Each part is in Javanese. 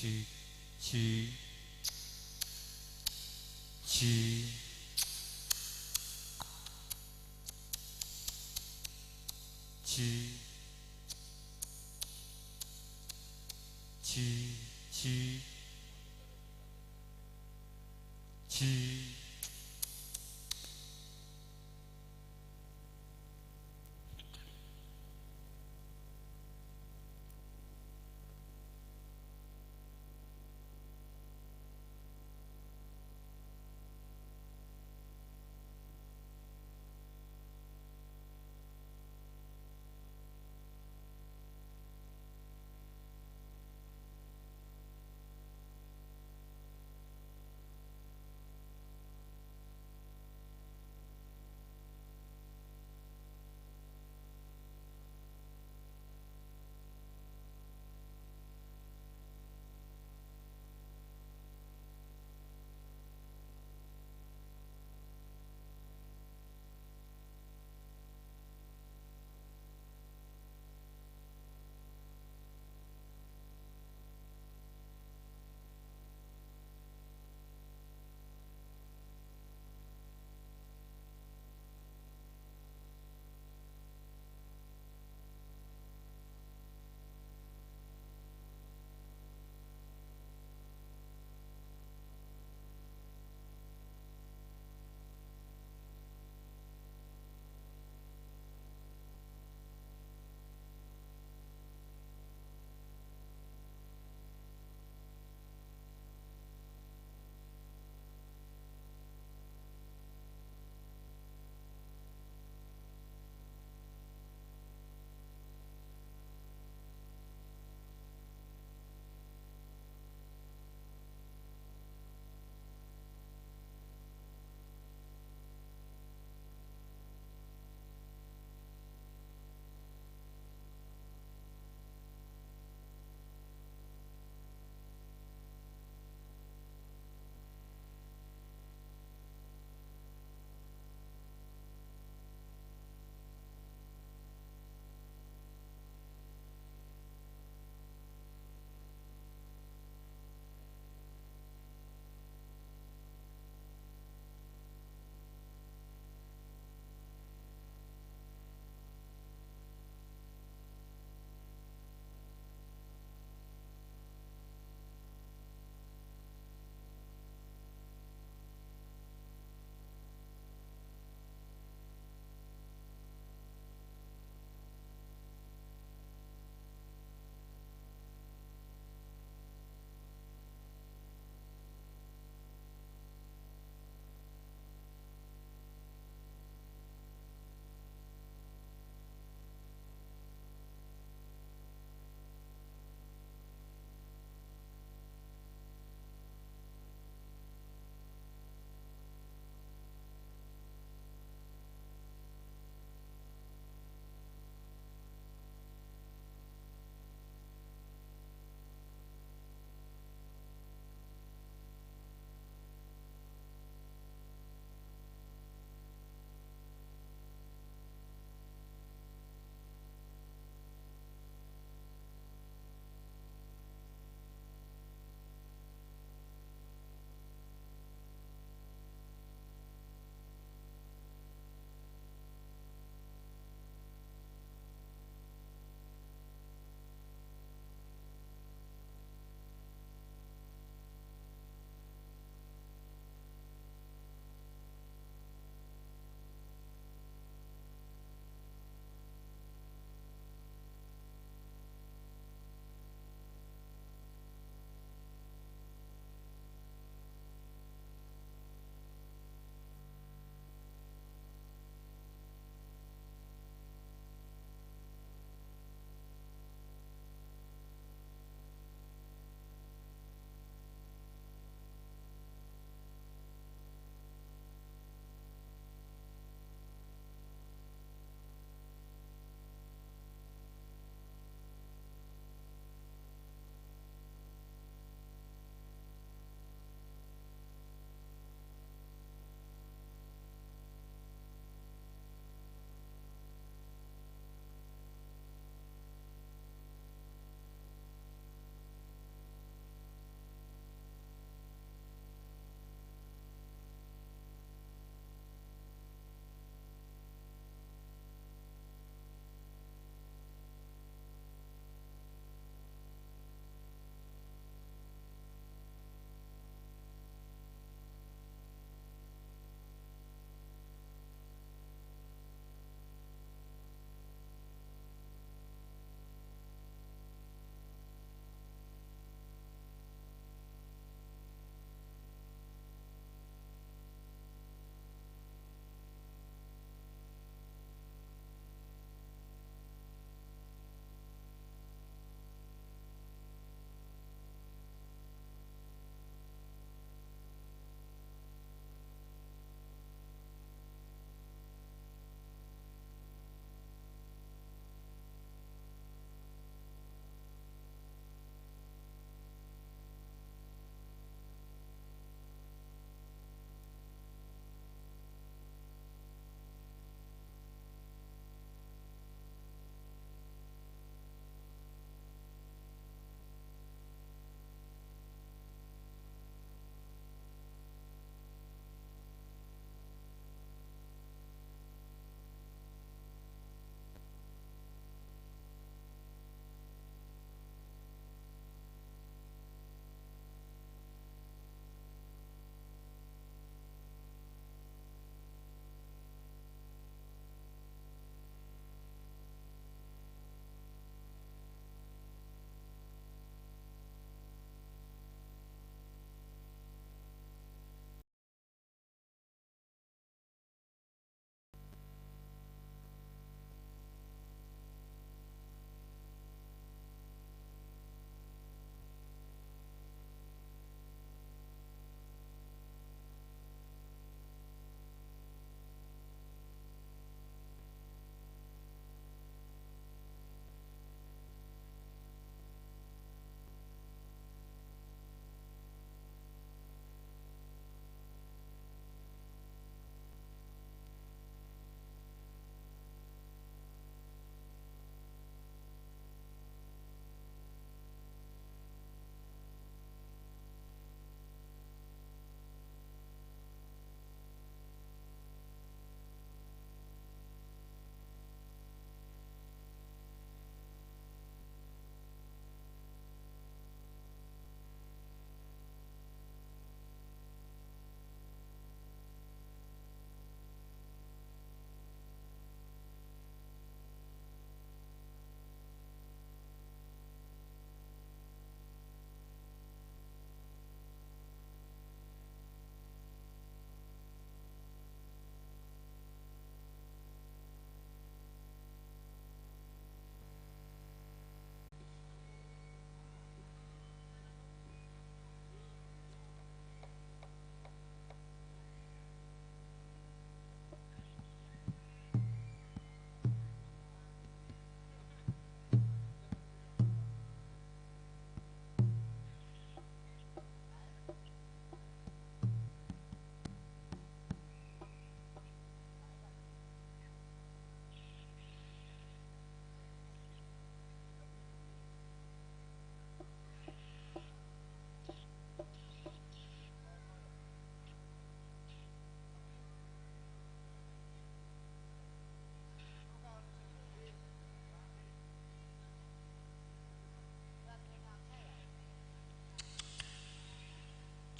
7 7 7 7 7 7 7.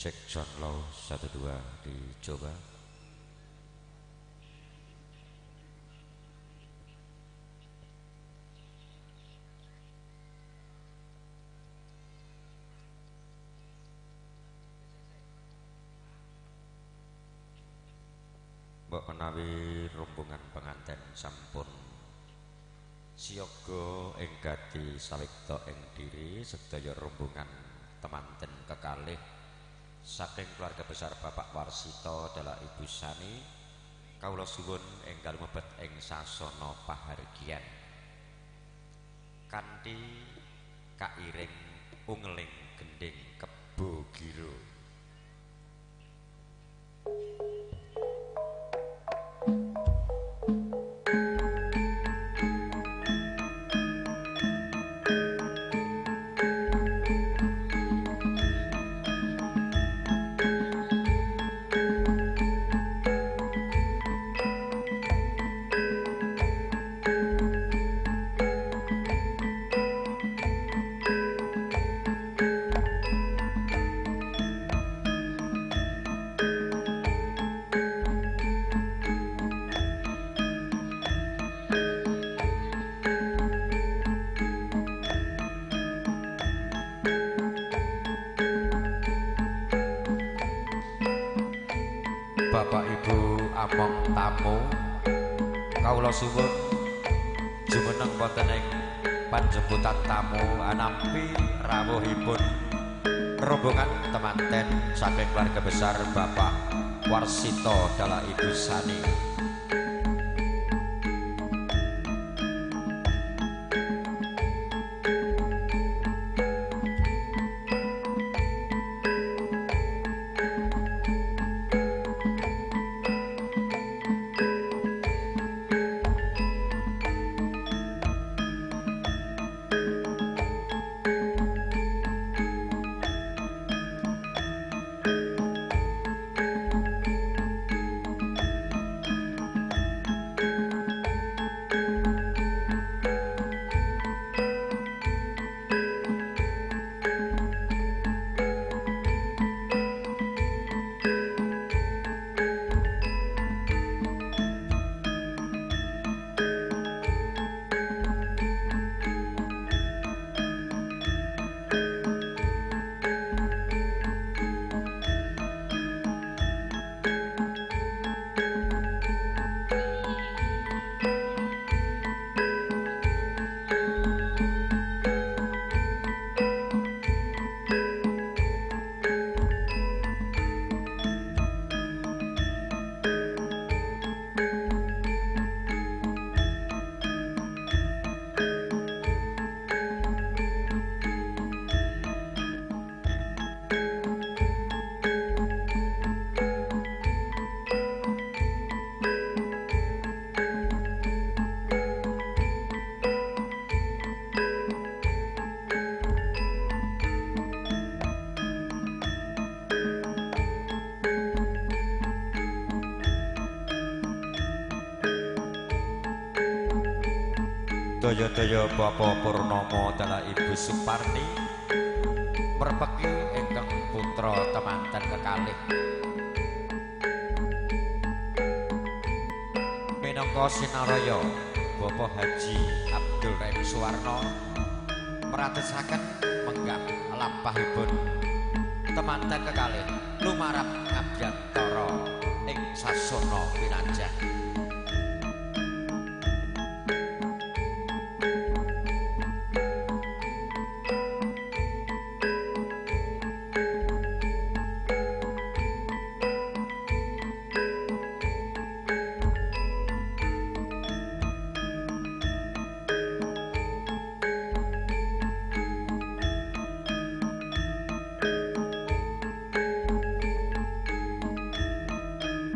Cek sound low 1 2 dicoba. Mbok menawi rombongan penganten sampun siaga ing gati sawekta ing diri sedaya rombongan temanten kekalih saking keluarga besar Bapak Warsito dalah Ibu Sani kawula suwun enggal mlebet ing sasana pahargyan kanthi kairing ungeling gendhing Kebo Giro. Bapak Ibu among tamu kawula suwun jumeneng wonten ing panjemputan tamu anampi rawuhipun rombongan temanten saking keluarga besar Bapak Warsito dalah Ibu Sani. Daya-daya Bapak Purnomo dalah Ibu Suparni merpeki ingkang putra temanten kekalih minangka sinaraya Bapak Haji Abdul Rahim Suwarno mratesaken menggah lampahipun temanten kekalih lumarap ngabyantara ing sasana pinanjah.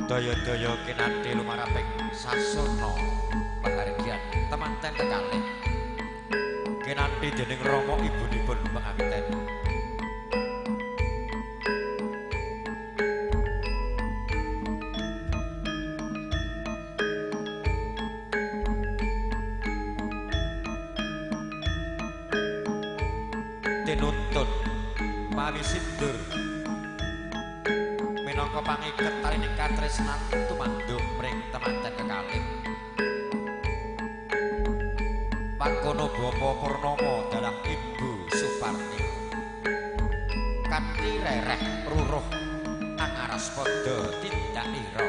Daya-daya kinanthi lumaraping sasana pahargyan temanten kekalih kinanthi dening rama ibunipun penganten. Tinuntun mawi sindur Minangka pangiket talining katresnan tumanduk mring temanten kekalih. Pangkono Bapak Purnomo dalah Ibu Suparni. Kanthi rereh ruruh angaraspada tindak ira.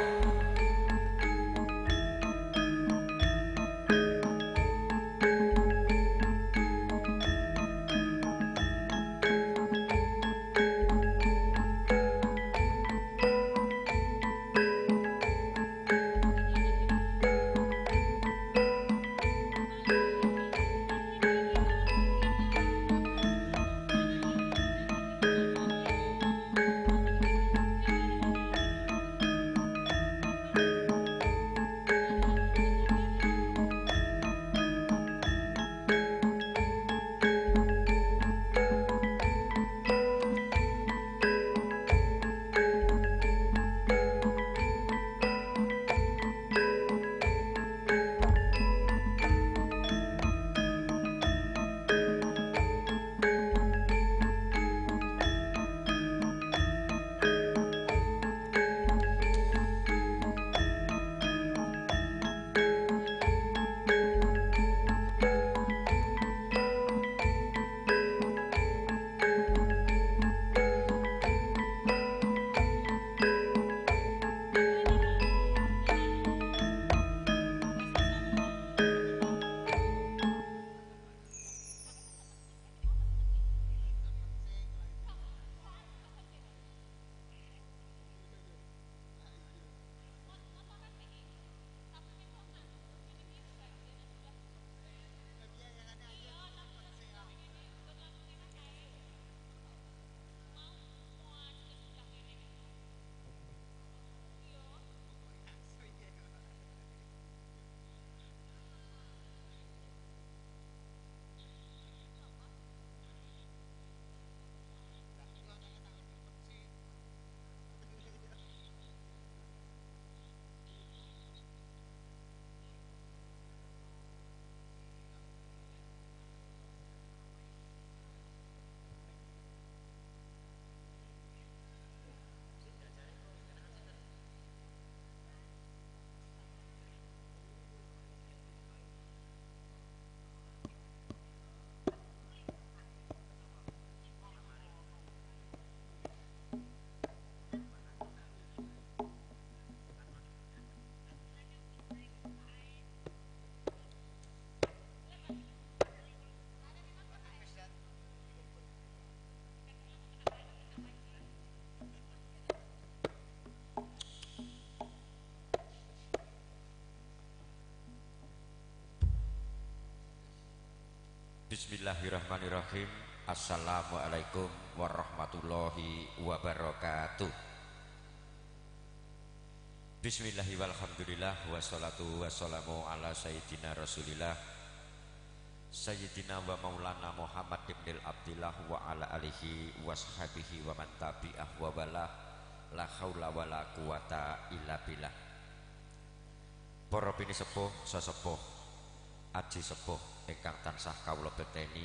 Bismillahirrahmanirrahim. Assalamualaikum warahmatullahi wabarakatuh. Bismillahirrahmanirrahim. Wassalatu wassalamu ala sayyidina rasulillah sayyidina wa maulana Muhammad ibnil Abdillah wa ala alihi washabihi wa man tabi'ah wa bala la haula wa la quwata illa billah. Para pinisepuh sesepuh aji sepuh ingkang tansah kawula bekteni,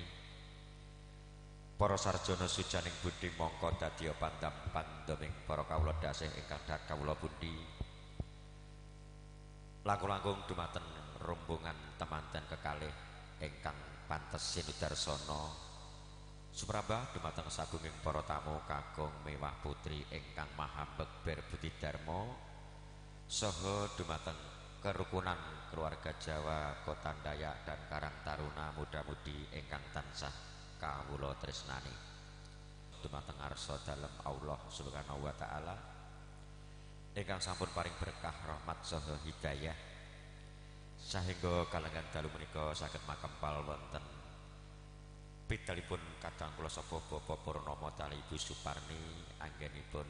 para sarjana sujaning budi mongko dadiya pandam pandeming para kawula dasih ingkang dat kawula pundi. Langkung-langkung dumateng rombongan temanten kekalih ingkang pantes sinudarsana, sumrambah dumateng sagunging para tamu kakung mewah putri ingkang maha bekber budi dharma, saha dumateng kerukunan keluarga Jawa, Kota Dayak dan Karang Taruna muda-mudi ingkang tansah kawula tresnani. Dumateng ngarsa dalem Allah Subhanahu wa taala ingkang sampun paring berkah rahmat saha hidayah sahingga kalenggan dalu menika saged makempal wonten pidalipun kadang kula sapa Bapak Purnomo tali Ibu Suparni anggenipun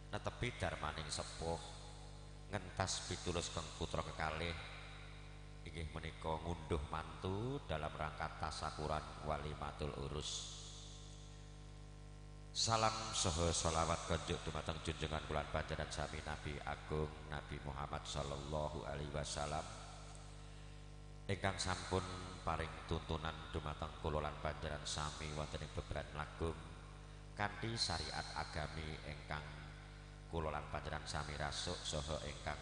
netepi darmaning sepuh ngentas pitulus keng putra kekalih inggih menika ngunduh mantu dalam rangka tasakuran walimatul urus. Salam saha sholawat konjuk dumateng junjungan kula panjenengan sami Nabi Agung Nabi Muhammad sallallahu alaihi wasallam ingkang sampun paring tuntunan dumateng kula lan panjenengan sami wonten ing bebran lagung kanthi syariat agami ingkang Kula lan panjenengan sami rasuk saha ingkang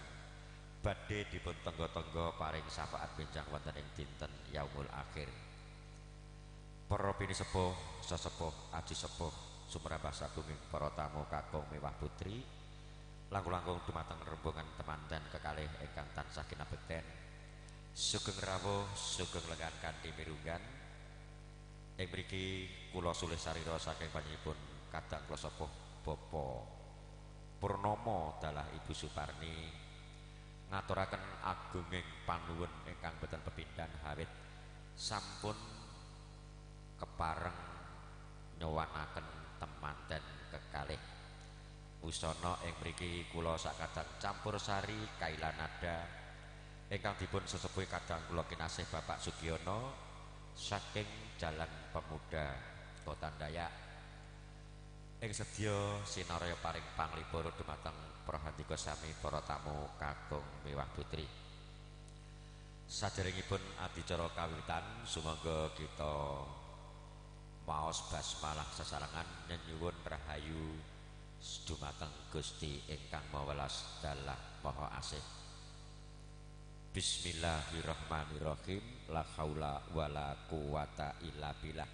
badhe dipun tengga-tengga paring syafaat benjang wonten ing dinten yaumul akhir. Para pinisepuh, sesepuh, aji sepuh, sumrambah sagunging para tamu kakung mewah putri, langkung-langkung dumateng rombongan temanten kekalih ingkang tansah kinabekten. Sugeng rawuh, sugeng lengan kanthi mirunggan. Ing mriki kula sulih sarira saking panjenenganipun kadang kula sepuh Bapak Purnomo dalah Ibu Suparni ngaturaken agunging panuwun ingkang boten pepindhan hawit sampun kepareng nyowanaken temanten kekalih. Busana ing mriki kula sakadang campur sari kailanada ingkang dipun sesepuhi kadang kula kinasih Bapak Sugiono saking Jalan Pemuda Kota Dayak. Ing sedya sinarya paring panglipur dumateng prahandika sami para tamu kakung mewah putri. Saderengipun adicara kawiwitan sumangga kita maos basmalah sesarengan nyenyuwun rahayu dumateng Gusti ingkang Maha Welas dalah Maha Asih. Bismillahirrahmanirrahim. La haula wala quwata illa billah.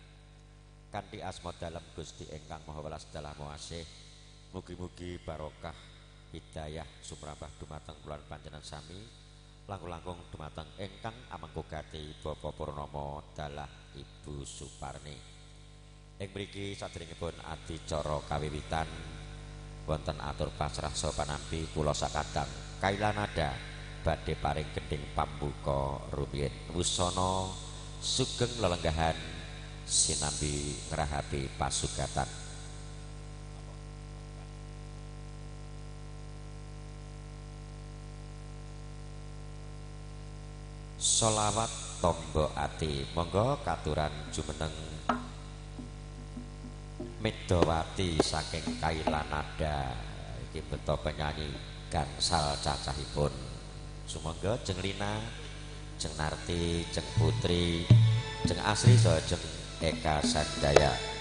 Kanthi asma dalem Gusti ingkang Maha Welas dalah Maha Asih, mugi-mugi barokah hidayah sumrambah dumateng kula panjenengan sami, langkung-langkung dumateng ingkang amangku gati Bapak Purnomo dalah Ibu Suparni. Ing mriki saderengipun adicara kawiwitan wonten atur pasrah saha panampi kula sakadang kailanada badhe paring gendhing pambuka rumiyin. Wusana sugeng lelenggahan sinambi ngrahapi pasugatan. Sholawat tombo ati, monggo katuran jumeneng Medawati saking Kailanada iki beto penyanyi gangsal cacahipun. Sumangga jeng Lina, jeng Narti, jeng Putri, jeng Asri saha jeng Eka Sandaya.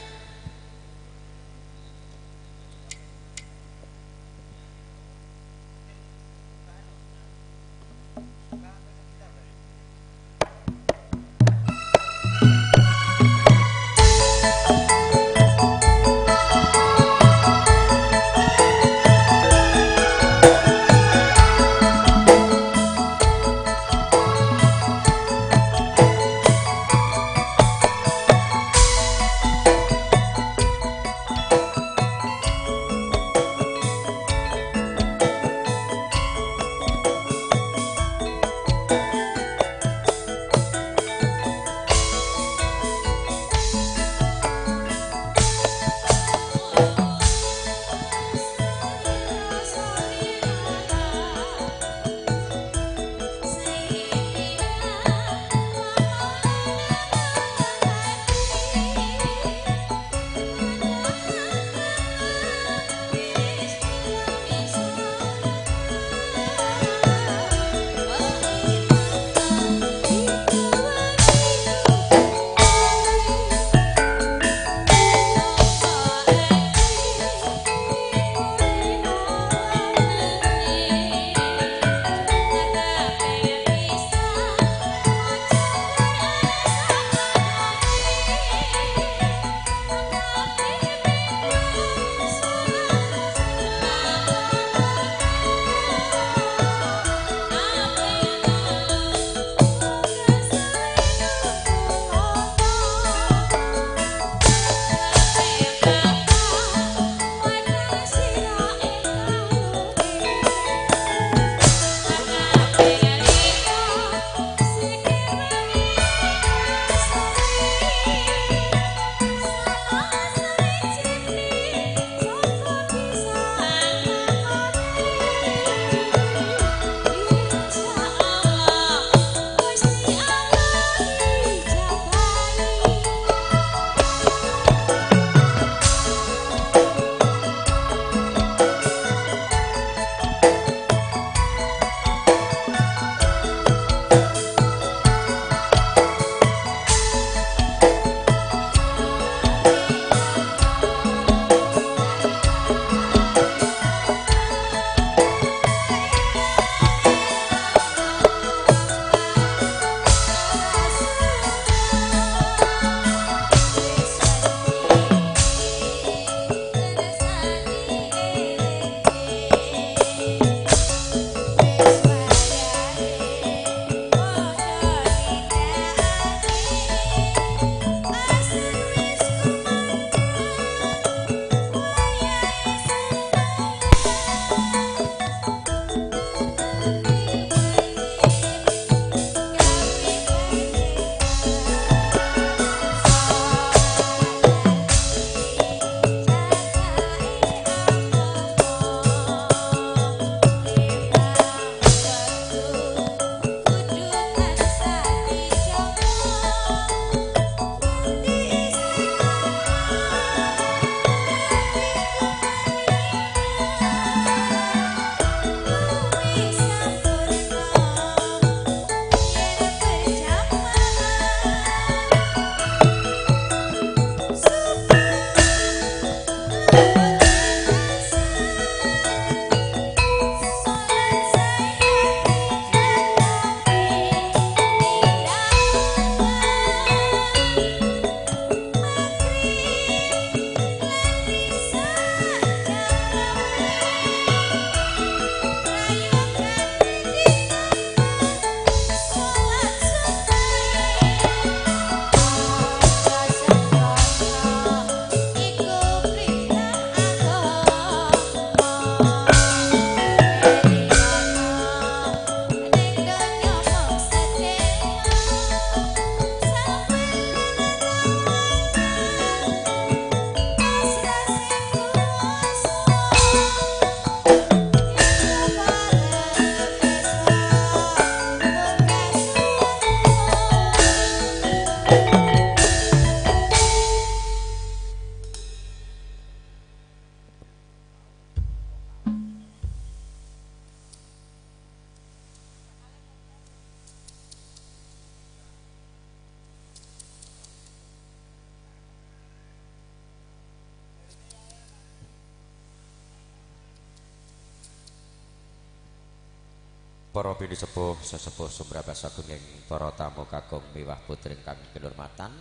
Para pinisepuh sesepuh sumrambah sagunging para tamu kakung miwah putri ingkang kinurmatan.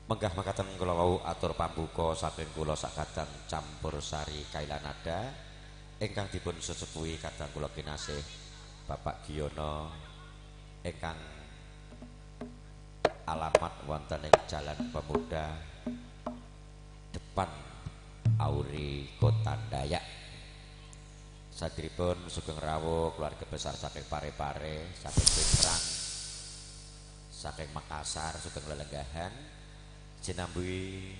Menggah makaten kula wau atur pambuka saking kula sakadang campur sari kailanada ingkang dipun sesepuhi kadang kula kinasih Bapak Giyono ingkang alamat wonten ing Jalan Pemuda depan Auri Kota Dayak. Sadripun sugeng rawuh keluarga besar saking Parepare, saking Pinrang, saking Makassar sugeng lelenggahan sinambi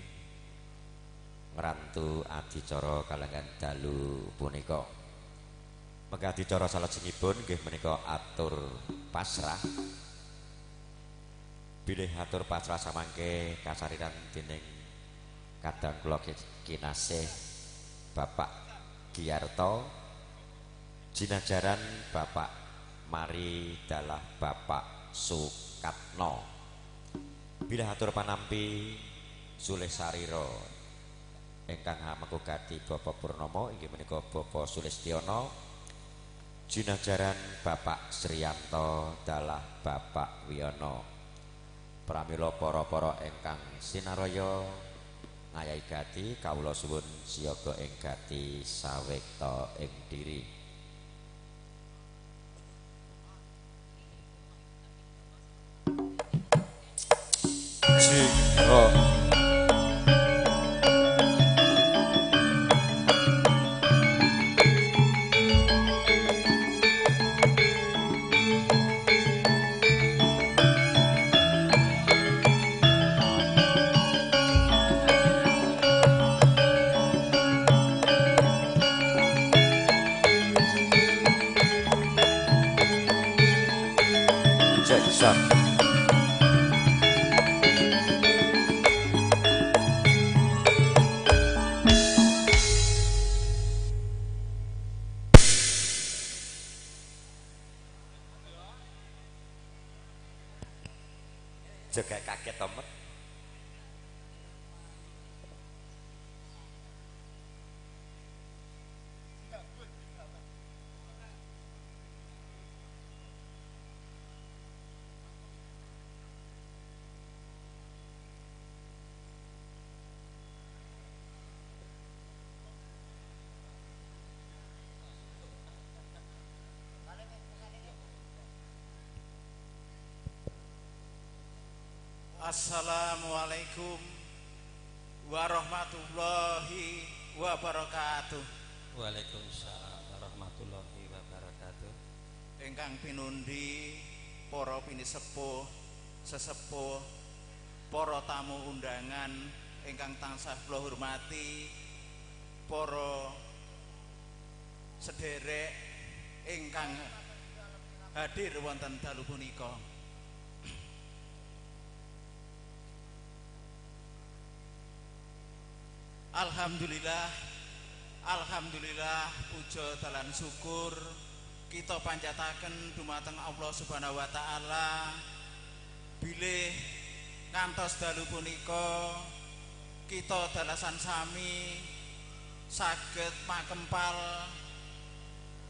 ngrantu adicara kalenggan dalu punika. Mengke adicara salajengipun nggih menika atur pasrah. Bilih atur pasrah samangke kasariran dening kadang kula kinasih Bapak Giarto, jinajaran Bapak Mari dalah Bapak Sukatno. Bilih atur panampi Sulih Sarira ingkang hamengku gati Bapak Purnomo inggih menika Bapak Sulistiono, jinajaran Bapak Sriyanto dalah Bapak Wiyono. Pramila para-para ingkang sinaraya ngayahi gati kawula suwun siaga ing gati sawekta ing diri. Oh. Jackson. Juga kaget tomet. Assalamualaikum warahmatullahi wabarakatuh. Waalaikumsalam warahmatullahi wabarakatuh. Ingkang pinundi para pinisepuh, sesepuh, para tamu undangan ingkang tansah kula hormati, para sederek ingkang hadir wonten dalu punika. Alhamdulillah, alhamdulillah, puja dalan syukur kita panjataken dumateng Allah Subhanahu wa taala bilih ngantos dalu punika kita dalasan sami saged makempal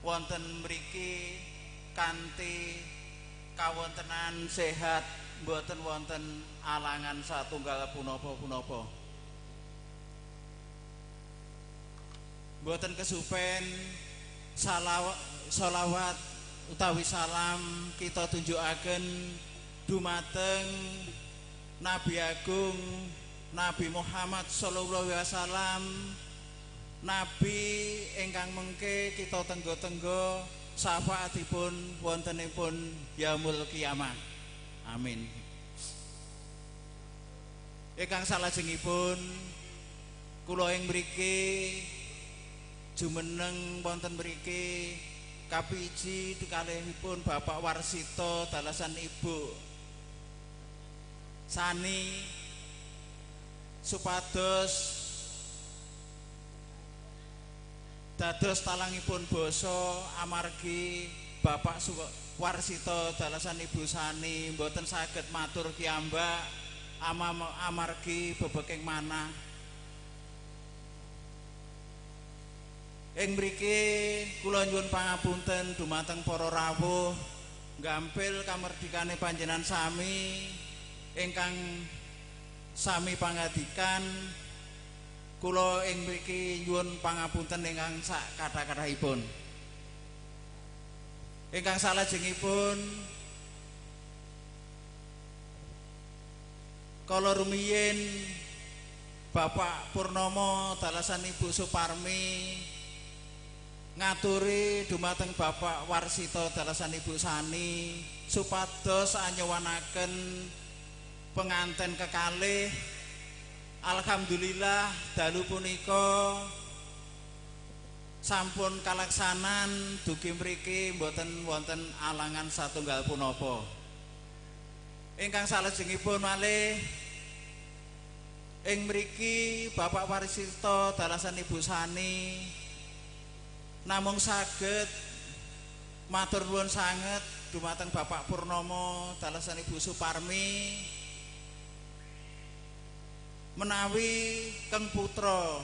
wonten mriki kanthi kawontenan sehat, mboten wonten alangan satunggal punapa-punapa. Mboten kesupen salawat utawi salam kita tunjukaken dumateng Nabi Agung Nabi Muhammad sallallahu alaihi wasallam, nabi ingkang mengke kita tenggo-tenggo syafaatipun wontenipun yaumul kiamah. Amin. Ingkang salajengipun kula ing mriki jumeneng wonten mriki kapiji dikalihipun Bapak Warsito dalasan Ibu Sani supados dados talangipun basa amargi Bapak Warsito dalasan Ibu Sani mboten saged matur kiyambak amargi bebeking manah. Ing mriki kula nyuwun pangapunten dumateng para rawuh gampil kamerdikane panjenengan sami ingkang sami pangadikan. Kula ing mriki nyuwun pangapunten ingkang sak kathah-kathahipun. Ingkang salajengipun kala rumiyin Bapak Purnomo dalasan Ibu Suparmi ngaturi dumateng Bapak Warsito dalasan Ibu Sani supados anyowanaken penganten kekalih. Alhamdulillah dalu punika sampun kalaksanan dugi mriki mboten wonten alangan satunggal punapa. Ingkang salajengipun malih ing mriki Bapak Warsito dalasan Ibu Sani namung saged matur nuwun sanget dumateng Bapak Purnomo dalasan Ibu Suparmi menawi keng putra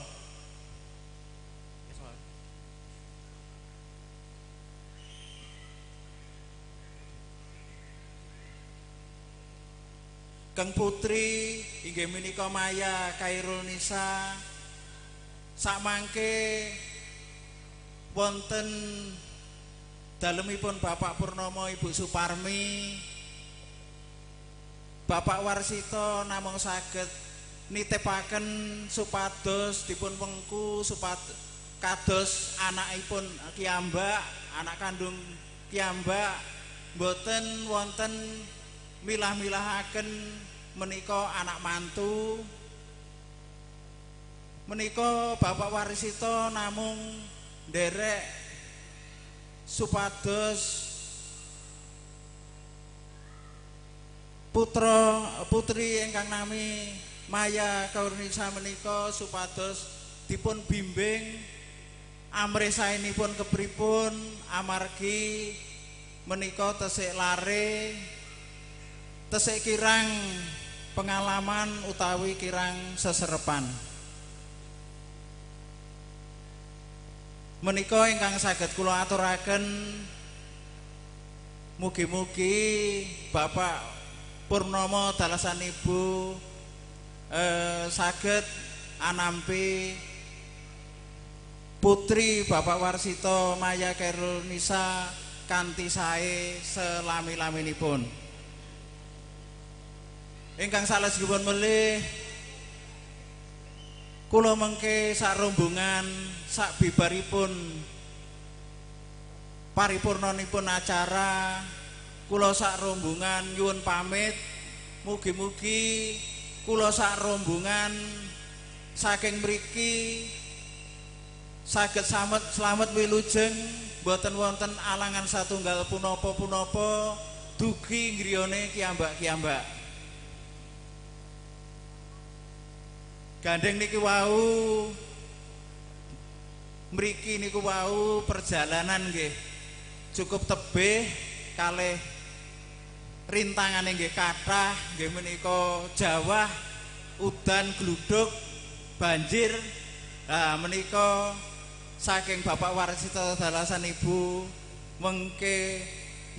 keng putri inggih menika Maya Khairul Nisa sakmangke wonten dalemipun Bapak Purnomo Ibu Suparmi. Bapak Warsito namung saged nitipaken supados dipun wengku supados kados anakipun kiyambak, anak kandung kiyambak mboten wonten milah-milahaken menika anak mantu. Menika Bapak Warsito namung nderek supados putra putri ingkang nami Maya Khairunisa menika supados dipun bimbing amrih saenipun kepripun amargi menika tesik lare, tesik kirang pengalaman utawi kirang seserepan. Menika ingkang saged kula aturaken. Mugi-mugi Bapak Purnomo dalasan Ibu saged anampi putri Bapak Warsito Maya Khairul Nisa kanthi sae selami-laminipun. Ingkang salajengipun melih kula mengke sak rombongan sak bibaripun paripurnanipun acara kula sak rombongan nyuwun pamit. Mugi-mugi kula sak rombongan saking mriki saged slamet wilujeng mboten wonten alangan satunggal punapa-punapa dugi griyane kiyambak-kiyambak. Gandeng niki wau mriki niku wau perjalanan nggih cukup tebih kalih rintangane nggih kathah nggih menika jawah, udan, gluduk, banjir. Nah menika saking Bapak Warsito dalasan Ibu mengke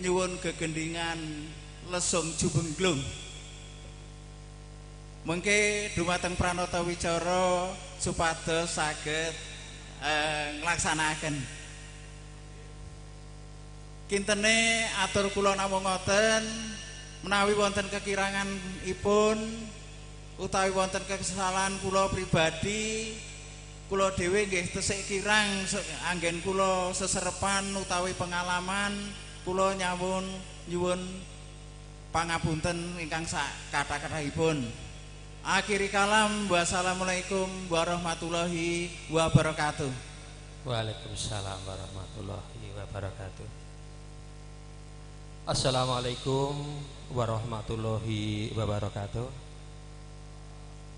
nyuwun gegendingan lesung jubengglung. Mengke dumateng pranata wicara supados saged nglaksanakaken. Kintene atur kula namung ngoten, menawi wonten kekiranganipun utawi wonten kesalahan kula pribadi, kula dhewe nggih tesik kirang anggen kula seserepan utawi pengalaman, kula nyawun nyuwun pangapunten ingkang sak kathah-kathahipun. Akhiri kalam, wassalamualaikum warahmatullahi wabarakatuh. Waalaikumsalam warahmatullahi wabarakatuh. Assalamualaikum warahmatullahi wabarakatuh.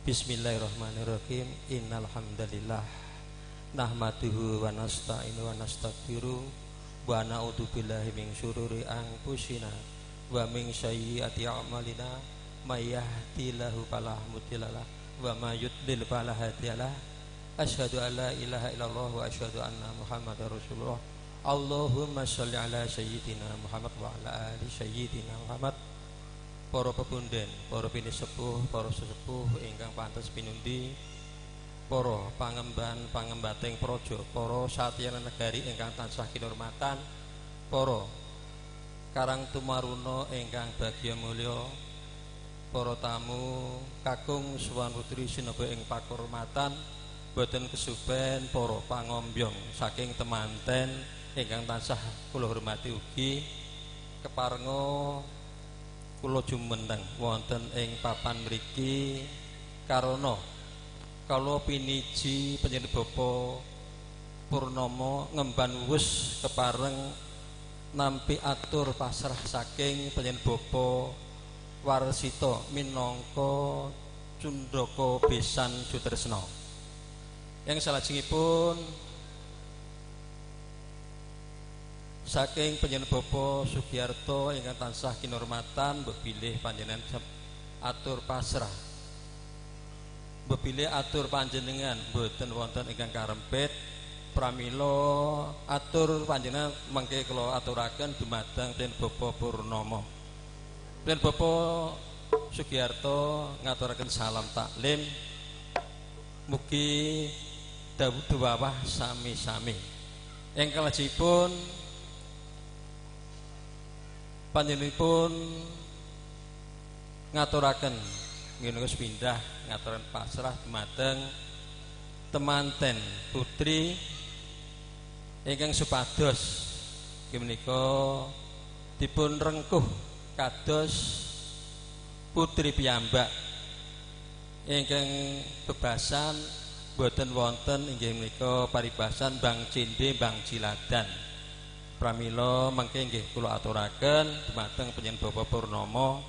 Bismillahirrahmanirrahim. Innal hamdalillah nahmaduhu wa nasta'inu wa nastaghfiruh wa na'udzu billahi min syururi anfusina wa min sayyiati a'malina. May yahdihillahu fala mudhillalah wa may yudlil fala hadiyalah. Asyhadu an la ilaha illallah wa asyhadu anna Muhammadar Rasulullah. Allahumma sholli ala sayyidina Muhammad wa ala ali sayyidina Muhammad. Para pepunden, para pinisepuh, para sesepuh ingkang pantes pinundi, para pangemban pangembating praja, para satyana negari ingkang tansah kinurmatan, para karang tumaruna ingkang bagya mulya, para tamu kakung suwan putri sineba ing pakurmatan, boten kesupen para pangombyong saking temanten ingkang tansah kula hormati ugi keparenga kula jumeneng wonten ing papan mriki karana kala piniji panjenengan Bapak Purnomo ngemban wus kepareng nampi atur pasrah saking panjenengan Bapak Warsita minangka cundaka besan Sutresna. Yang salajengipun saking panjenengan Bapak Sugiarto ingkang tansah kinurmatan mbok bilih panjenengan atur pasrah, mbok bilih atur panjenengan mboten wonten ingkang karempit. Pramila atur panjenengan mangke kula aturaken dumateng panjenengan Bapak Purnomo. Panjenengan Bapak Sugiarto ngaturaken salam taklim, mugi dawuh sami-sami. Ingkang kalajengipun panjenenganipun ngaturaken nggih pindah ngaturaken pasrah dumateng temanten putri ingkang supados nggih menika dipun rengkuh kados putri piyambak ingkang bebasan boten wonten inggih menika paribasan Bang Cinde Bang Ciladan. Pramila mangke nggih kula aturaken dumateng panjenengan Bapak Purnomo.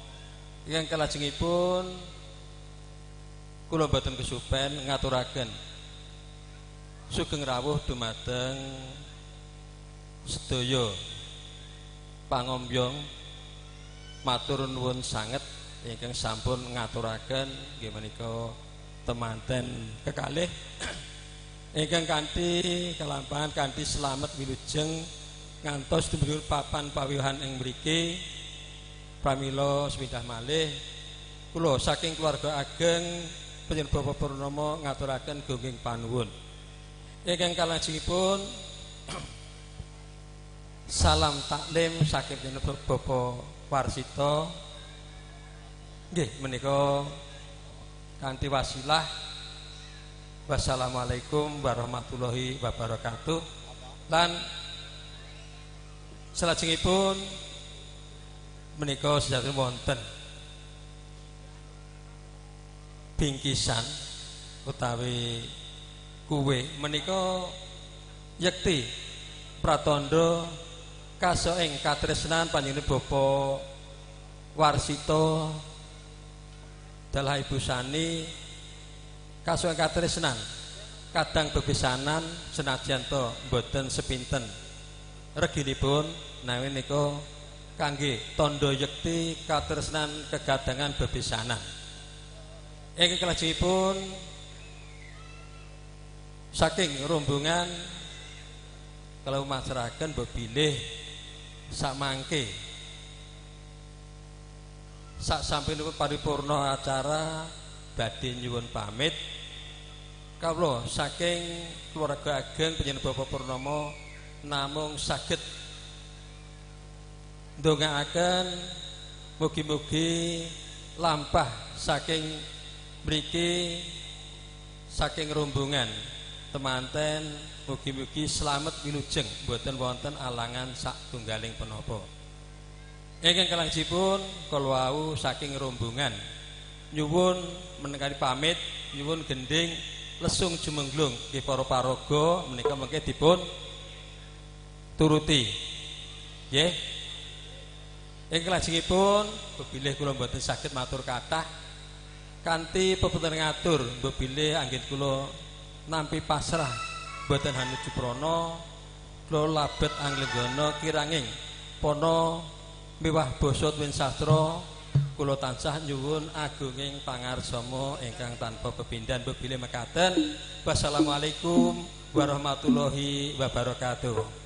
Ingkang kalajengipun kula boten kesupen ngaturaken sugeng rawuh dumateng sedaya pangombyong, matur nuwun sanget ingkang sampun ngaturaken nggih menika temanten kekalih ingkang kanthi kelampahan kanthi slamet wilujeng ngantos dumunung papan pawiwahan ing mriki. Pramila sepindah malih kula saking keluarga ageng panjenengan Bapak Purnomo ngaturaken gongging panuwun. Ingkang kalajengipun salam taklim saking panjenengan Bapak Warsita nggih menika kanthi wasilah wassalamualaikum warahmatullahi wabarakatuh. Lan salajengipun menika sejatine wonten bingkisan utawi kuwe menika yekti pratandha kasoeng katresnan panjenengan Bapak Warsita dalah Ibu Sani, kasoeng katresnan kadang bebesanan senajan to mboten sepinten reginipun nawi nika kangge tandha yekti katresnan kegadangan bebesanan. Ingkang kalajengipun saking rombongan kalau masrahaken mbok bilih samangke sak sampinipun paripurna acara badhe nyuwun pamit. Kawula saking keluarga ageng panjenengan Bapak Purnomo namung saged ndongaaken mugi-mugi lampah saking mriki saking rombongan temanten mugi-mugi slamet wilujeng mboten wonten alangan sak tunggaling penapa. Ingkang kalajengipun kala wau saking rombongan nyuwun menengkani pamit, nyuwun gending lesung jumengglung nggih para paraga menika mengke dipun turuti. Nggih. Ingkang kalajengipun bebilih kula mboten saged matur kathah kanthi pepenten ngatur mbok bilih anggen kula nampi pasrah mboten hanuju prana kula labet anglenggana kiranging pana miwah basa tuwin sastra Kula tansah nyuwun agunging pangarsama ingkang tanpa pepindhan pepilih mekaten. Wassalamualaikum warahmatullahi wabarakatuh.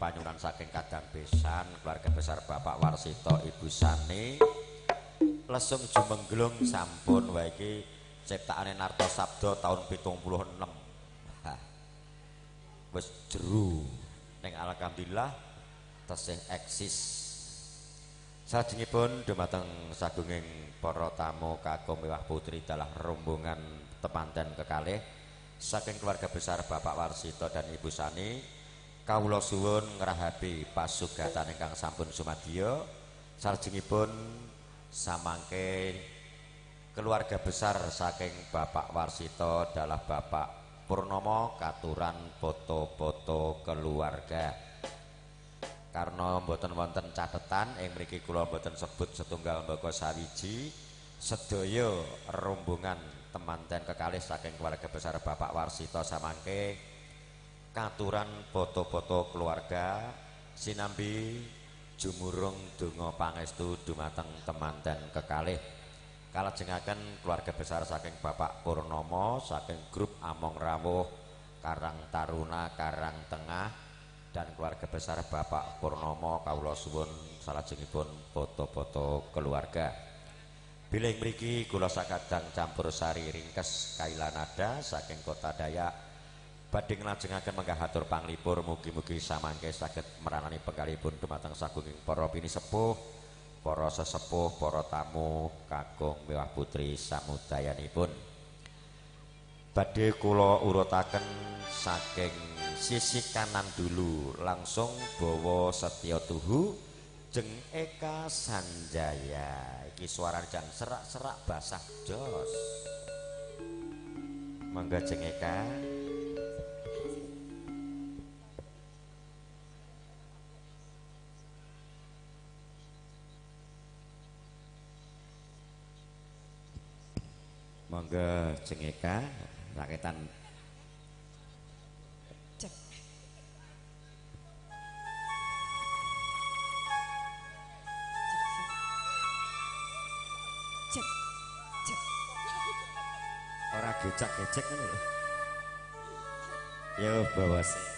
Panyunan saking kadang besan keluarga besar Bapak Warsito Ibu Sani lesung jumengglung sampun wae iki ciptaane Narto Sabdo tahun 76. Wis jeru ning alhamdulillah tesih eksis. Salajengipun dumateng sagunging para tamu kakung mewah putri dalah rombongan temanten kekalih saking keluarga besar Bapak Warsito dan Ibu Sani, kawula suwun ngrahabi pasugatan ingkang sampun sumadya. Salajengipun samangke keluarga besar saking Bapak Warsito dalah Bapak Purnomo katuran foto-foto keluarga. Karena mboten wonten catetan ing mriki kula mboten sebut setunggal mbaka sawiji, sedaya rombongan temanten kekalih saking keluarga besar Bapak Warsito samangke katuran foto-foto keluarga sinambi jumurung donga pangestu dumateng temanten kekalih. Kalajengaken keluarga besar saking Bapak Purnomo saking grup Among Rawuh Karang Taruna Karang Tengah dan keluarga besar Bapak Purnomo kawula suwun salajengipun foto-foto keluarga. Bilih mriki kula sakadang campur sari ringkes Kailanada saking Kota Dayak badhe nglajengaken menggah hatur panglipur mugi-mugi samangke saged meranani penggalipun dumateng sagunging para pinisepuh, para sesepuh, para tamu kakung mewah putri samudayanipun. Badhe kula urutaken saking sisi kanan dulu langsung bawa Setya Tuhu Jeng Eka Sanjaya. Iki suarane jan serak-serak basah jos. Mangga Jeng Eka. Mangga Jeng Eka raketan. Cek. Cek. Cek. Ora gecak-gecek ngono lho. Yo bawa sih.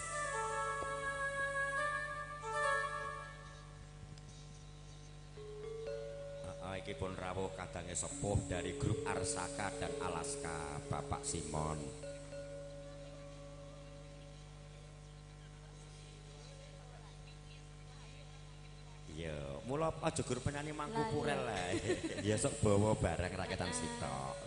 Iki pun rawuh kadange sepuh dari grup Arsaka dan Alaska, Bapak Simon. Iya, mula aja gur penyanyi mangku purel ae. Ya sok bawa barang raketan sitok.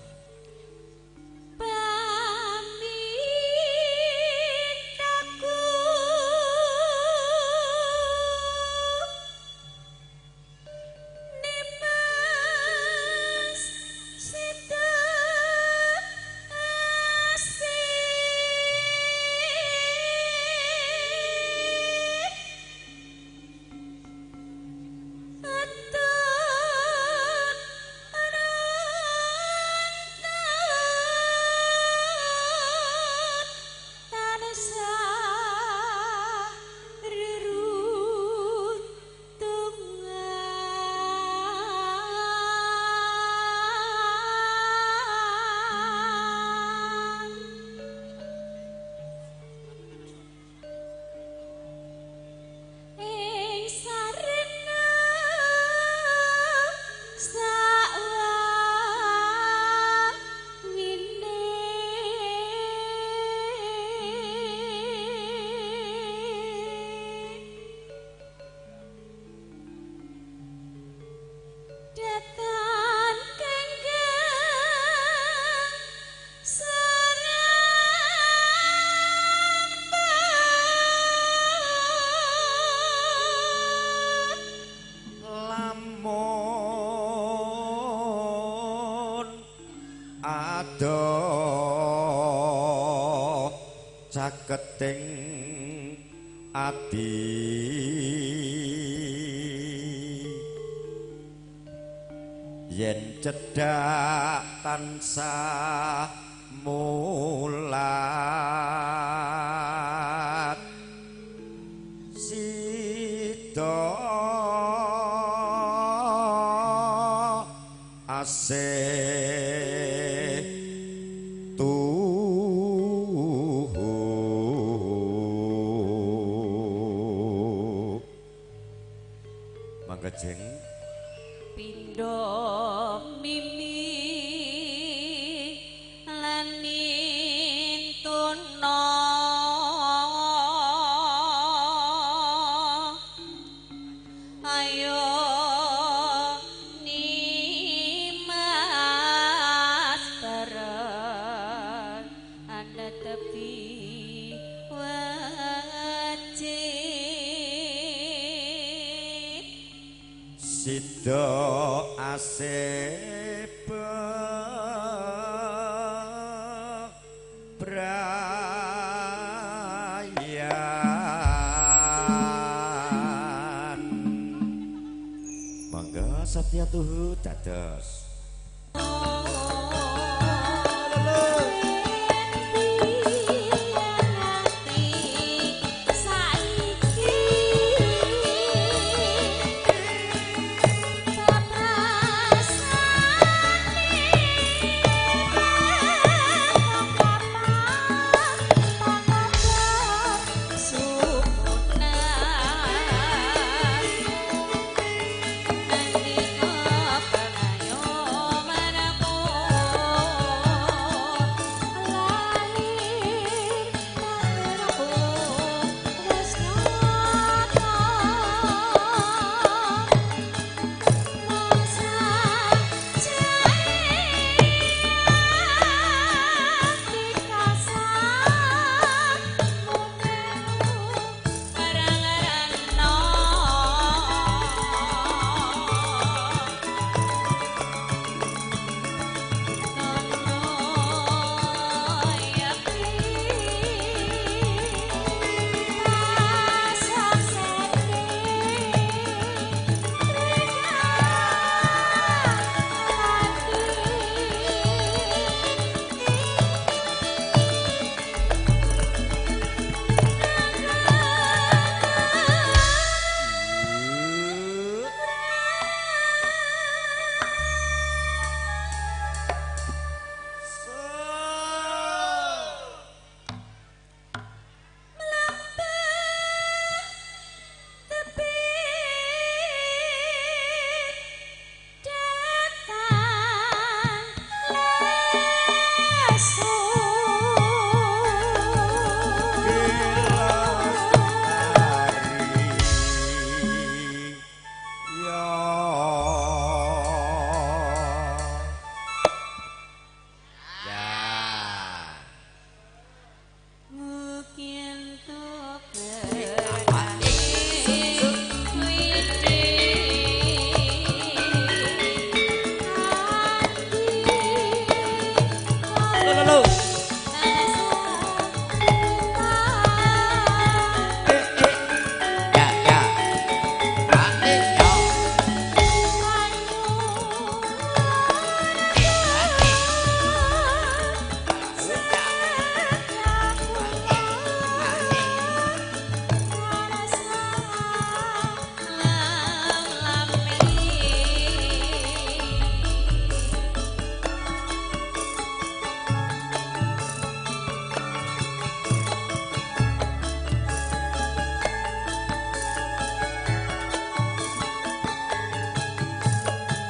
Caketing ati yen cedhak tansah mulat sida asih Jeng pindho mimi lan mintuna ayo nimas bareng anetepi wajib sida asih bebrayan. Mangga Satya Tuhu dados. Saiki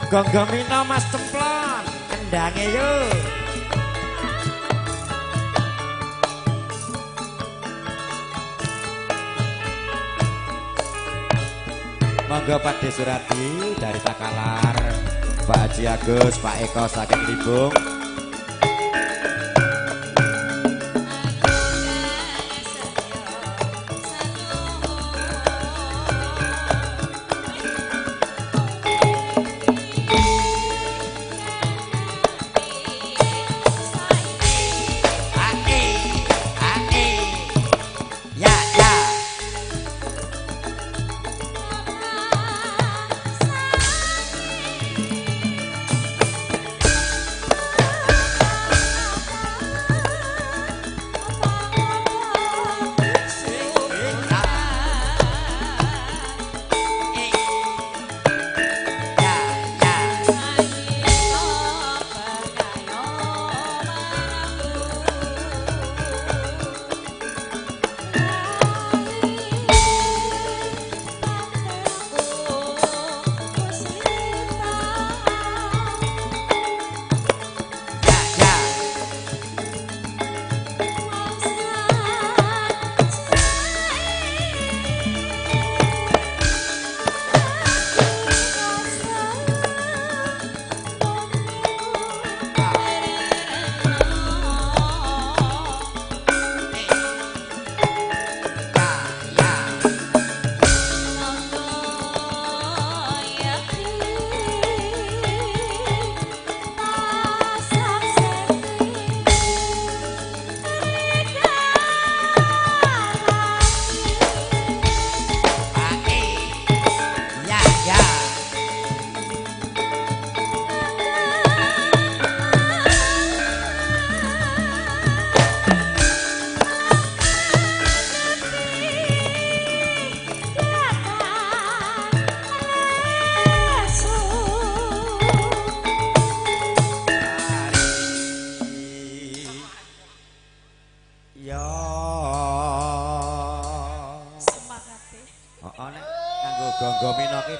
Gonggomino Mas Cemplon, kendange yo. Monggo Pak De Suradi dari Takalar, Pak Haji Agus, Pak Eko saking Libung.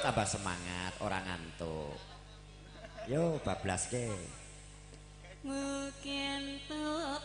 Tambah semangat, orang ngantuk. Yo bablaske. Mungkin tuh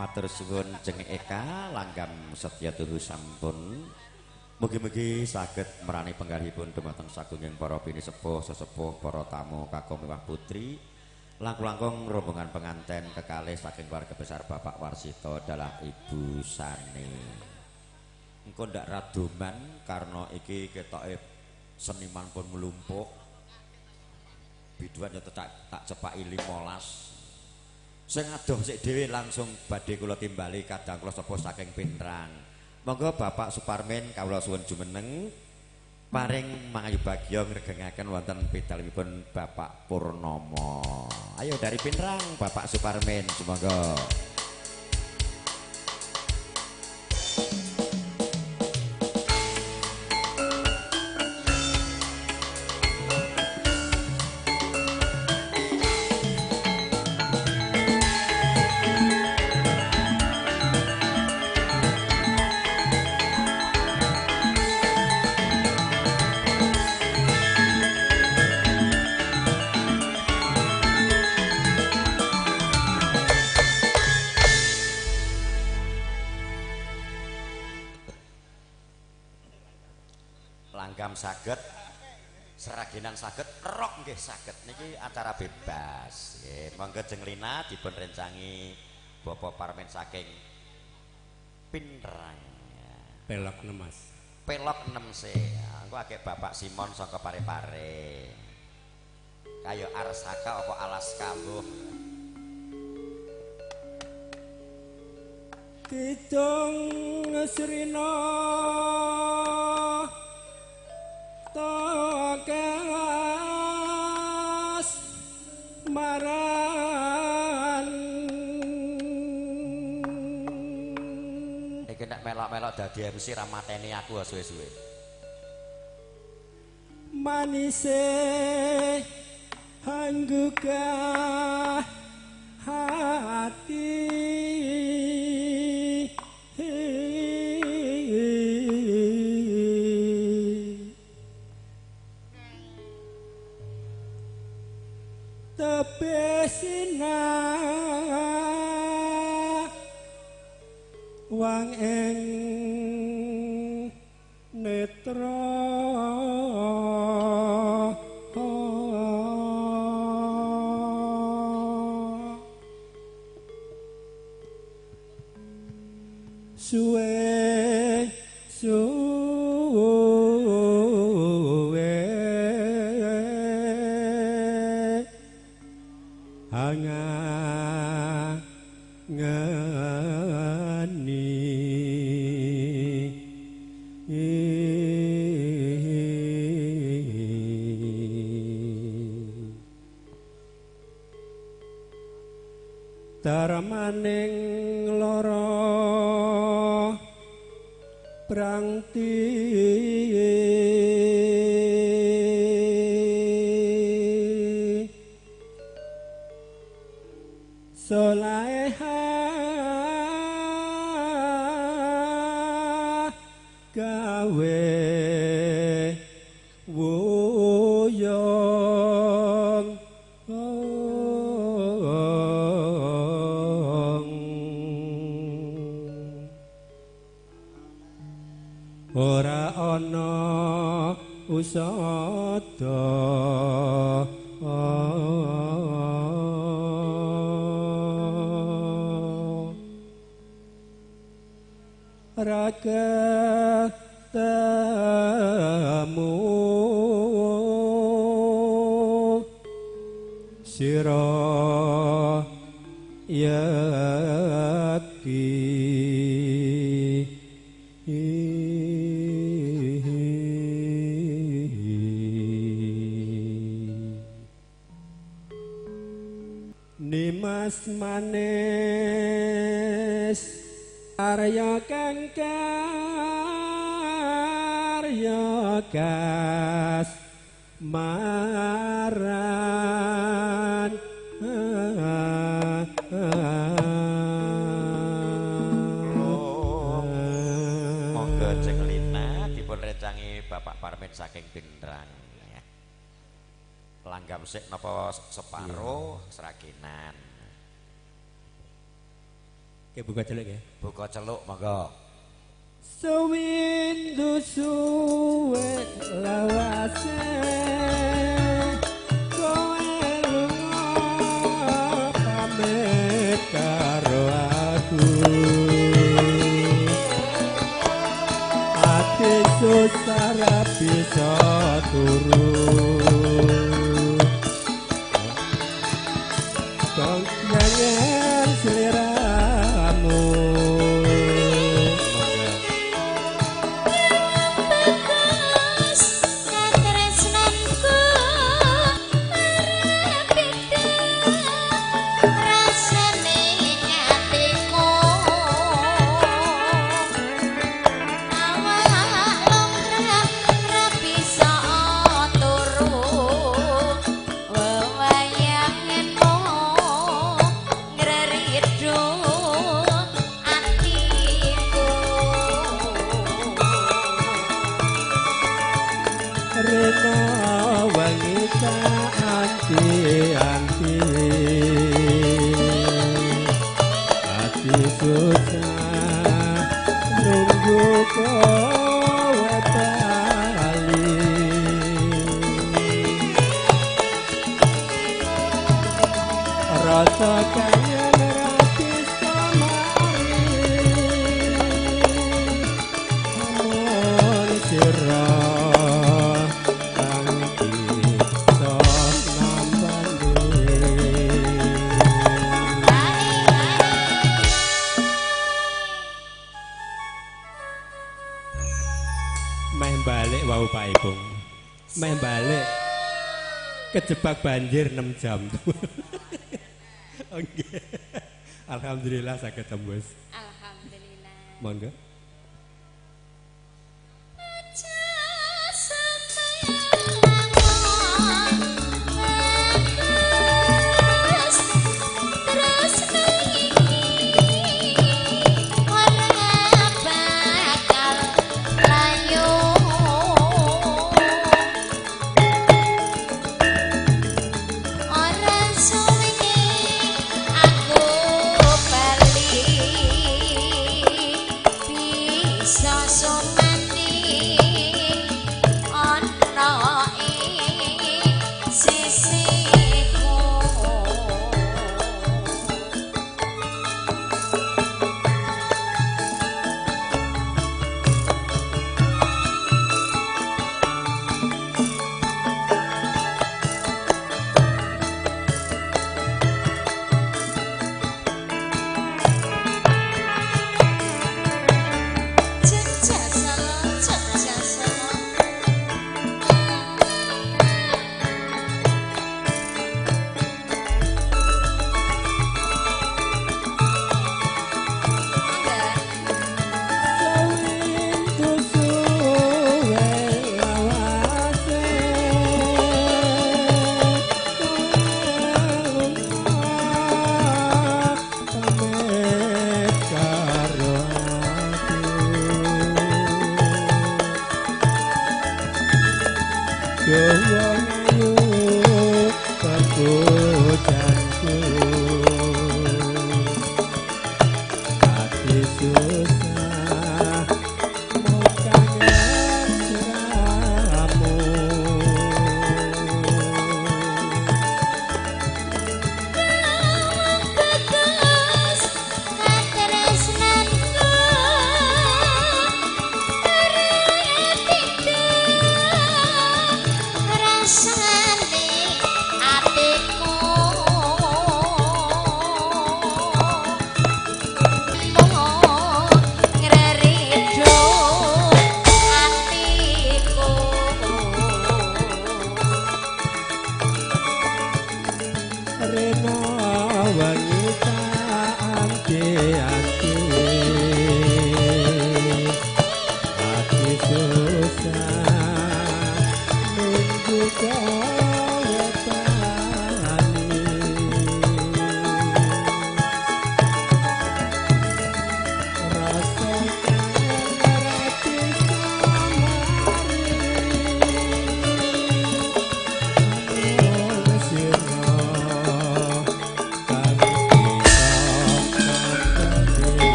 Matur suwun Jeng Eka langgam setya tuhu sampun. Mugi-mugi saged merani penggalihipun dumateng sagunging para pinisepuh, sesepuh, para tamu kakung miwah putri, langkung-langkung rombongan penganten kekalih saking keluarga besar Bapak Warsito dalah Ibu Sani. Engko ndak radoman karena iki ketoke seniman pun mlumpuk. Biduan ya tak cepaki 15. Sing adoh sik dhewe langsung badhe kula timbali kadang kula sepuh saking Pinrang. Monggo Bapak Suparmin kawula suwun jumeneng paring mangayu bagya ngregengaken wonten pidalemipun Bapak Purnomo. Ayo dari Pinrang Bapak Suparmin sumangga. Langgam saged, seragenan saged, rok nggih saged. Niki acara bebas. Nggih, monggo Jeng Lina dipun rencangi Bapak Parmen saking Pinrang. Pelok 6 Mas. Pelok 6 sih. Engko akeh Bapak Simon saka Pare-pare. Kaya Arsaka apa Alaska mbuh. Kidung Srina Tokas maran. Iki nek melok-melok dadi MC ra mateni aku suwe-suwe. Manise hanggugah hati. Tebesina wang ing netra suwe suwe hanga ngani darmaning lara prangti soleha gawe wuyung ora ana usada ra ketemu sira yekti. Nimas manis arya kang karya kas maran. Monggo Ceklina dipun rencangi Bapak Parmin saking Pinrang. Langgam sik napa separo sragenan. Oke, buka celuk ya. Buka celuk monggo. Sewindu suwe lawase kowe lunga pamit karo aku. Ati susah ra bisa turu. Kong nyangen seliramu. Bagus katresnanku ora beda rasane atiku awak lumrah ra bisa turu wewayanganmu ngreridu atiku. Rena wangi tak anti-anti ati susah nunggu kowe bali. Rasa kangen ra bisa mari amun sira kang bisa nampani. Balik kejebak banjir 6 jam. Oke. Alhamdulillah saged tembus. Alhamdulillah. Monggo.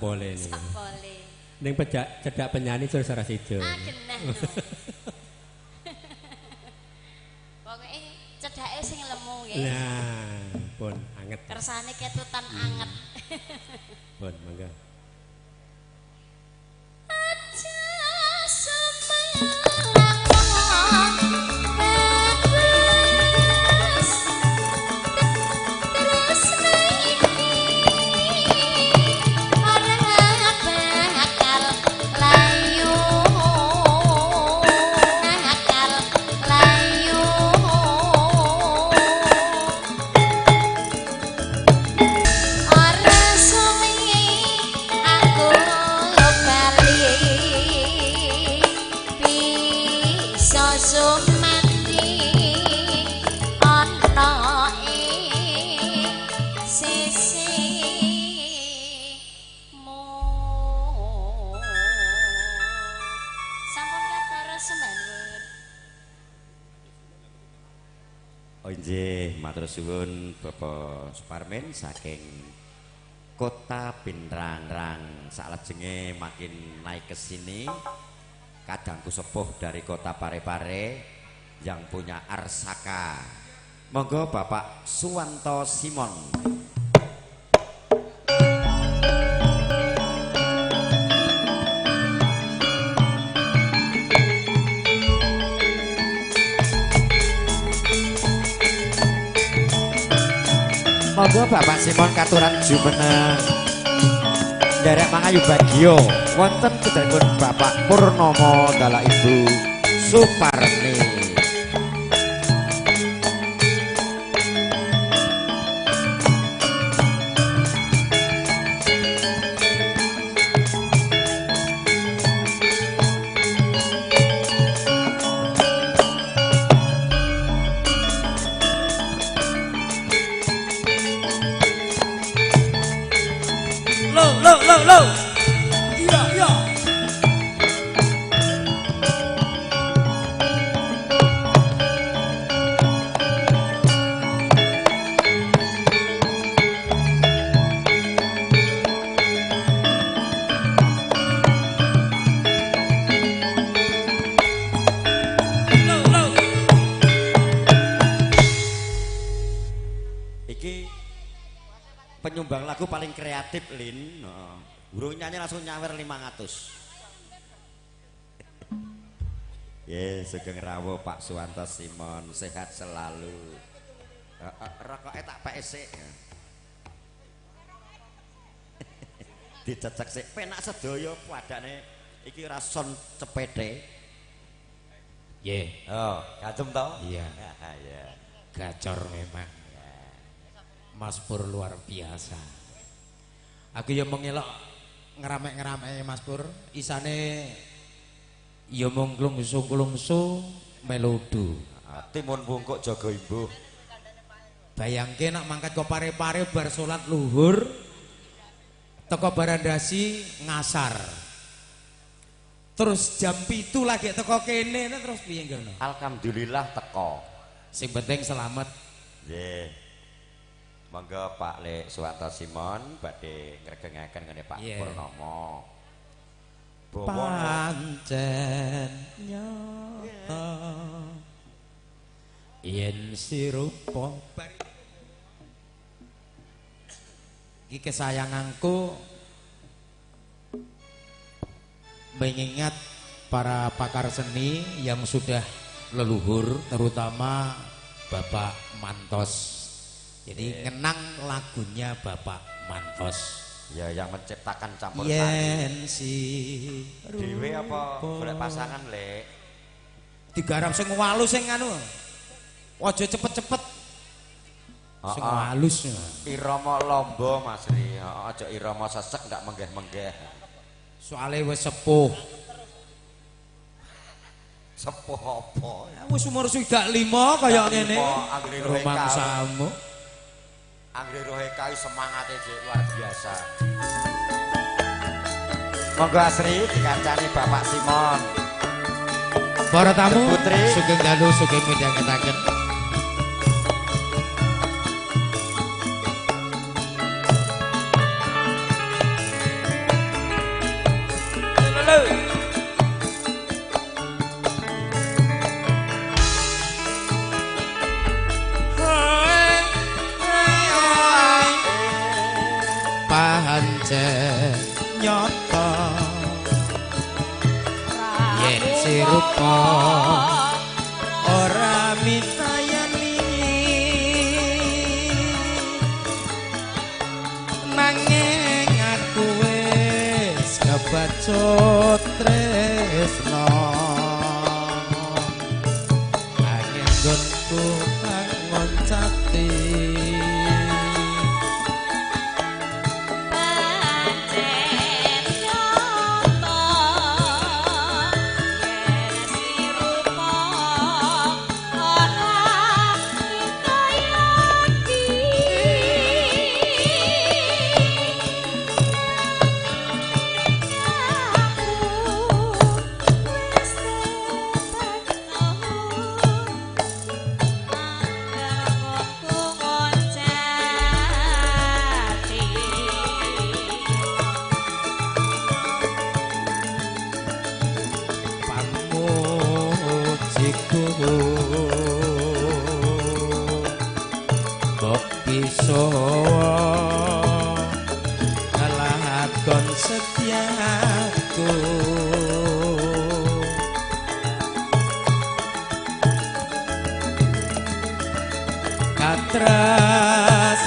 Boleh nih. Boleh. Ning cedak penyanyi terus ora sido. Ah genah no. Pokoke cedake sing lemu nggih. Nah, pun anget. Kersane ketutan anget. Pun mangga. Aja matur suwun Bapak Suparmin saking Kota Pinrang. Salajenge makin naik ke sini kadangku sepuh dari Kota Parepare yang punya Arsaka. Monggo Bapak Suwanto Simon. Monggo Bapak Simon katuran jumeneng. Nderek mangayu bagyo wonten sedherepun Bapak Purnomo dalah Ibu Suparni. Lo. Iya, iya. Lo, lo. Iki penyumbang lagu paling kreatif, Lin. Heeh. Burung nyanyi langsung nyawer 500. Ye, sugeng rawuh Pak Suwanto Simon, sehat selalu. Rokoke tak pek sik. Dicecek sik, penak sedaya padane iki ora son cepete. Ye. Oh, kagem to? Iya. Iya. Gacor memang. Mas Pur luar biasa. Aku ya mengelok ngeramek-ngeramek Mas Pur, isane ya mung klungsu-klungsu melodu. Timun bungkuk jaga imbuh. Bayangke nak mangkat kok pare-pare bar salat luhur teko barandasi ngasar. Terus jam 7 lagi teko kene terus piye nggono? Alhamdulillah teko. Sing penting selamat. Nggih. Monggo Pak Lek Suwanto Simon badhe ngregengaken ngene Pak Purnomo. Pancen nyata yen sirupa iki kesayanganku, mengingat para pakar seni yang sudah leluhur, terutama Bapak Mantos. Jadi ngenang lagunya Bapak Mantos. Ya, yang menciptakan campur sari. Si dhewe apa golek pasangan, Lek? Digarap sing walus sing anu. Aja cepet-cepet. Sing halus. Irama lombo Mas Ri, aja irama sesek ndak menggeh-menggeh. Soale wis sepuh. Sepuh apa? Wis umur 65 kaya ngene. Rumangsamu. Anggere rohe kai semangate jek luar biasa. Monggo Asri dikancani Bapak Simon. Para tamu sugeng dalu sugeng midhangetaken. Pancen nyata yen sirupa ora mitayani nanging aku wis kebacut tresno angin nggonku ngoncati. Kok bisa ngelakon setiaku katras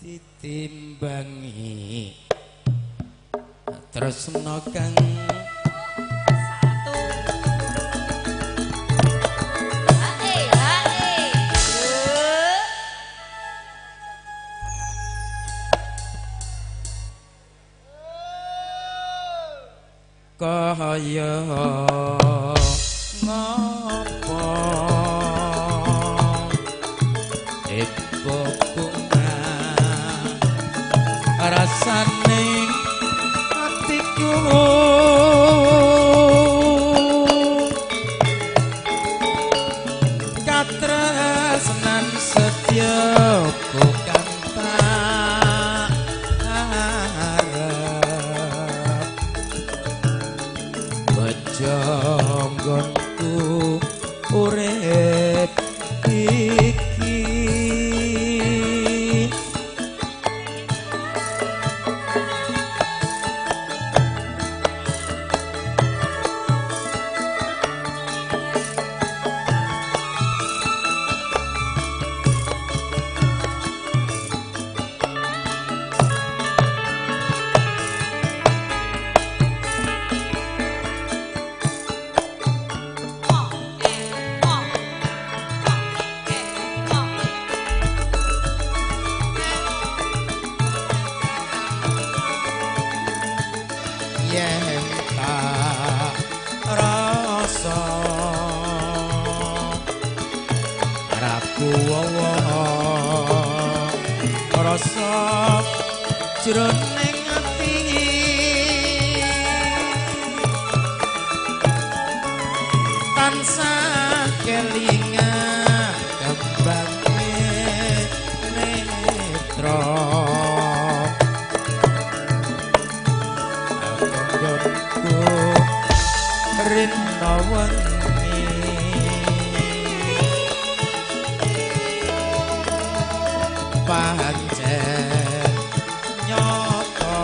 Ditimbangi tresna kang satu. Hae hae. Kaya ngopo rasane atiku katresnan setyaku kang tak arep bejo nggonku urip iki. Yen tak rasa raku wawa rasa jroning ati tansah kelingan kembange netra. Rina wengi pancen nyata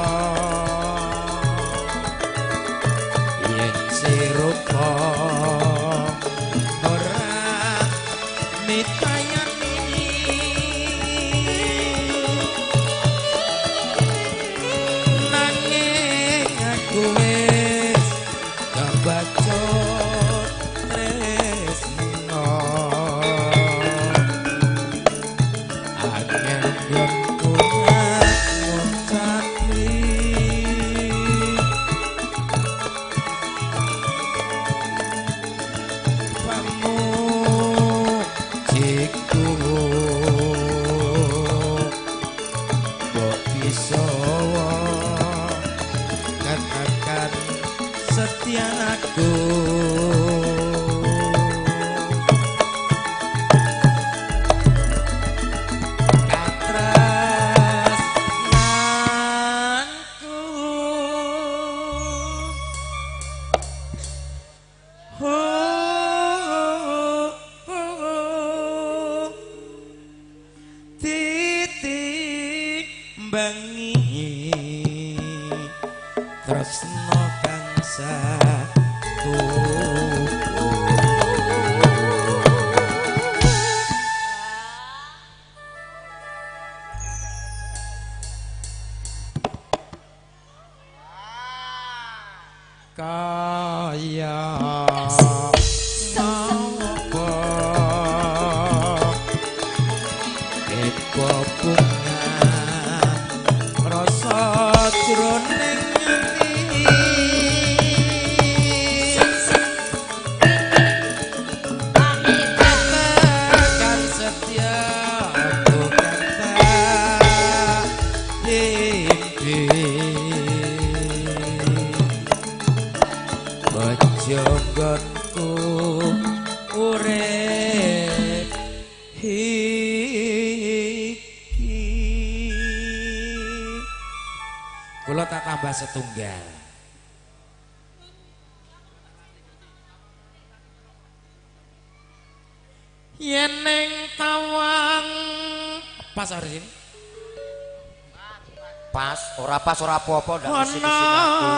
yen sirupa ora mitayani nanging aku wis kebacut tresno angel nggonku ngucapi pamujiku mbok bisa katakan setiaku. Katresnanku titimbangi tresna kang satu. Kaya ngopo epo bunga rasa jroning ati katakan setia aku kang tak impi bejo nggonku urip iki. Kula tak tambah setunggal. Yen ning tawang pas harus ini. Pas, ora pas ora apa-apa ndak isin-isin aku.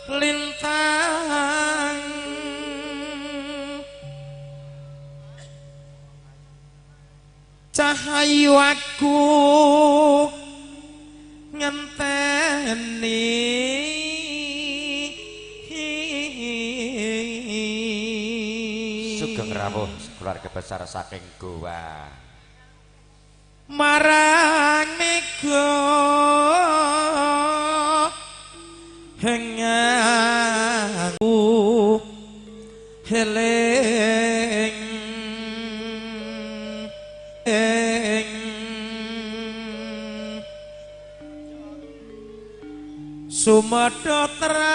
Lintang Cahayu aku ngenteni sugeng rawuh keluarga besar saking Goa marang mega hengaku heling ing sumedha terang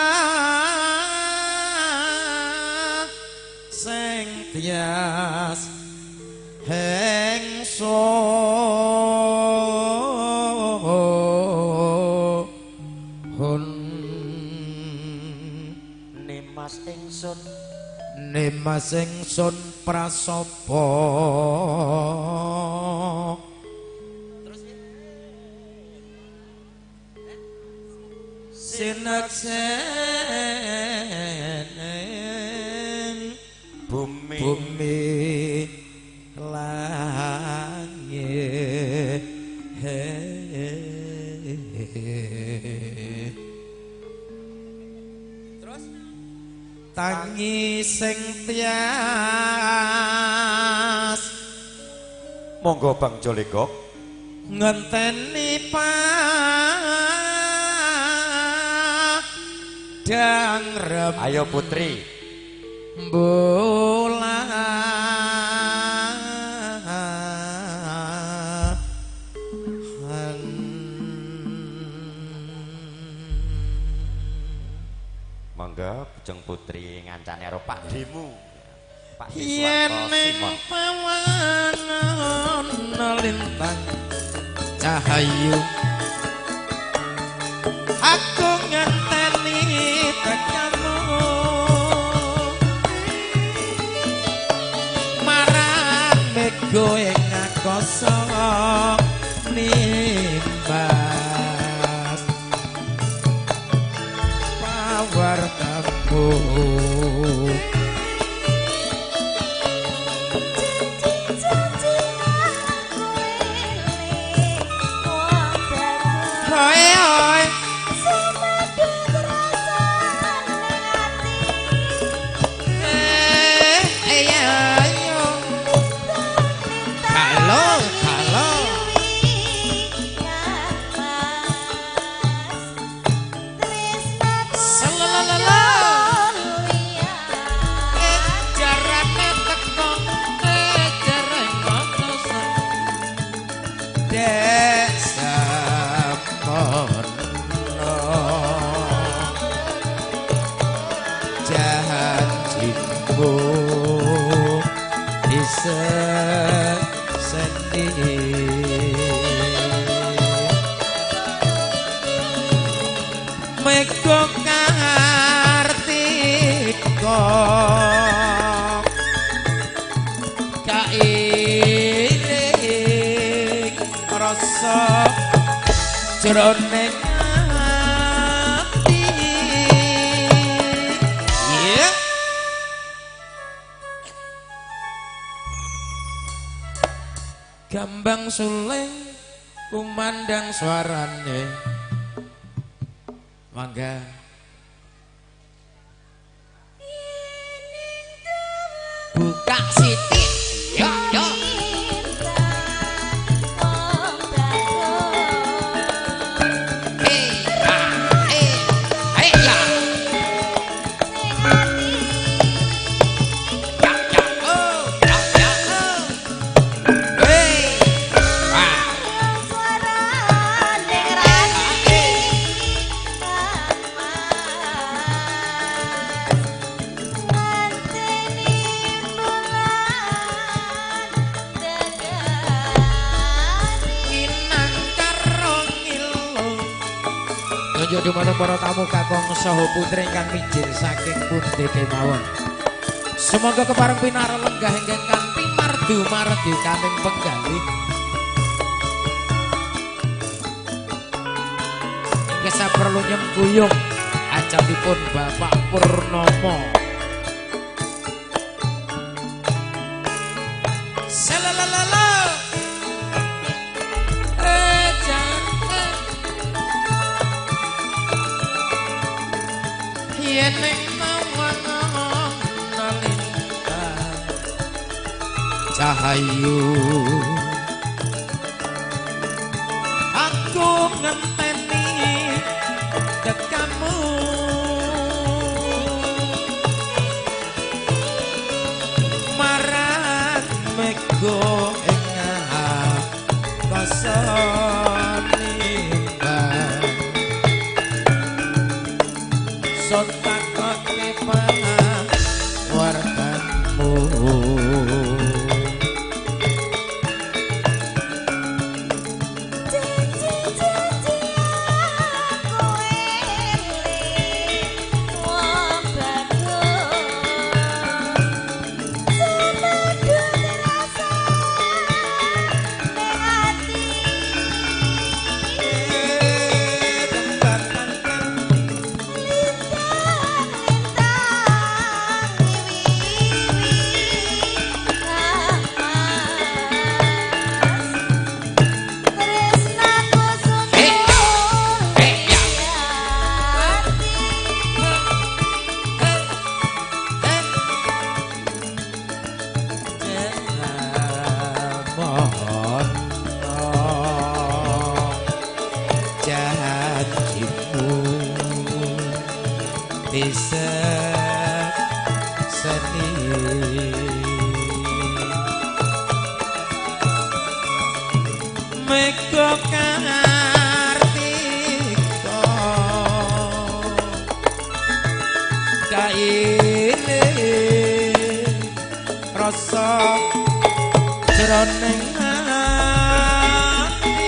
sing tias hengso hun nimas ingsun nimas ingsun prasapa terus sinaksen bumi bumi langit terus tangi sing tias monggo Bang Jolegok ngenteni padang rem ayo putri bulan monggo Bujeng Putri ngancane karo Pak Demu Pak yen Suwanto ning Simon pawan ana lintang cahayu aku ngenteni tekamu marang mega ing akasa nimbas pawartamu hoi hoi ayo halo halo salalala jarane teko jarane dek samono janjimu diseseni mega kartika kairing rasa jroning ati yeah. Gambang suling kumandang suarane mangga buka sithik yo yo dumateng para tamu kakung saha putri ingkang mijil saking pundi kemawon. Semoga kepareng pinara lenggah ingkang kanthi mardu mardi kaning penggalih. Ingkang saperlu nyengkuyung ajatipun Bapak Purnomo. Salalala. Yen ning tawang lintang cahayu aku ngenteni tekamu marang mego ing akasa nimbang sotakoke pawartanmu. Mega Kartika kaile rasa jroning ati.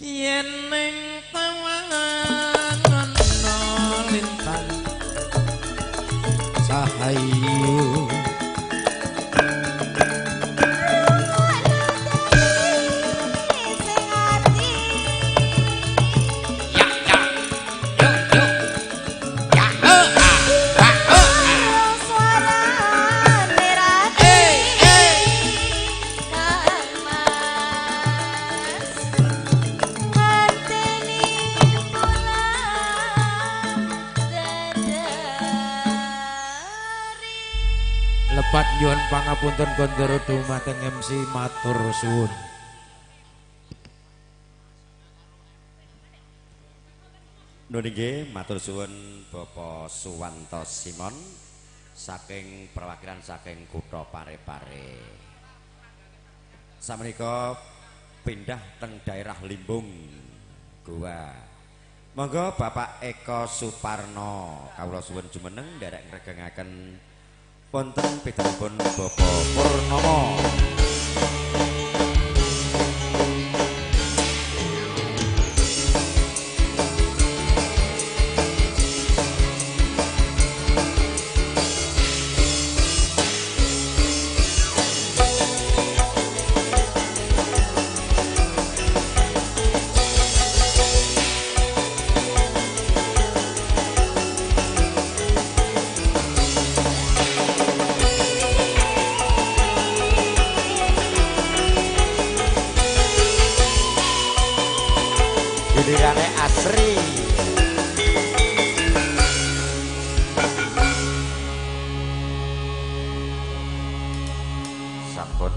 Yen ning tawang ana lintang cahayu lepat nyuwun pangapunten kondoro dumateng MC matur suwun. Nuwun inggih matur suwun Bapak Suwanto Simon saking perwakilan saking kutha Parepare. Samenika pindah teng daerah Limbung Goa. Monggo Bapak Eko Suparno kawula suwun jumeneng nderek ngregengaken wonten pidhanipun Bapak Purnomo. Gilirane Asri. Sampun.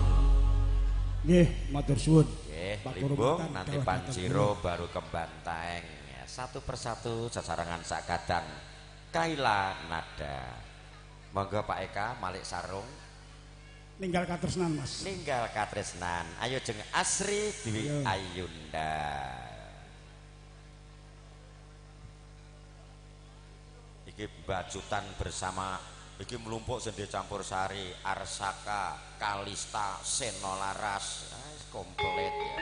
Nggih, matur suwun. Nggih, Limbung nanti Panjiro baru ke Bantaeng. Satu persatu sasarengan sakadang Kaila Nada. Monggo Pak Eka malik sarung. Ninggal katresnan, Mas. Ninggal katresnan. Ayo jeng Asri Dwi Ayunda. Iki bacutan bersama iki mlumpuk sendhe campur sari, Arsaka, Kalista, Senolaras, komplit ya.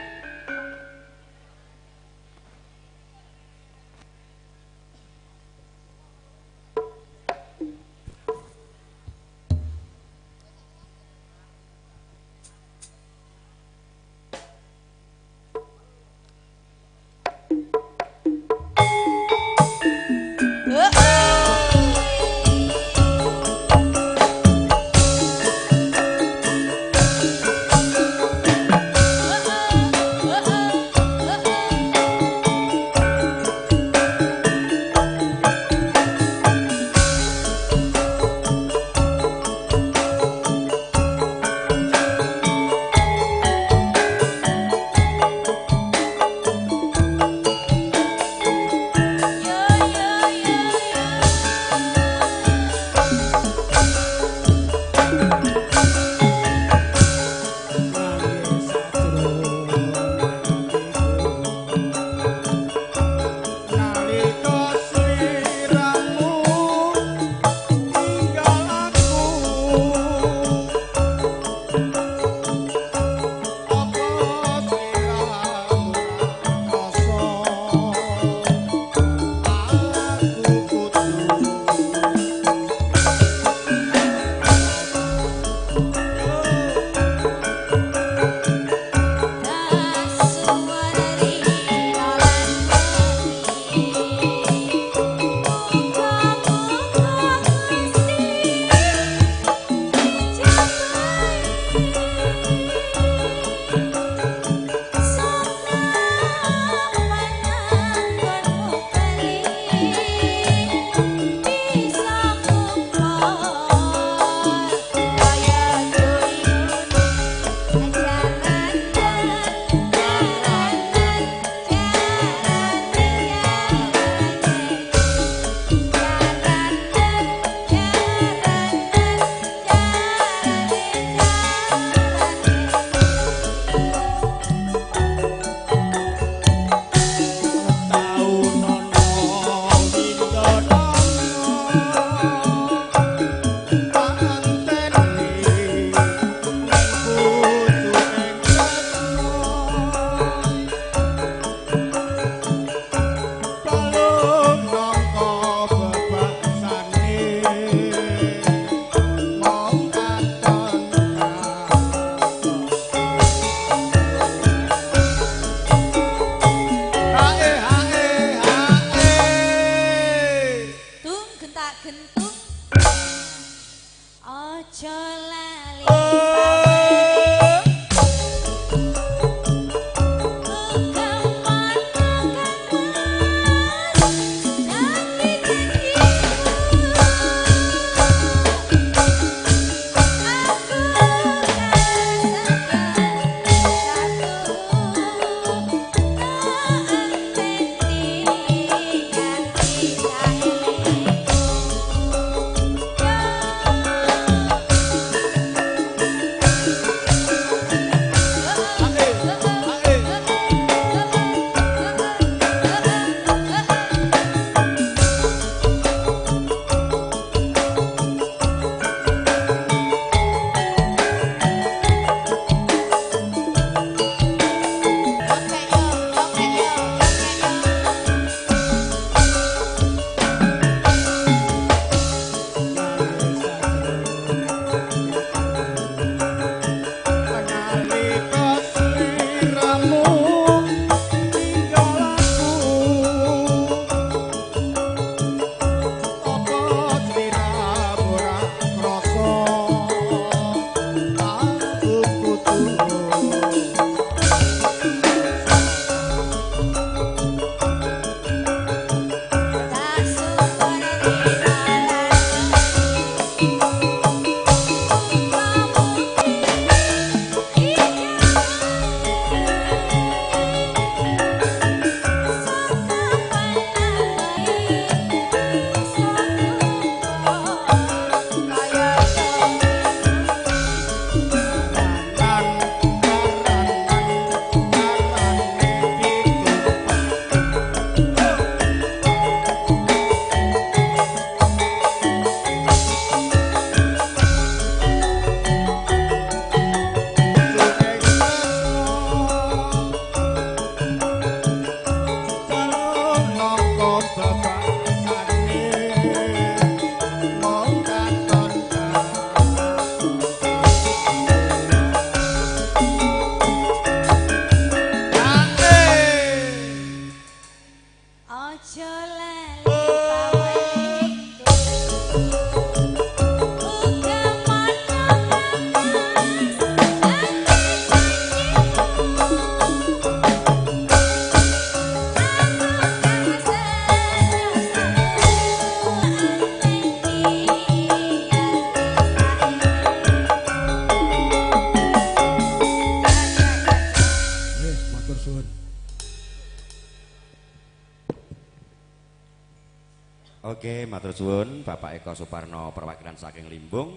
Oke, matur suwun Bapak Eko Suparno perwakilan saking Limbung.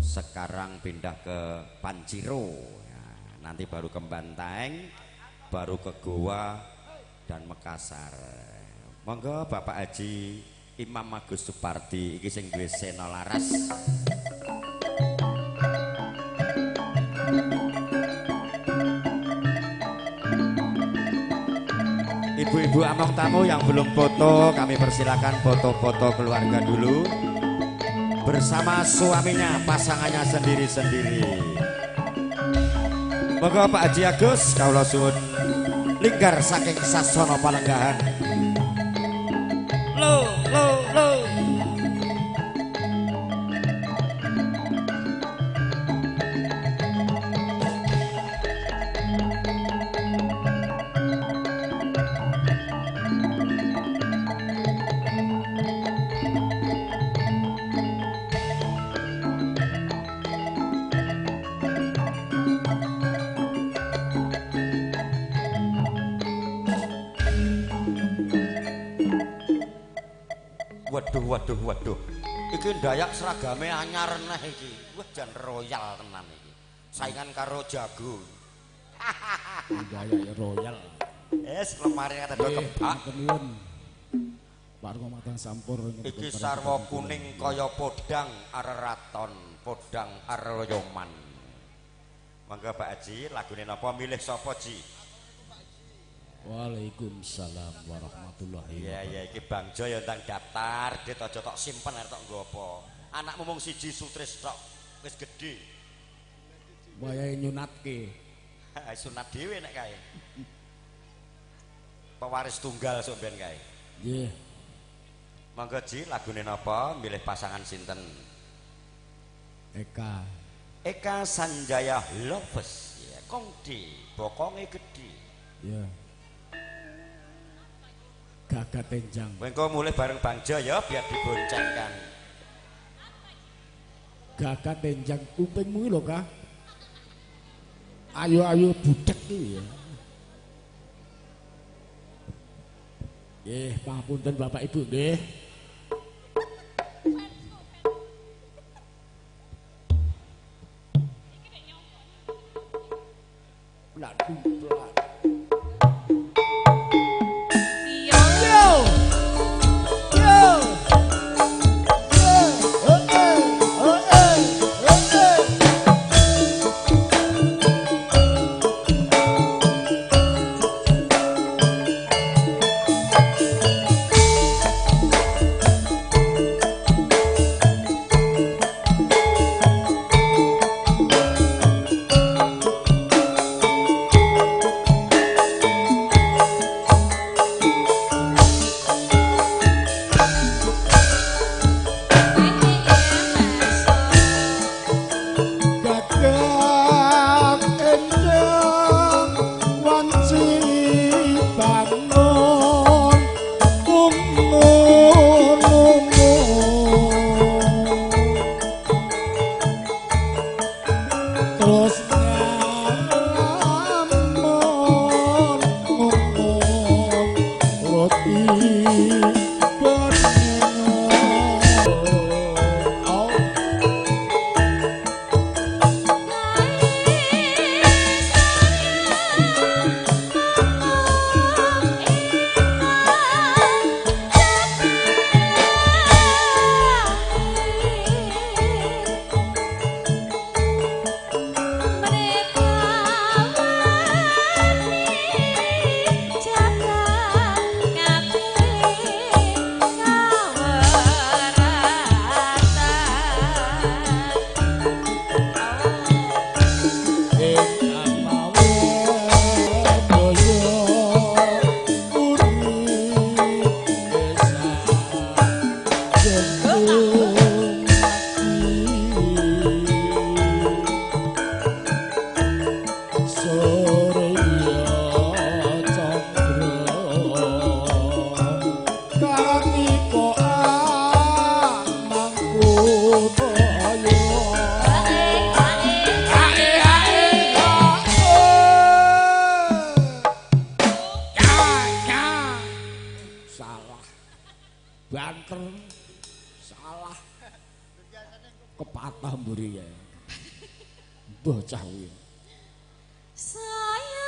Sekarang pindah ke Panciro. Ya, nanti baru ke Bantaeng, baru ke Goa dan Makassar. Monggo Bapak Haji Imam Agus Supardi iki sing duwe Sena Laras. Ibu-ibu among tamu yang belum foto, kami persilakan foto-foto keluarga dulu bersama suaminya, pasangannya sendiri-sendiri. Monggo Pak Haji Agus, kawula suwun linggar saking sasana palenggahan. Lo lo lo. Waduh, waduh, waduh. Iki Dayak seragame anyar neh iki. Wah, jan royal tenan iki. Saingan karo jago. Dayak royal. Es lemari kata do kebak. Warga matang sampur. Iki sarwa kuning kaya podang areraton, podang aroyoman. Mangga Pak Haji, lagune napa, milih sapa Ji? Waalaikumsalam warahmatullahi wabarakatuh. Iya iya, iki Bang Jo ya ndang daftar, dit aja tok simpen arep tok nggo apa. Anakmu mung siji sutris tok, wis gedhe. Wayahe nyunatke. Sunat dhewe nek kae. Pewaris tunggal sok ben kae. Nggih. Monggo Ji, lagune napa, milih pasangan sinten? Eka. Eka Sanjaya Lovers. Ya, kongdi, bokonge gedhe. Iya. Gagat tenjang. Mengko mulai bareng Bang Jo ya biar diboncengkan. Gagat tenjang kupingmu iki lho, Kak. Ayo-ayo budek iki ya. Nggih, pangapunten Bapak Ibu nggih. Blat. Banter. Salah. Kepatah mburi ya. Bocah kuwi. Saya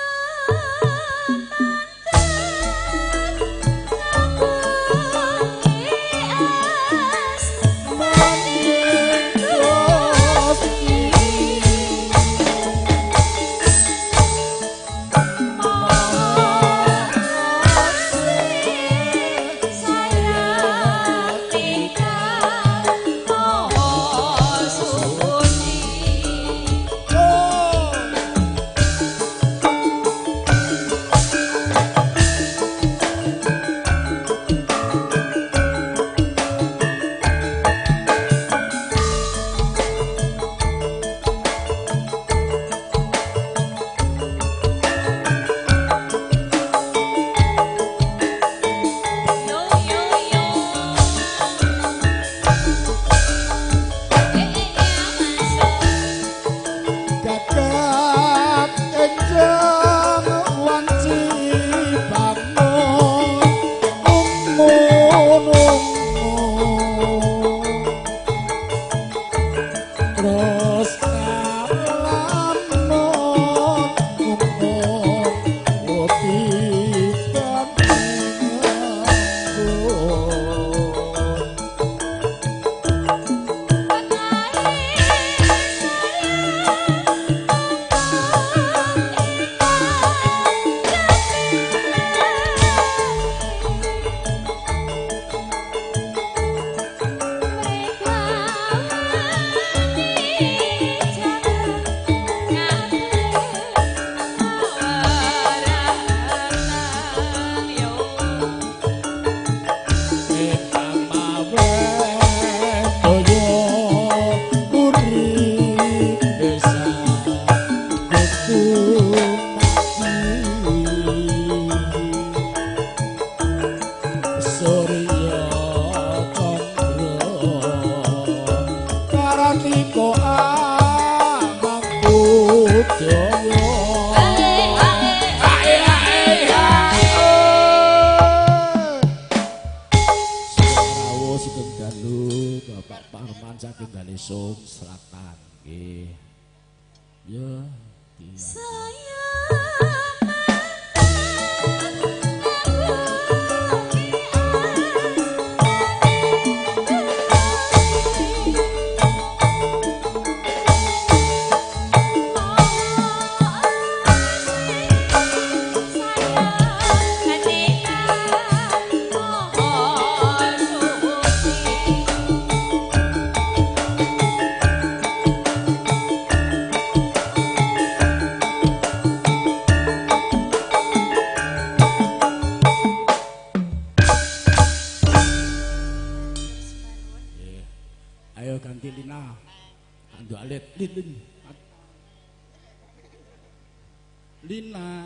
Lina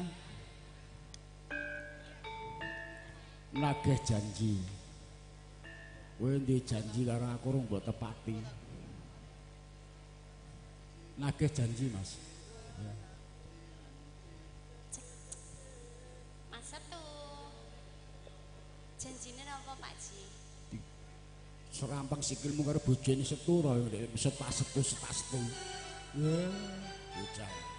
nagih janji. Kowe ndek janji karo aku rung mbok tepati. Nagih janji, Mas. Mas Setu. Janjine napa, Pak Ji? Serampang sikilmu karo bojone Setu to, setu setu. Ya, bocah. Sayang.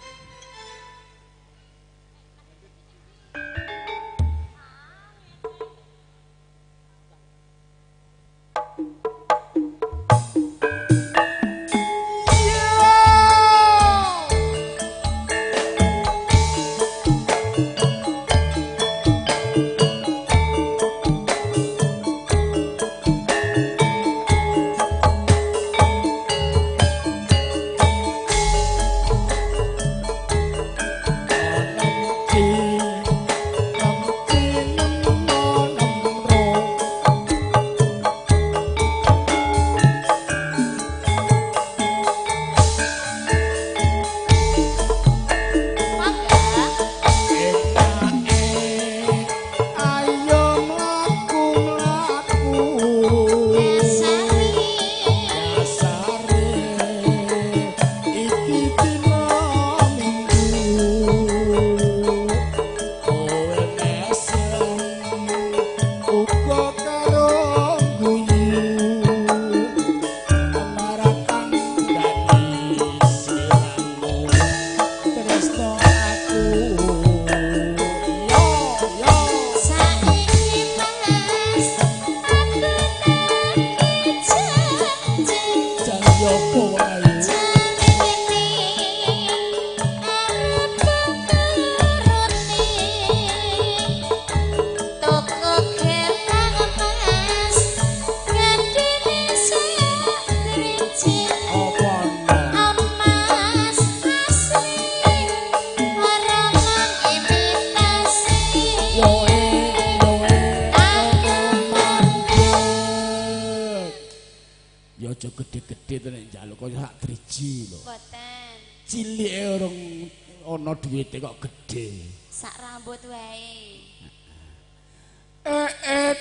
aja gedhe-gedhe to nek njaluk kaya sak driji lho. Mboten. Cilike urung ana duwite kok gedhe. Sak rambut wae.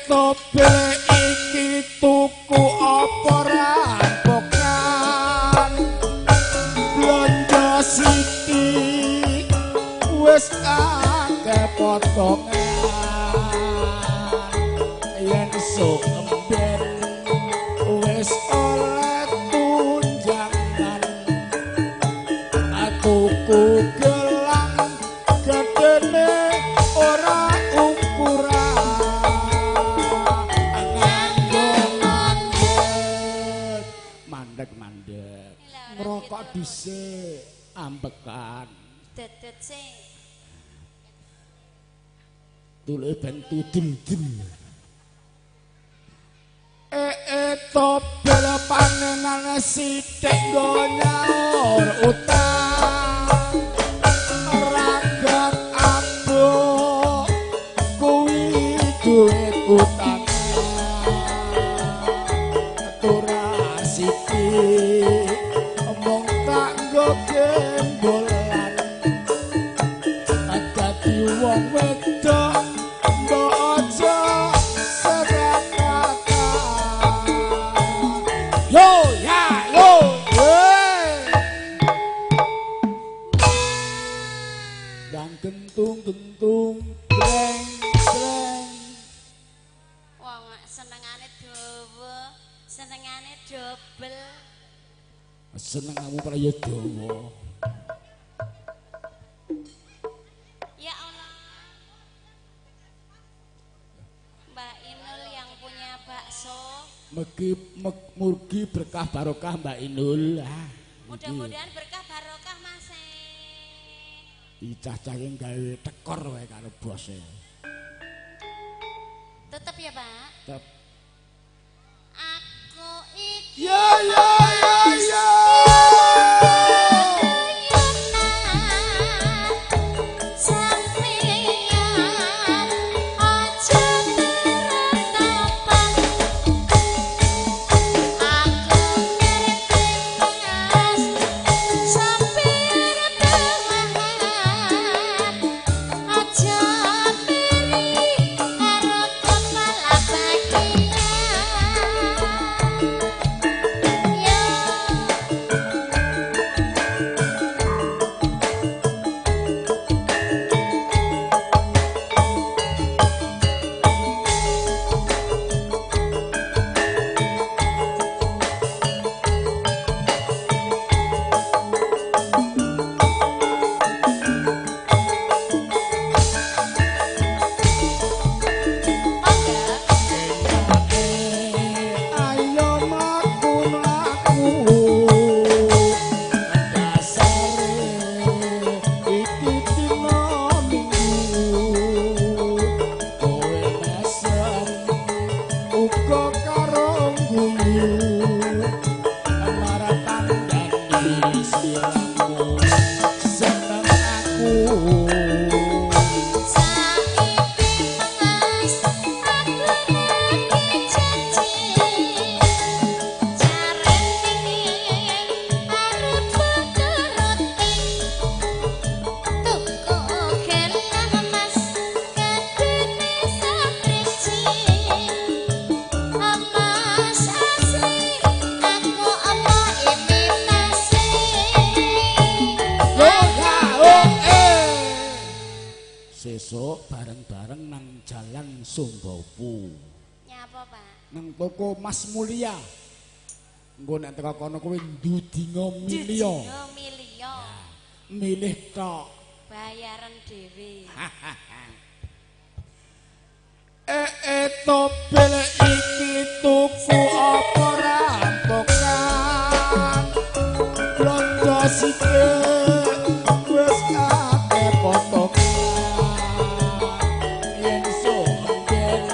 Tobel iki tuku apa rampokan? Blonjo sithik wis akeh potongan. Yen sok emben wis oleh tunjangan, tuku gelang gedene ora ukuran. Nganggo mandek mandek-mandek ngrokok dhisik ambekan dedet sik tuluke ben tudul-dul. Tobel panenan sithik nggo nyaur utang. Ragat abuk kuwi duit utang. Turah sithik mung tak nggo gembolan. Dadi wong wedok mbok aja serakatan. Yo ya yo we. Dang gentung-gentung greng greng. Wong senengane dawa, senengane dobel. Seneng kamu ora ya dawa. Ya Allah. Mbak Inul yang punya bakso. Megi murgi berkah barokah Mbak Inul. Ah, mudah-mudahan berkah barokah Mas. Icah-cah yang gawe tekor wae karo bose. Tetep ya, Pak. Tetep. Aku iki Ya ya ya ya. Sampeyan aja tertapan. Aku ngerti Mas sampeyan teman. Aja miri karo kepala bagian. Ya. Mangga. Ayo mlaku mlaku dasare iki dina Minggu. Kowe mesem uga karo guyu maratan dadi sliramu seneng aku. Saiki Mas aku nagih janji. Jarene arep turuti. Tuku gelang Mas gedene sapriji. Mas asli aku apa imitasi. Yo ya oh eh. Sesuk bareng-bareng nang Jalan Sumbawu. Nyapa, Pak? Nang toko Mas Mulia. Engko nek teko kono kowe ndudinga milio. Dudinga milio. Milih tok. Bayaran dhewe. Tobel iki tuku apa rampokan? Blonjo sithik wis akeh potongan. Yen sok ben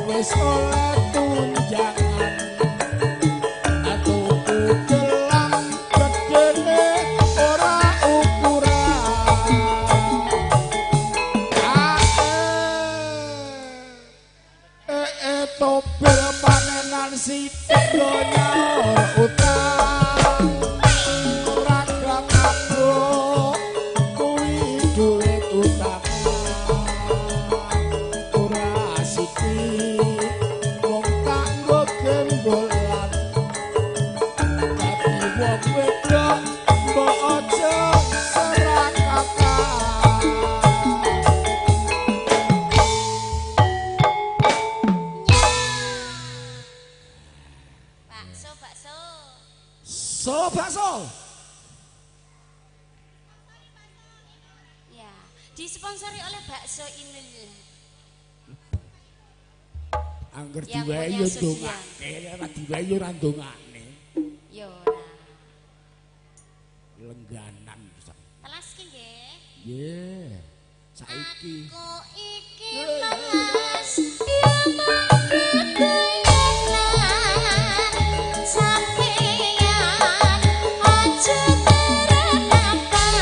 wis oleh tunjangan, tuku gelang gedene ora ukuran. Tobel panenan Cicilan sithik yo nyaur utang. Ora mabuk kuwi duit utang. Ora sithik wong kanggo gembolan. Dadi wong wedok mbok aja serakatan. Bakso, bakso. So bakso. Ya, disponsori oleh Bakso Inul. Angger Yang diwehi punya yo Sudian. ndongake, ora diwehi yo ora ndongakne. Ya ora. Lengganan pisan. Telas ki nggih. Nggih. Saiki Aku iki Mas sampeyan aja tertapan.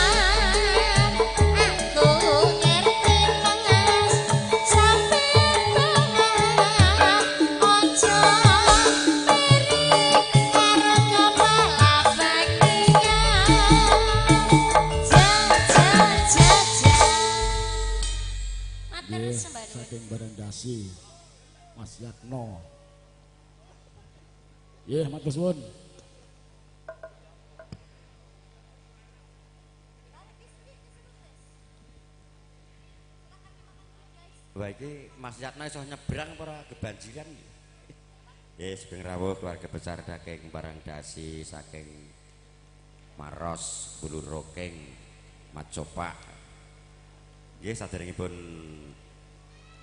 Aku ngerti Mas sampeyan aja iri karo kepala bagian. Ja ja ja ja. Matur nggih sembah nuwun. saking Barandasi Mas Yatno. Nggih, matur suwun. Wah iki Mas Yatno iso nyebrang apa ora kebanjiran iki? Nggih, sugeng rawuh keluarga besar saking Barangdasi saking Maros, Bulu Rokeng, Macopak. Nggih, saderengipun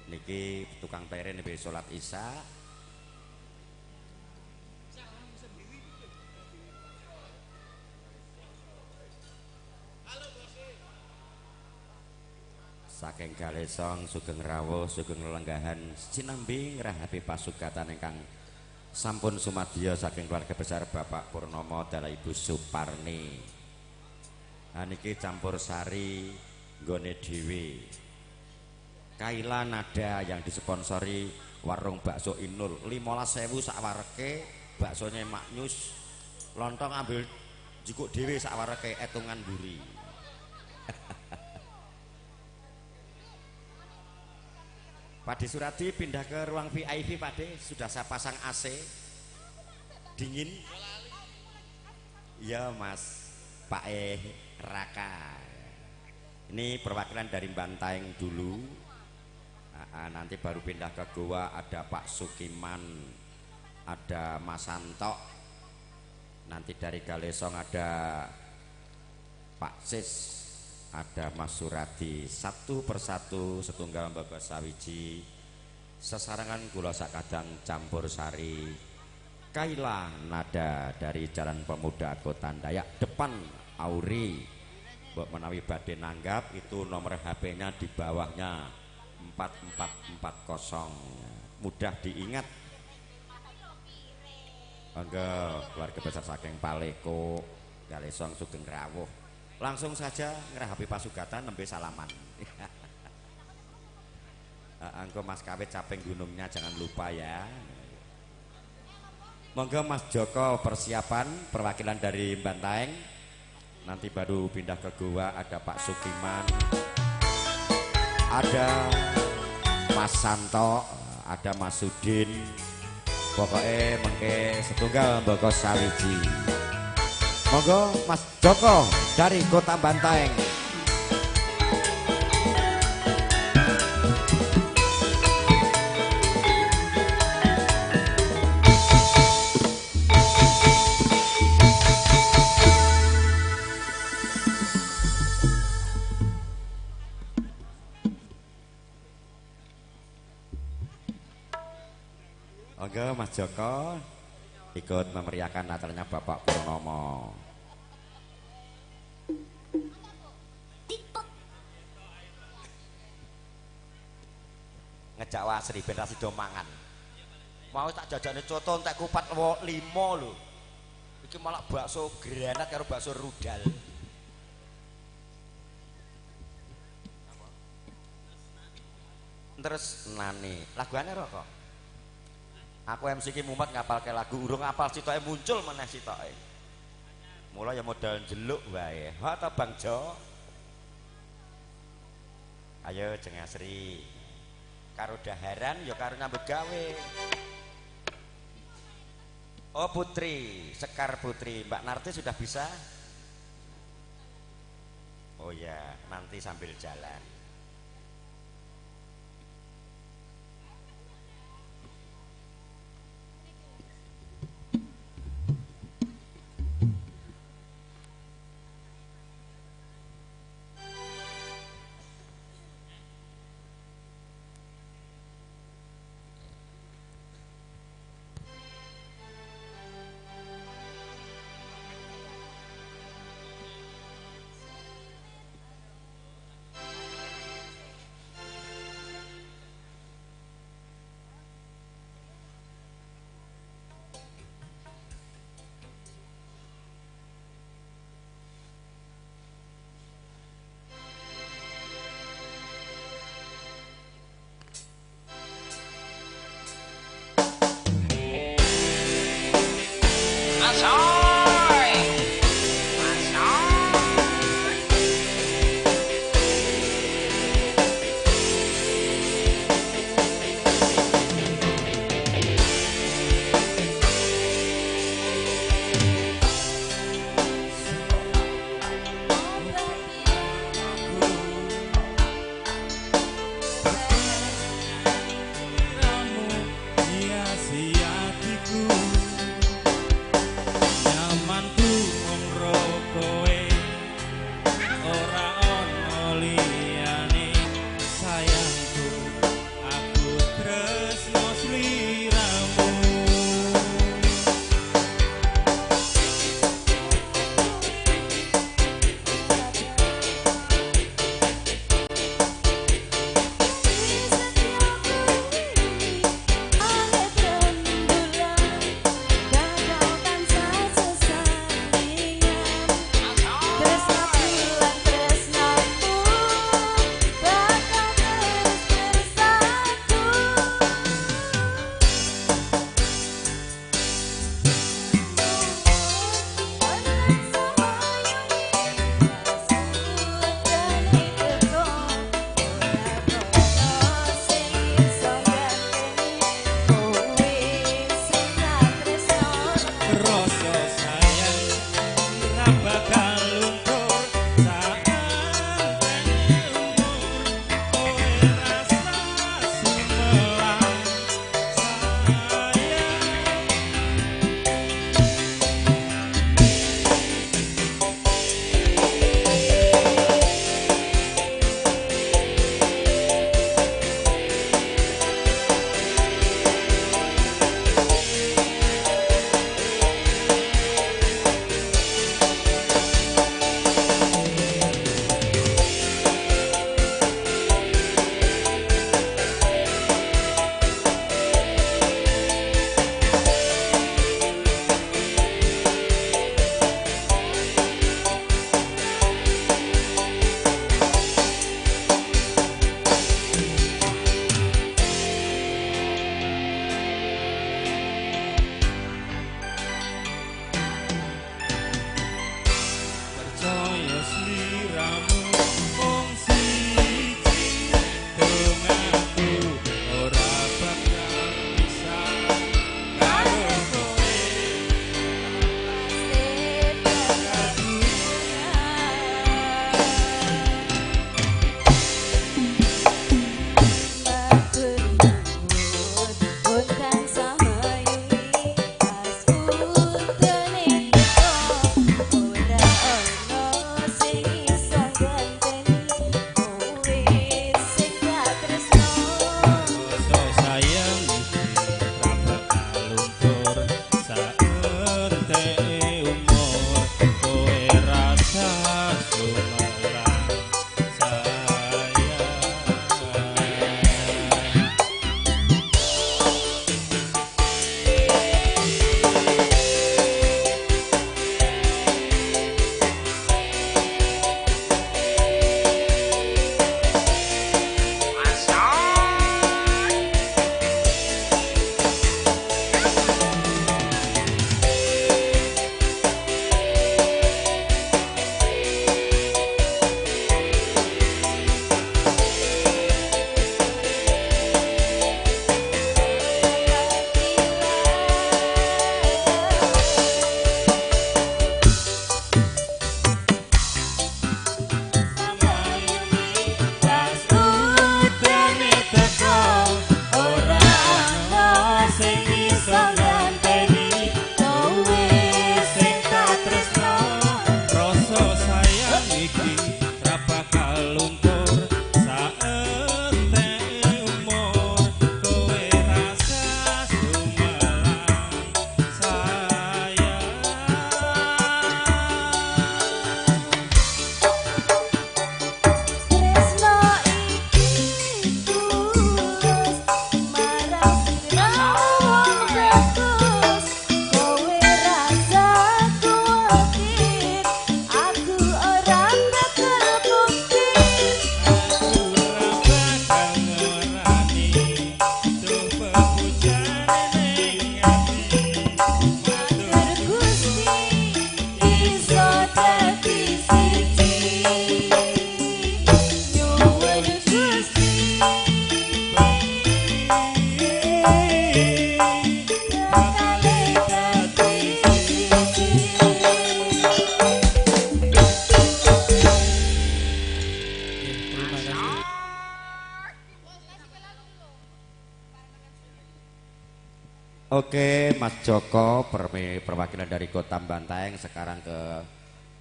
niki tukang pere nembe salat Isya. Saking Galesong sugeng rawuh sugeng lelenggahan sinambi ngrahapi pasugatan ingkang sampun sumadya saking keluarga besar Bapak Purnomo dalah Ibu Suparni. Ha niki campur sari nggone dhewe. Kaila Nada yang disponsori warung bakso Inul 15.000 sak wareke, baksonya maknyus, lontong ambil jikuk dhewe sak wareke etungan mburi. Pak De Suradi pindah ke ruang VIP Pak De, sudah saya pasang AC dingin. Iya Mas Pak E Raka. Ini perwakilan dari Bantaeng dulu. Nanti baru pindah ke Goa ada Pak Sukiman, ada Mas Santo. Nanti dari Galesong ada Pak Sis, ada Mas Suradi. Satu persatu setunggal mbaba sawiji sesarangan kula sakadang campur sari. Kaila Nada dari Jalan Pemuda Kota Dayak depan Auri. Mbok menawi badhe nanggap itu nomor HP-nya di bawahnya 4440. Mudah diingat. Monggo keluarga besar saking Paleko Galesong sugeng rawuh. Langsung saja ngrahapi pasugatan nembe salaman. Angko Mas Kawit caping gunungnya jangan lupa ya. Monggo Mas Joko persiapan perwakilan dari Bantaeng. Nanti baru pindah ke Goa ada Pak Sukiman, ada Mas Santo, ada Mas Sudin. Pokoknya mengke setunggal mboko sawiji. Monggo Mas Joko dari Kota Bantaeng. Monggo Mas Joko ikut memeriahkan acaranya Bapak Purnomo. Ngejak wasri ben ra sida mangan. Mau tak jajane coto entek kupat 5 lho. Iki malah bakso granat karo bakso rudal. Terus nani, laguane rokok. Aku MC ki mumet ngapalke lagu, urung ngapal sitoke muncul meneh sitoke. Mula ya modal njeluk wae. Ha ta Bang Jo? Ayo Jeng Asri. Karo daharan ya karo nyambut gawe. Oh Putri, Sekar Putri, Mbak Narti sudah bisa? Oh ya, nanti sambil jalan. Oke, Mas Joko perwakilan dari Kota Banteng sekarang ke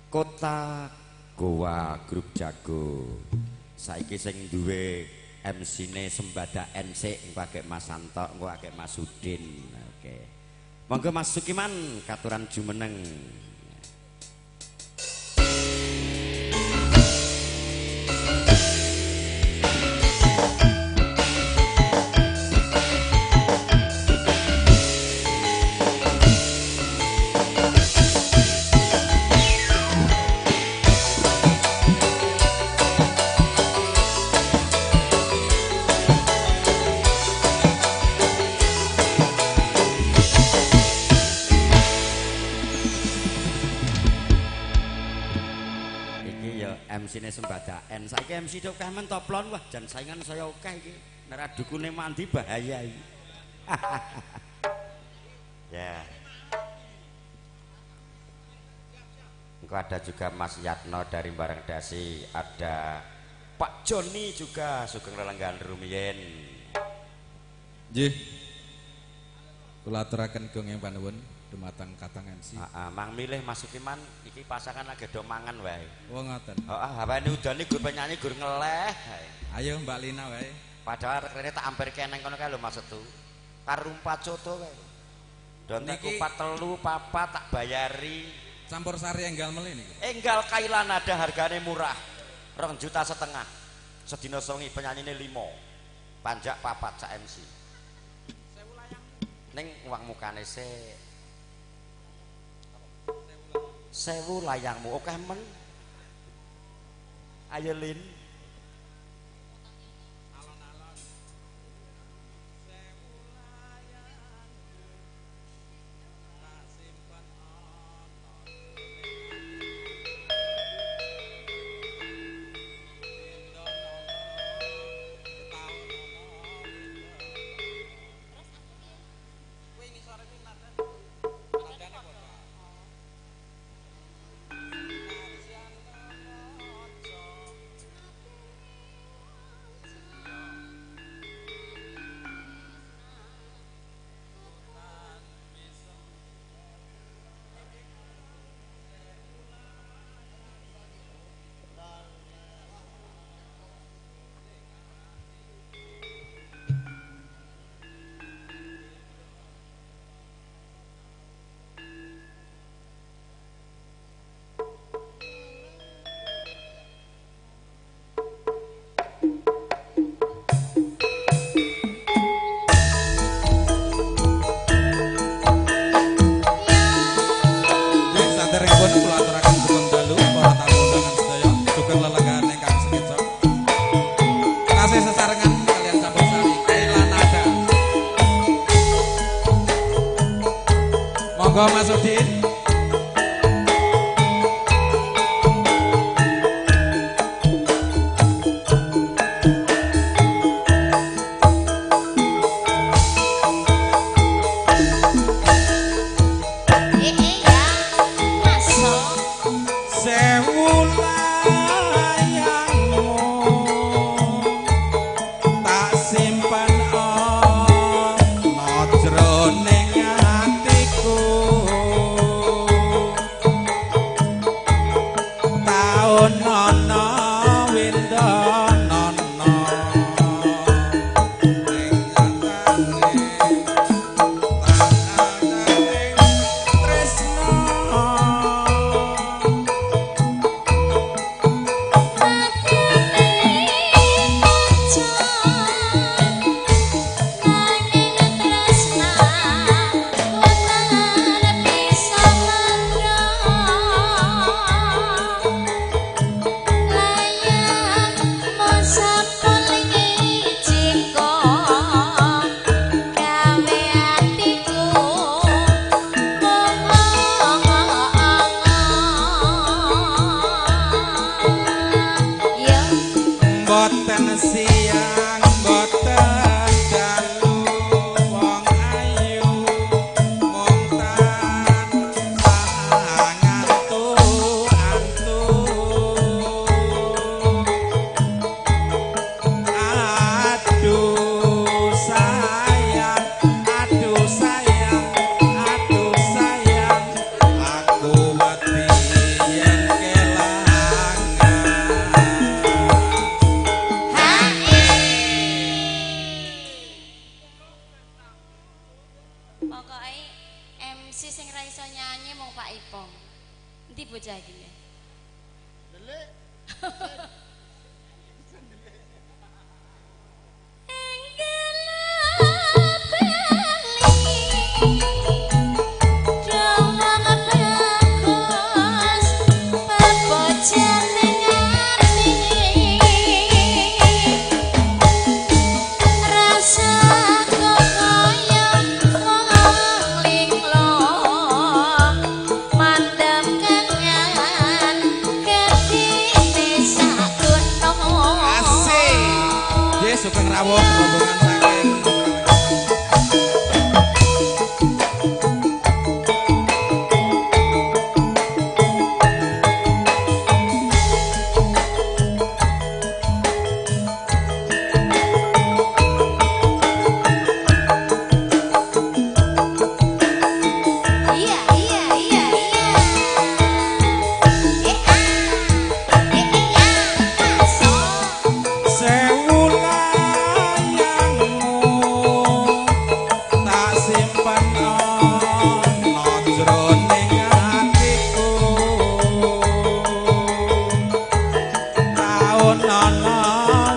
Kota Goa Grup Jago. Saiki sing duwe MC-ne Sembada NC engko agek Mas Santo, engko agek Mas Udin. Oke. Monggo Mas Sukiman katuran jumeneng. MC-ne Sembada N. Saiki MC do akeh men toplon, wah jan saingan saya akeh iki. Nek ra dukune mandi bahaya iki. Ya. Engko ada juga Mas Yatno dari Barang Dasi, ada Pak Joni juga sugeng lelenggahan rumiyin. Nggih. Kula aturaken gongeng panuwun dumateng Kakang MC. Heeh, mang milih Mas Sukiman iki pasangan lagi do mangan wae. Oh ngoten. Heeh, hawane udane gur penyanyi gur ngeleh. Ayo Mbak Lina wae. Padahal rene tak ampir keneng kono kae lho Mas Setu. Karumpat coto kae. Don tak kupat telu papat tak bayari. Campur sari enggal meli niki. Enggal kailan ada hargane murah. 2,5 juta. Sedina songi penyanyine 5. Panjak papat sak MC. Ning uang mukane sik 1000 layangmu akeh men. Ayo Lin. Alon-alon. 1000 layangmu tak simpen ana Monggo Mas Udin. Jroning atiku. Pokoke MC sing ra iso nyanyi mung Pak Ipong. Endi bocah iki? Delik. Sugeng rawuh rombongan saking Iya iya iya iya. Sewu layangmu tak simpen ana jroning atiku taun ana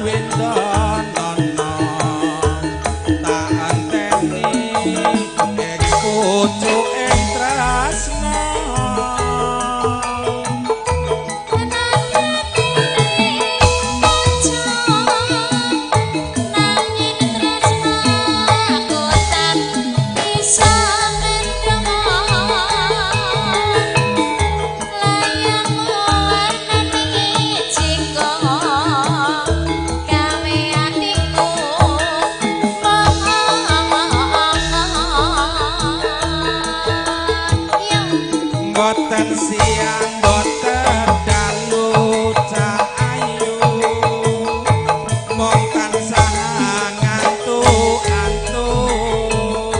windono tak anteni ing pucuking tresna. Boten siang boten dalu cah ayu mung tansah ngantuk-antuk.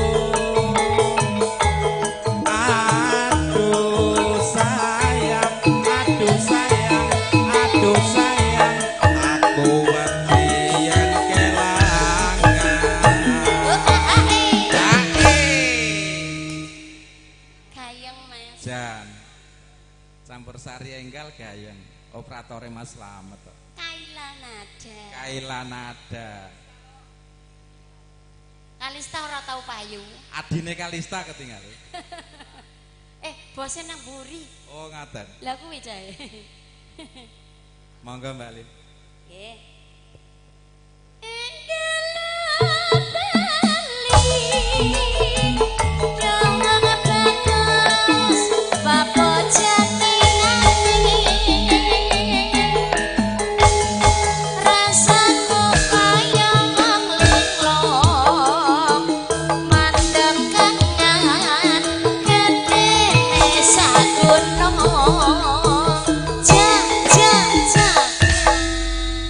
Aduh sayang, aduh sayang, aduh sayang, aku wedi yen kelangan. Gayeng Mas. Jan. Campur sari enggal gayeng. Operatore Mas Slamet. Kaila Nada. Kaila Nada. Kalista ora tau payu. Adine Kalista ketinggalan. Bose nang mburi. Oh, ngaten. Lah kuwi jae. Monggo Mbak Lin. Nggih.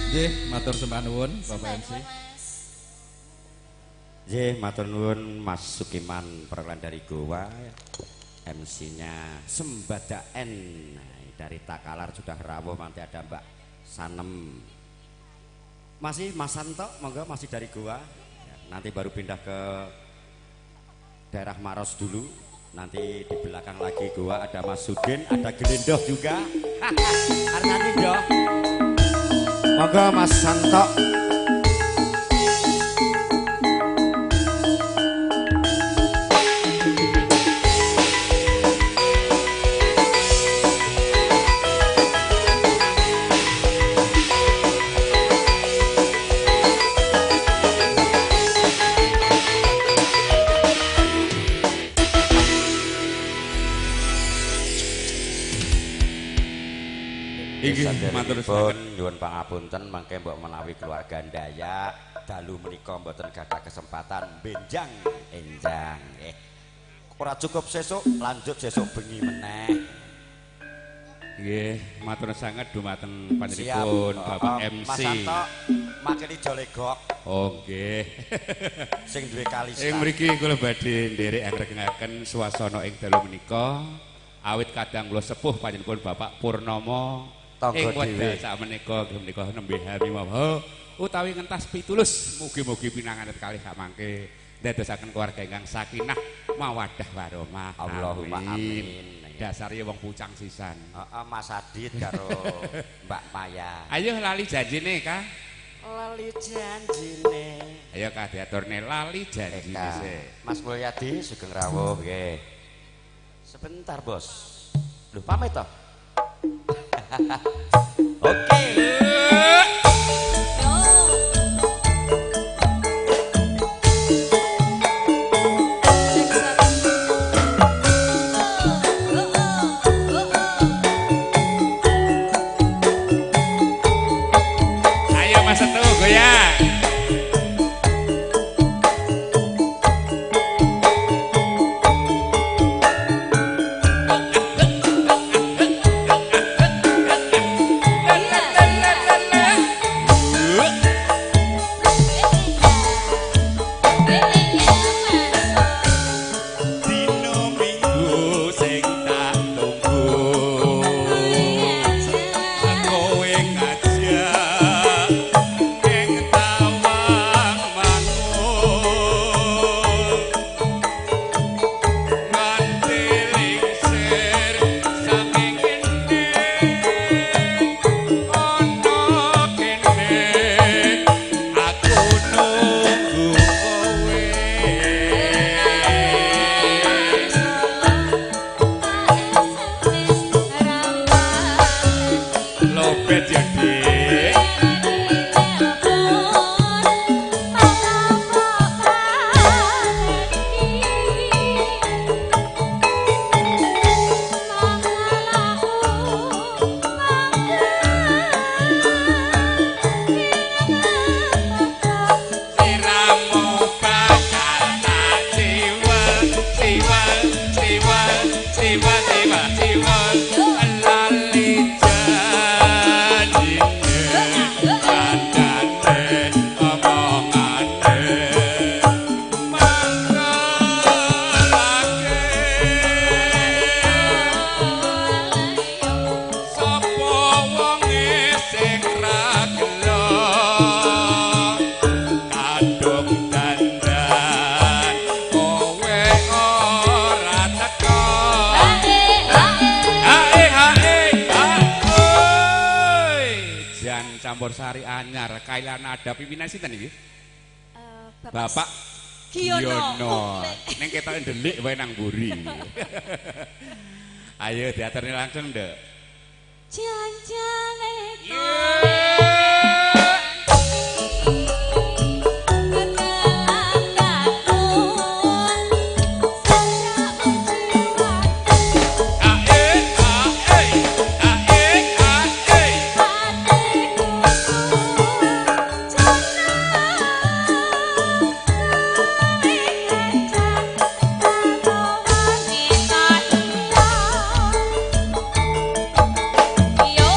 Nggih, matur sembah nuwun Bapak MC. Nggih, matur nuwun Mas Sukiman perwakilan dari Gowa, MC-nya Sembada N dari Takalar sudah rawuh, nanti ada Mbak Sanem. Masih Mas Santo, monggo masih dari Gowa. Nanti baru pindah ke daerah Maros dulu. Nanti di belakang lagi Gowa ada Mas Sudin, ada Gelendoh juga. Artani doh. Monggo Mas Santo. Inggih, matur suwun nyuwun pangapunten mangke mbok menawi keluarga Dayak dalu menika mboten gadah kesempatan benjang enjang. Ora cukup sesuk, lanjut sesuk bengi meneh. Nggih, matur sanget dumateng panjenenganipun Bapak MC. Mas Santo makeni jolegok. Oh nggih. Sing duwe Kalista. Ing mriki kula badhe nderek angregengaken swasana ing dalu menika. Awit kadang kula sepuh panjenenganipun Bapak Purnomo tangga dhewe sak menika nggih menika nembe hamimaha utawi ngentas pitulus mugi-mugi pinanganten kalih sak mangke ndadosaken keluarga ingkang sakinah Mawaddah warahmah. Allahumma amin. Dasare wong pucang sisan. Heeh, Mas Adit karo Mbak Maya. Ayo lali janjine, Kak. Lali janjine. Ayo Kak diaturne lali janjine sik. Mas Mulyadi sugeng rawuh nggih. Sebentar, Bos. Lho, pamit toh? Oke. Ayo Mas Setu goyang. Dino minggu sing tak tunggu, kowe ngajak ing Tawang Mangun, nganti lingsir saking kene ana kene aku nunggu kowe. Lobet ya, Dik. Siramu bakal tak ciwel, ciwel, ciwel, ciwel, ciwel, ciwel. Lali janjine, kandhane omongane mangkelake. Sapa wonge sing ra gelo kadung dandan kowe ora teko. Hae hae hae. Jan campur sari anyar kailan ada pimpinan sinten iki? Bapak Giono. Ning ketoke ndelik wae nang mburi. Ayo diaturne langsung, Nduk. Janjane Ae ae ae ae. Yo.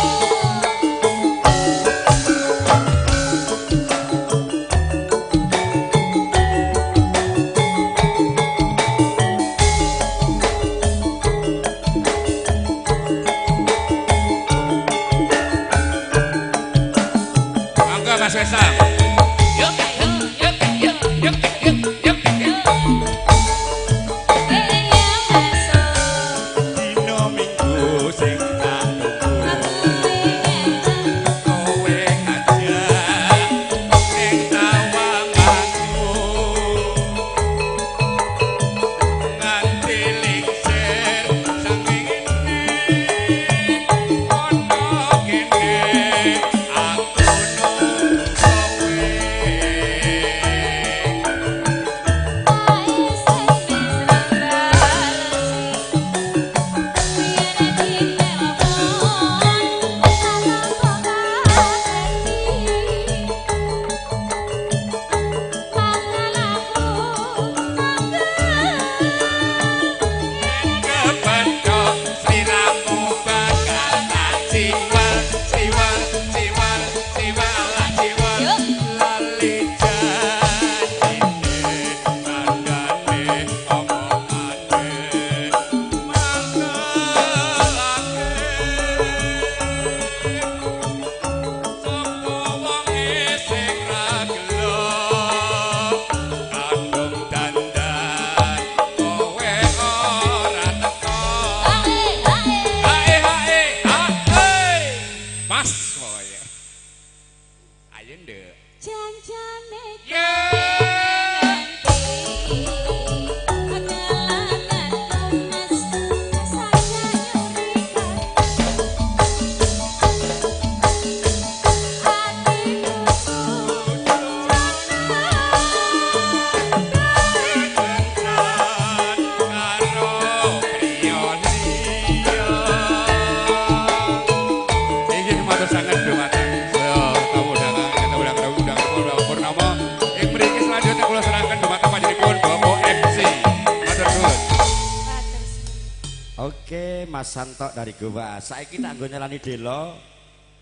Oke, Mas Santo dari Gowa. Saiki tak nggo nyelani Delo.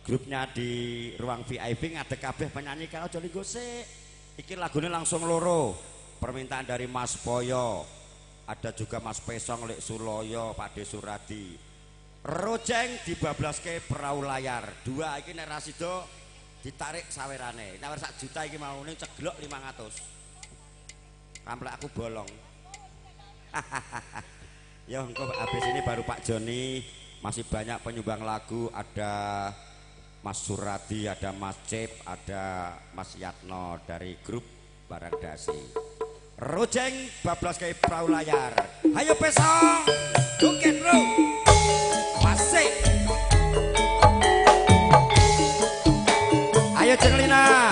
Grupnya di ruang VIP ngadeg kabeh penyanyi karo aja linggo sik. Iki lagune langsung loro. Permintaan dari Mas Poyo. Ada juga Mas Pesong, Lek Suloyo, Pak De Suradi. Rojeng dibablaske perahu layar. Dua iki nek ra sida ditarik sawerane. Nawar sak juta iki maune ceglok 500. Kamplek aku bolong. Ya engko habis ini baru Pak Joni, masih banyak penyumbang lagu, ada Mas Suradi, ada Mas Cep, ada Mas Yatno dari grup Barang Dasi. Rojeng bablas kayak perahu layar. Ayo Pesong, joget bro. Wasik. Ayo Jenglina.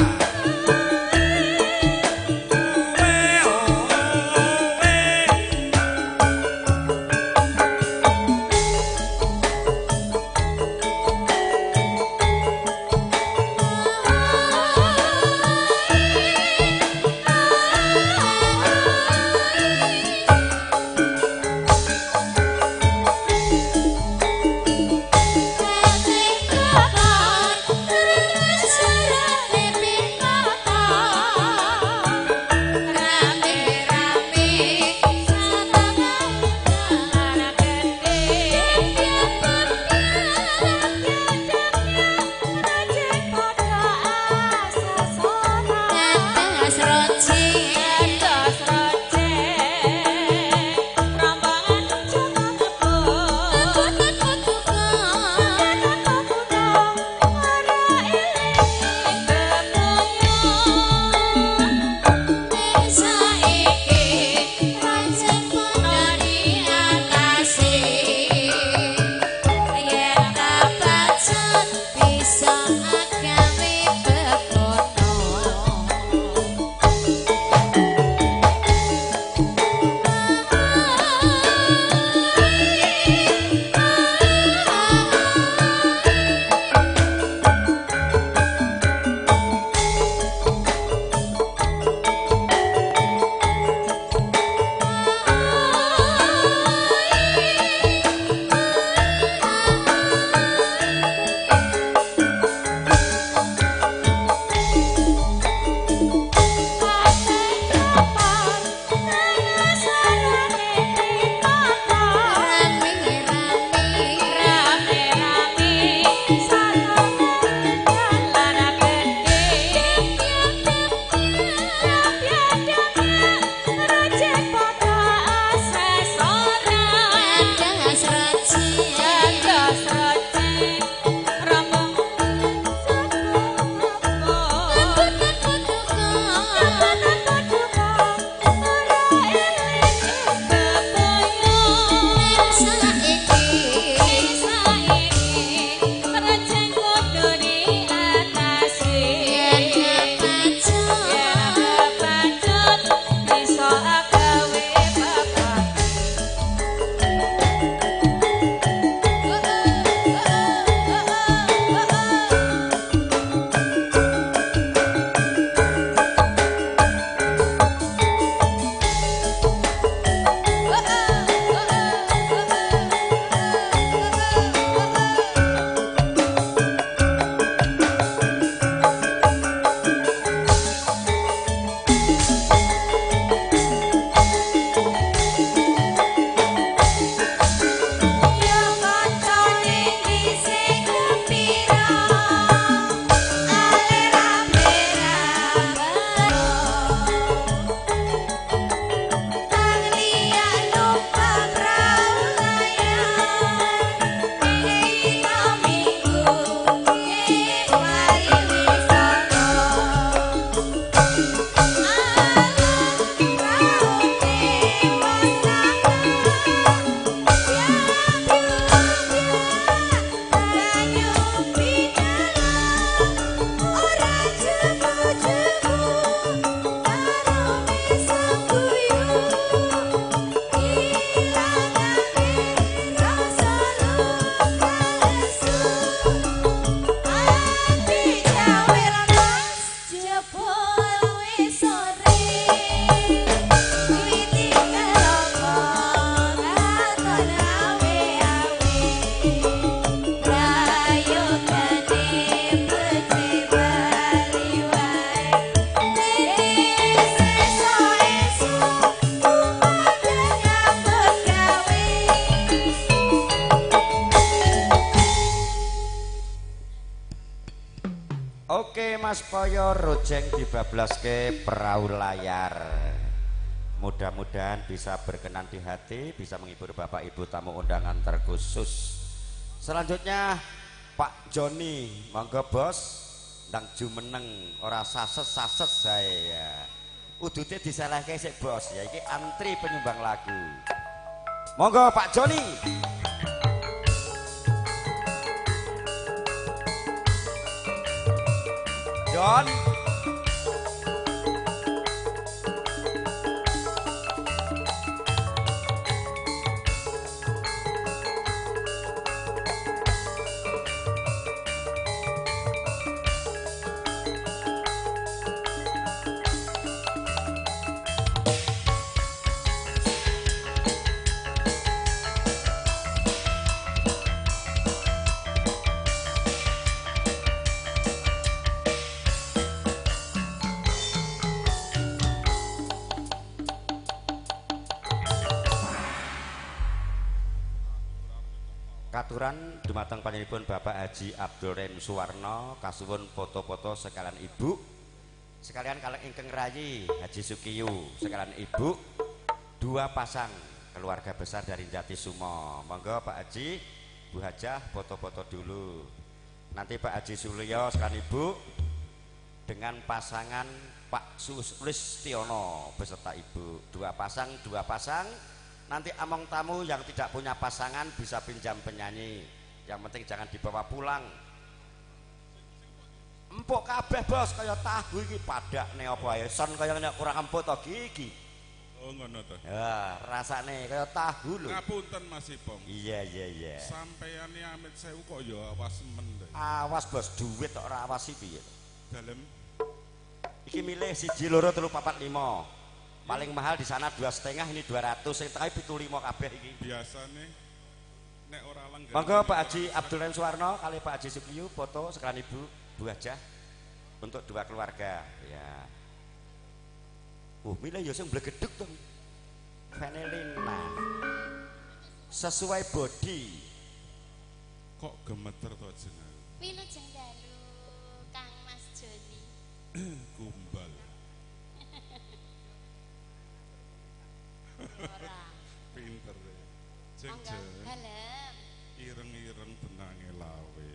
Mas Poyo rojeng dibablaske perahu layar. Mudah-mudahan bisa berkenan di hati, bisa menghibur Bapak Ibu tamu undangan terkhusus. Selanjutnya Pak Joni, monggo bos, ndang jumeneng ora sases-sases saya. Udute disalahke sik bos, ya iki antri penyumbang lagu. Monggo Pak Joni. John. Katuran dumateng panjenenganipun Bapak Haji Abdul Rahim Suwarno kasuwun foto-foto sekalian ibu, sekalian kaleng ingkang rayi Haji Sukiyu, sekalian ibu dua pasang keluarga besar dari Jatisumo. Monggo Pak Haji, Bu Hajah foto-foto dulu. Nanti Pak Haji Sulyo sekalian ibu dengan pasangan Pak Sulistiono beserta ibu, dua pasang, dua pasang. Nanti among tamu yang tidak punya pasangan bisa pinjam penyanyi. Yang penting jangan dibawa pulang. Empuk kabeh bos kaya tahu iki padakne apa ae. Son kaya nek kurang empuk to gigi. Oh ngono to. Ya, rasane kaya tahu lho. Ngapunten Mas Ipong. Iya iya iya. Sampeyane amit sewu kok ya awas men to. Awas bos duit kok ora awasi piye to. Dalem. Iki milih 1 2 3 4 5. Paling mahal di sana 2,5, ini 200, sing tengah 75 kabeh iki. Biasane nek ora langganan. Monggo Pak Haji Abdul Rahim Suwarno kali Pak Haji Sukiyu foto sekalian Ibu Bu Hajah untuk dua keluarga ya. Milih ya sing blegeduk to. Venelina. Sesuai body. Kok gemeter to jeneng? Wilujeng dalu Kang Mas Joni. Kumbal. Ora. Pinter. Jeng jeng. Dalem. Ireng-ireng benange lawe.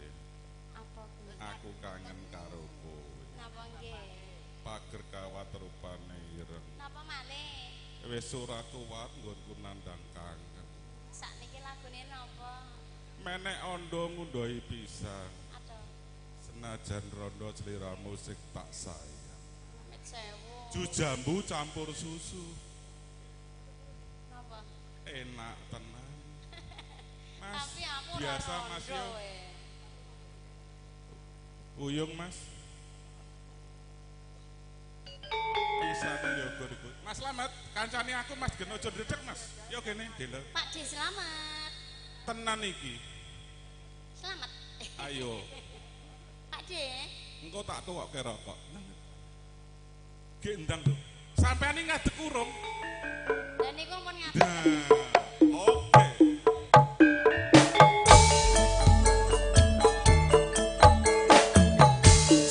Apa kuwi? Aku kangen karo kowe. Napa nggih? Pager kawat rupane ireng. Napa malih? Wis ora kuat nggonku nandang kangen. Sakniki lagune napa? Menek ondo ngundhahi pisang. Aduh. Senajan rondo sliramu sing tak sayang. Amit sewu. Jujambu campur susu. Napa? Enak tenan. Mas, tapi aku biasa Mas yo. Uyung Mas. Pisane yo gor-gor. Mas Slamet, kancane aku Mas gen aja ndredeg Mas. Yo kene, delok. Pak D Slamet. Tenan iki. Slamet. Ayo. Pak D. Engko tak tuwokke rokok. Ge ndang lho. Sampeyan iki ngadeg urung. Lah niku pun ngadeg. Oke.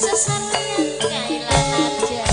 Sesarengan kailan aja.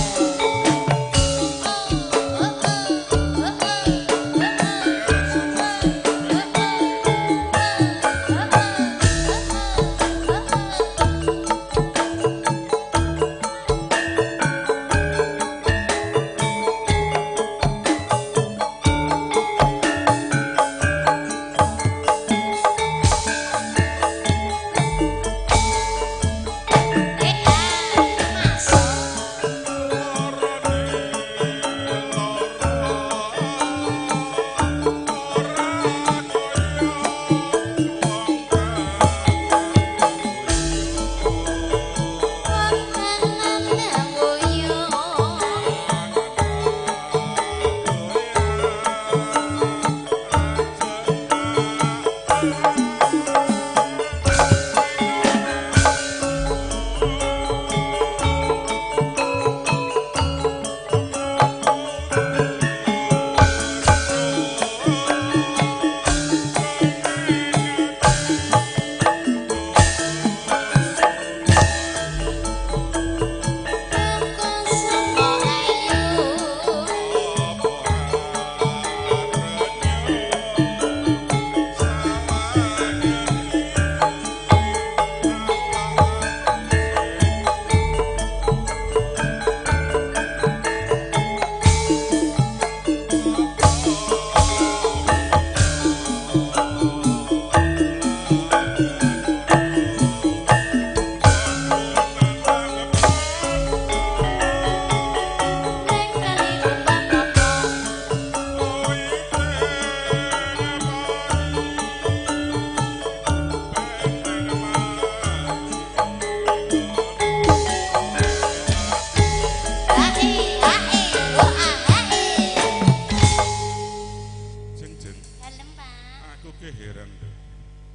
Heran deh.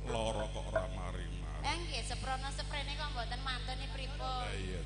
Lara kok ora mari-mari. Lah nggih seprono seprene kok mboten mantune pripun. Lah iya.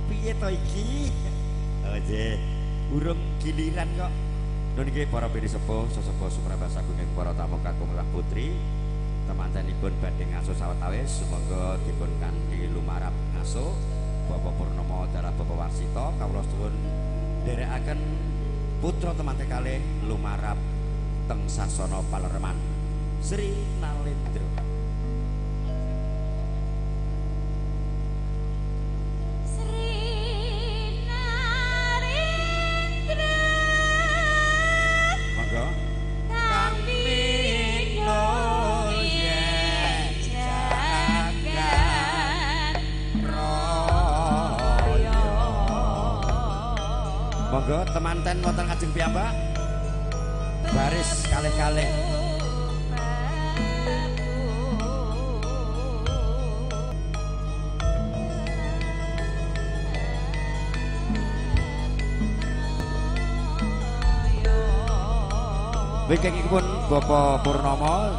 Piye to iki? Oh nggih, urung giliran kok. Nun nggih para pinisepuh, sesepuh suprabas agunging para tamu kakung lan putri. Temantenipun badhe ngaso sawetawis, sumangga dipun kanthi lumarap ngaso. Bapak Purnomo dalah Bapak Warsito kawula suwun nderekaken putra temanten kalih lumarap teng sasana palereman Sri Nalendra. Sri Narendra monggo kami yen jagat raya. Monggo temanten wonten ngajeng piyambak baris kalih-kalih. Wingkingipun Bapak Purnomo,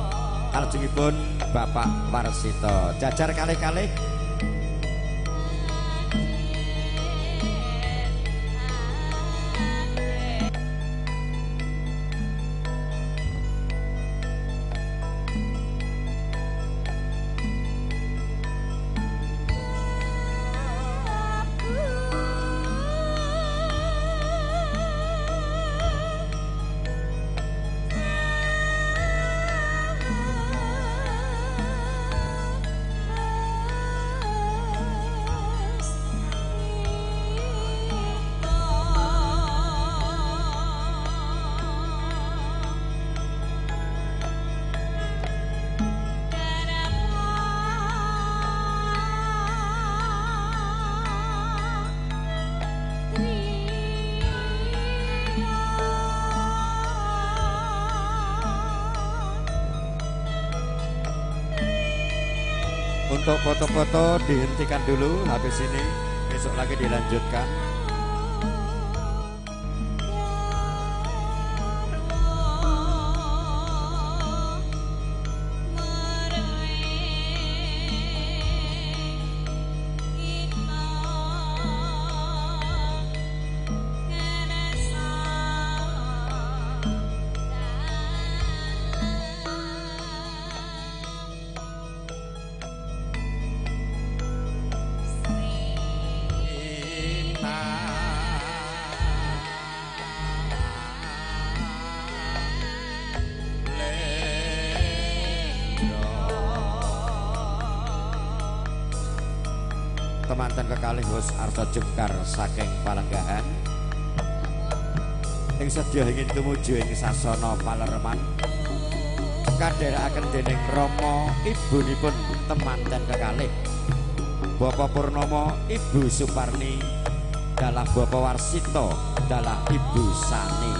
kalajengipun Bapak Warsito. Jajar kalih-kalih. Untuk foto-foto dihentikan dulu habis ini, besok lagi dilanjutkan. Temanten kekalih Hus Arsa Jengkar saking Palenggahan ing sedya ingin tumuju ing sasana palereman kadherekaken dening rama ibunipun temanten kekalih Bapak Purnomo, Ibu Suparni, dalah Bapak Warsito, dalah Ibu Sani.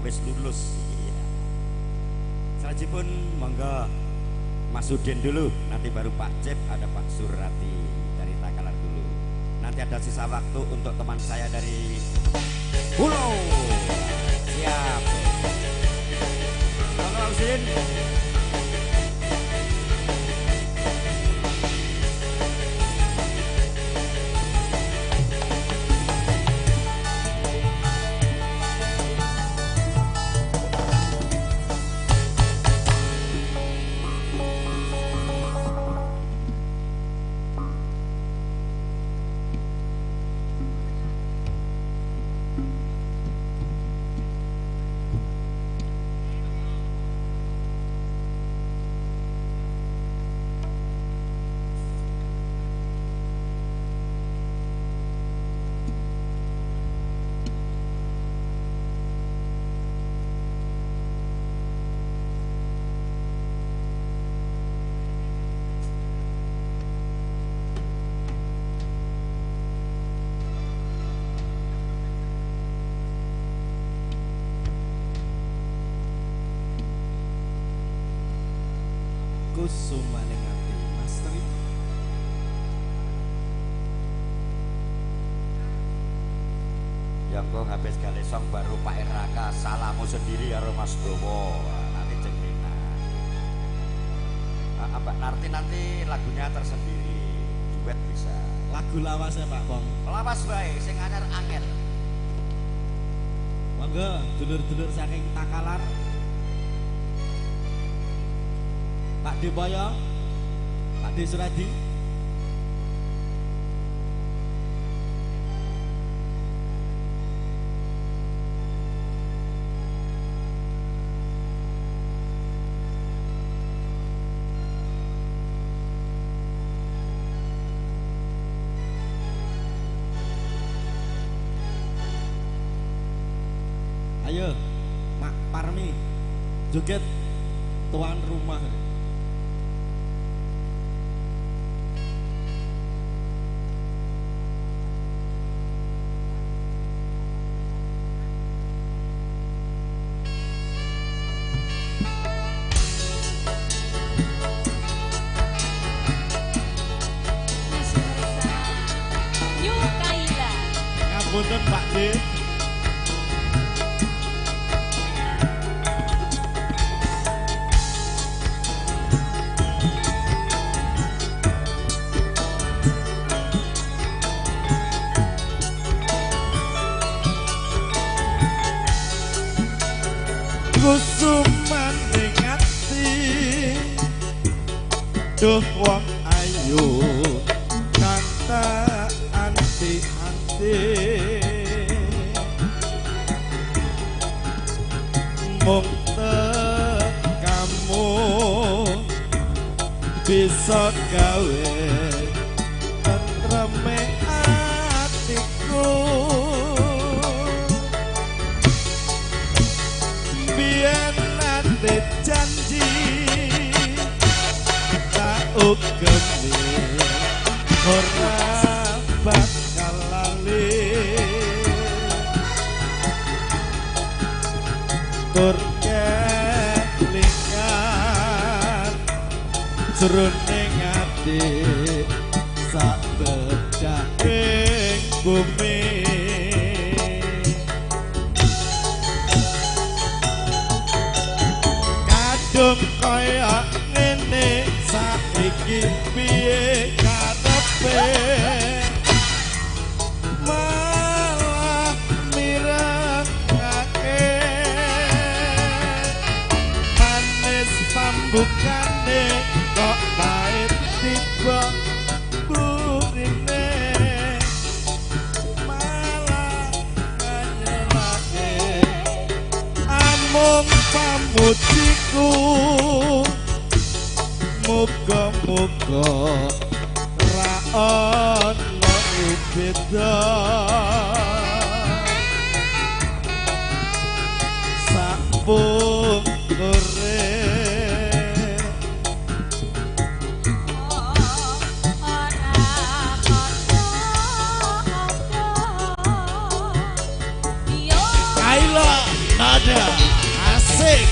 wis lulus. Iya. Salajengipun monggo Mas Udin dulu, nanti baru Pak Cep, ada Pak Surati dari Takalar dulu. Nanti ada sisa waktu untuk teman saya dari Pulau. Siap. Monggo Pak Udin. Kusumaning ati Mas Tri. Yang kok habis galesong baru Pak Eraka salamu sendiri karo Mas Bowo. Nanti cengkena. Mbak Narti nanti lagunya tersendiri, duet bisa. Lagu lawas ya Pak Pong. Lawas bae sing anyar angel. Monggo dulur-dulur saking Takalar. Pak Depoyo, Pak De Suradi. Ayo, Mak Parmi, joget tuan rumah. Ngapunten Pak D. Kusumaning ati duh wong ayu kang tak anti-anti mung tekamu bisa gawe tentreme atiku. Biyen nate janji tak ugemi ora bakal lali tur kelingan jroning ati sak bedhahing bumi. Kadung kaya ngene saiki piye karepe malah mirengake manis pambukane kok pait tiba burine malah nganyelake amung pamujiku. Muga-muga ra ono beda sakpungkure. Kaila. Nada asik.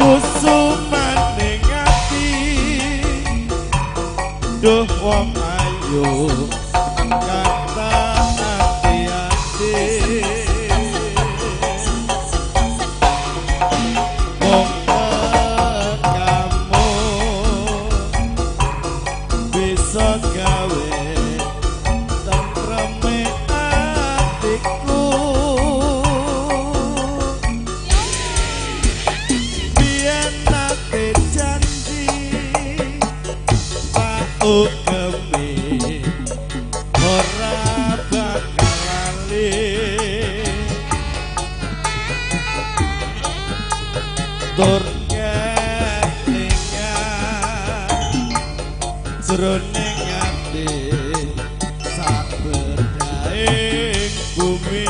Kusumaning ati duh wong ayu kata ati-ati mung kamu bisa gawe tentreme atiku. Ugemi ora bakal lali tur kelingan jroning ati sabedaing bumi.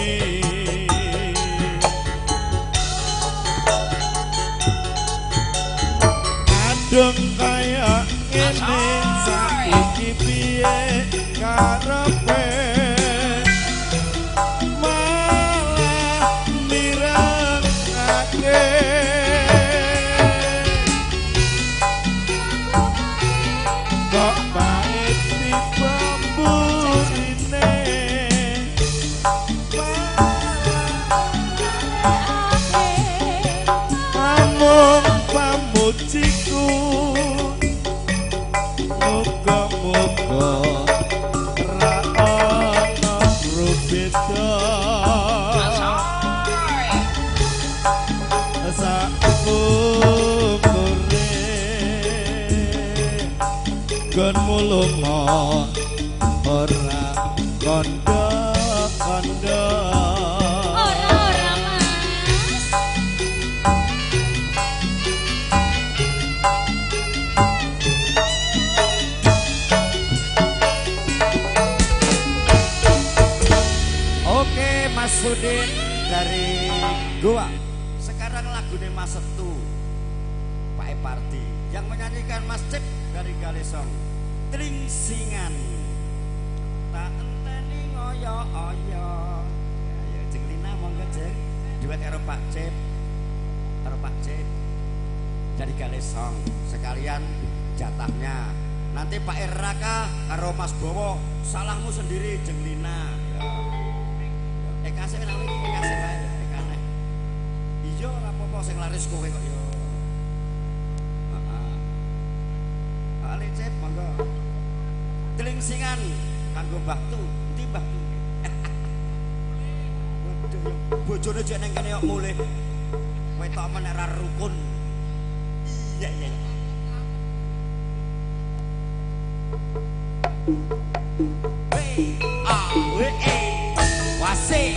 Kadung kaya ngene saiki piye karepe malah mirengake kok pait tiba mburine amung pamujiku. Muga-muga ra ana rubeda sakupure gonmu lunga ora kandha-kandha. Ora Mas. Oke, Mas Sudin dari Goa. Sekarang lagune Mas Setu, Pak Epardi yang menyanyikan Mas Cip dari Galesong. Tringsingan. Tak enteni ngoyo-oyo. Ya ya Jeng Lina monggo Jeng. Duet karo Pak Cip. Karo Pak Cip dari Galesong. Sekalian jatahnya. Nanti Pak Eraka karo Mas Bowo, salahmu sendiri Jeng Lina. Ya. Ekase nang iki ekase wae ekane. Iya ora apa-apa sing laris kowe kok ya. Heeh. Ali Cip monggo. Telingsingan kanggo Mbah Tu, endi Mbah Tu? Waduh yo bojone jek nang kene kok mulih. Wetok men ora rukun. Iya iya. B A W E Wase.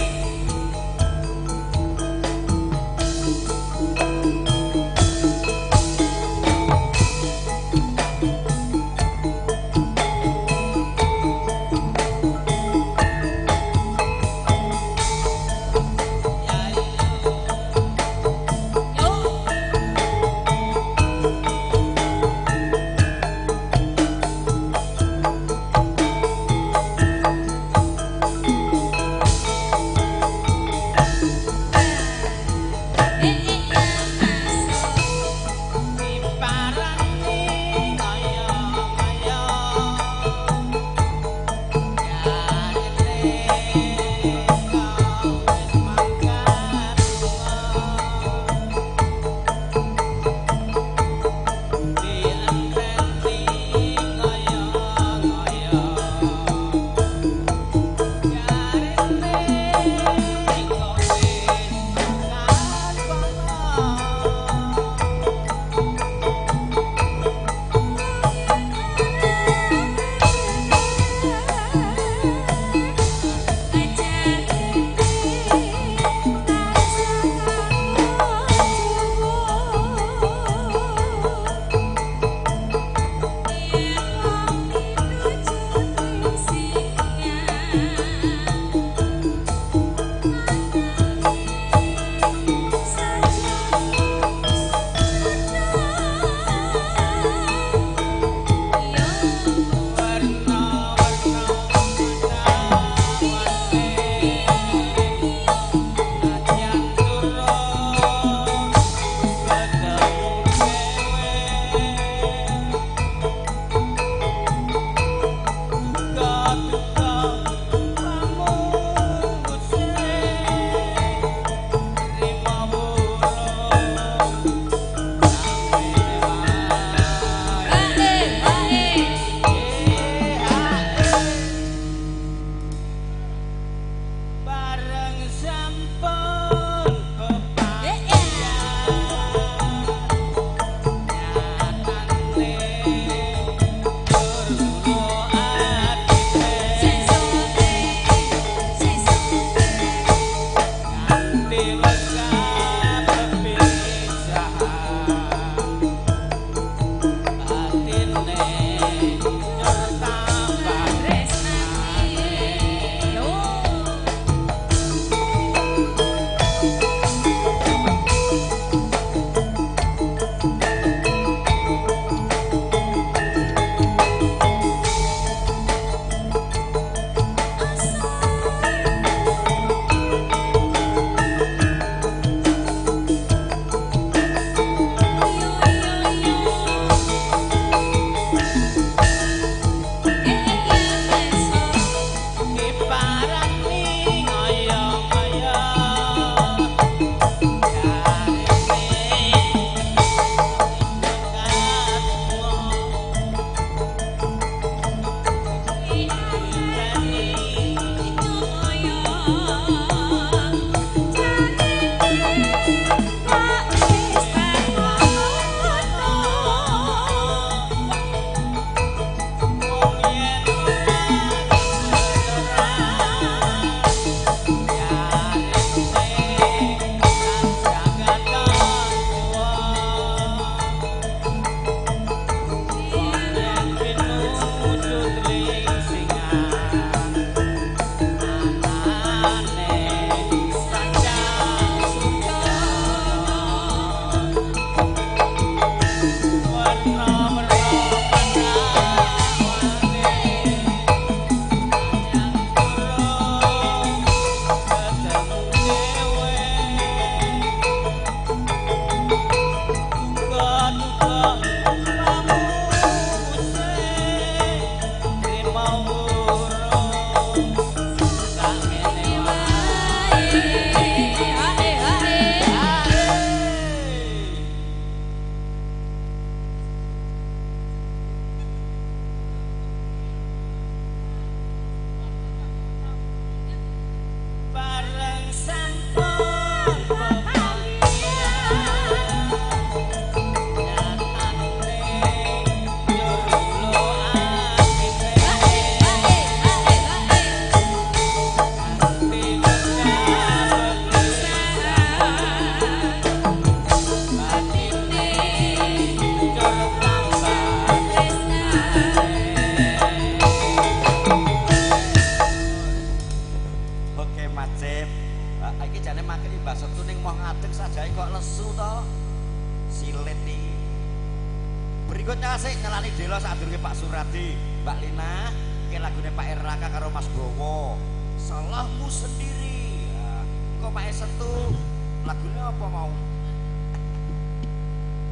Berikutnya sik nyelani Delo sadurunge Pak Suradi, Mbak Lina, iki lagune Pak Erlaka karo Mas Bowo. Salahmu sendiri. Ya, kok Pak Esetu lagune apa mau?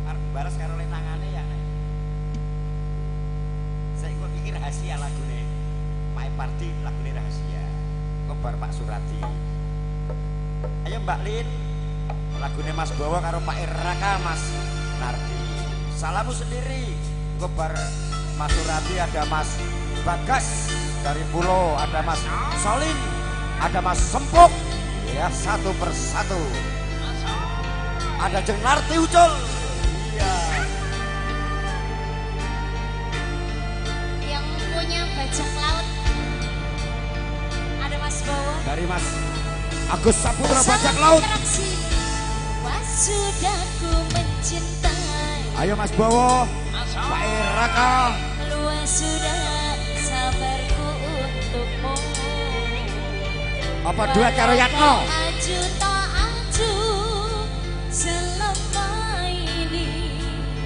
Arep balas karo tangane ya. Saya kok iki rahasia lagune. Pak Pardi lagune rahasia. Kok bar Pak Suradi. Ayo Mbak Lin, lagune Mas Bowo karo Pak Erlaka, Mas Nardi. Salahmu sendiri. Kok bar Mas Suradi ada Mas Bagas dari Pulau, ada Mas Solin, ada Mas Sempuk. Ya, satu persatu. Ada Jeng Narti Ucul. Iya. Yang punya bajak laut. Ada Mas Bowo. Dari Mas Agus Saputra bajak laut. Wah, sudah ku mencintai. Ayo Mas Bowo, Pak Eraka. Luas sudah sabarku untukmu. Apa duet karo Yatno? Aju tak aju selama ini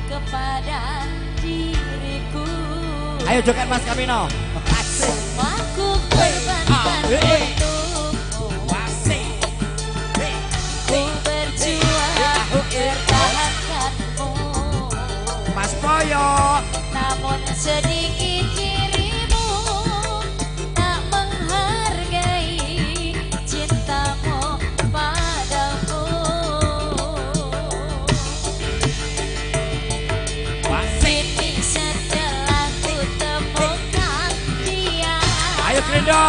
kepada diriku. Ayo joget Mas Kamino. Semua ku korbankan untukmu. Ku berjuang pertahankanmu. Mas Poyo. Namun sedikit dirimu tak menghargai cintamu padaku. Kini setelah ku temukan dia, ayo Grendo,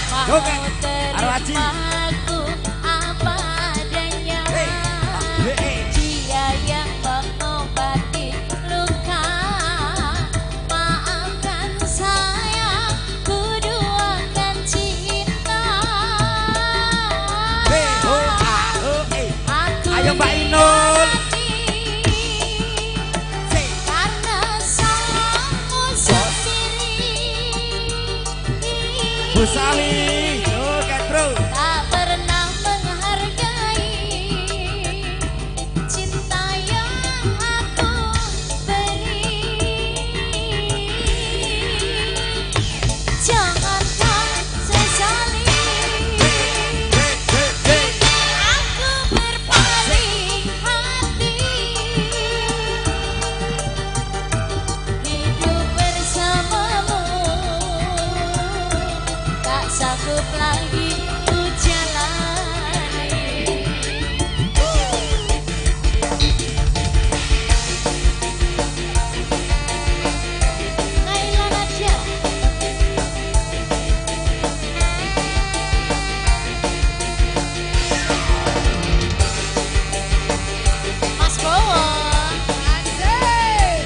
mau terima aku apa adanya. Dia yang mengobati luka. Maafkan saya, ku duakan cinta. Aku ayo Mbak Inul. Karena salahmu sendiri. Bu Sali, joget bro. Tak pernah menghargai cinta yang aku beri. Jangan kau sesali, aku berpaling hati. Hidup bersamamu tak sanggup lagi ku jalani. Naila Nadia. Mas Bowo. Asik.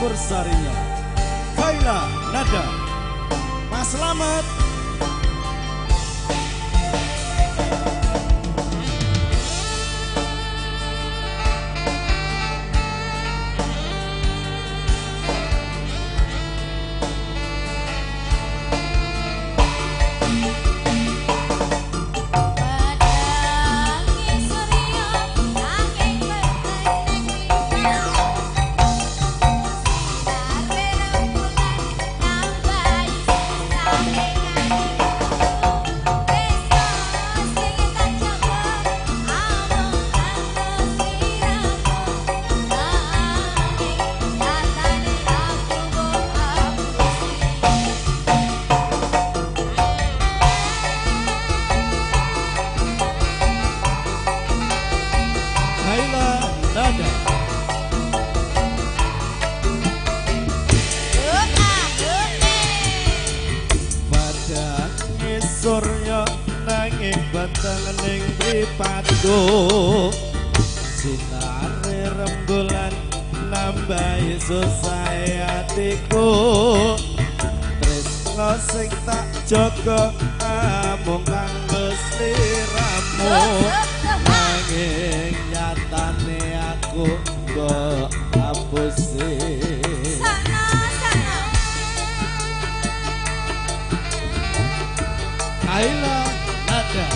campur sarinya Kaila Nada. Mas Slamet. Surya nanging batang ning mripatku, sinare rembulan nambahi susahe atiku. Tresno sing tak jaga amung kanggo sliramu, nanging nyatane aku mbok hapusi. Kaila Nada.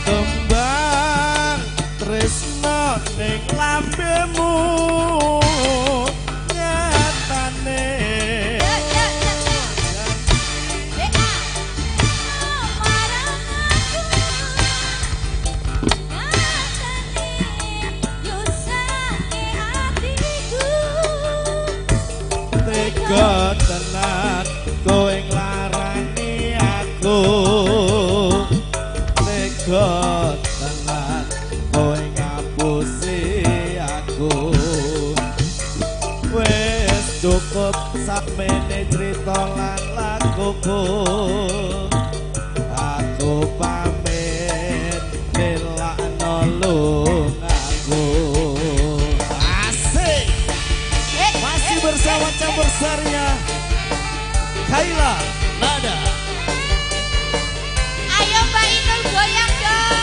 Kembang tresno ning lambemu nyatane tega tenan kowe nglarani aku, tega tenan kowe ngapusi aku. Wis cukup sakmene crita lan lakuku, aku pamit nilakno lungaku. Asik. Masih bersama campur sarinya Kaila Nada. Ayo Mbak Inul goyang dong.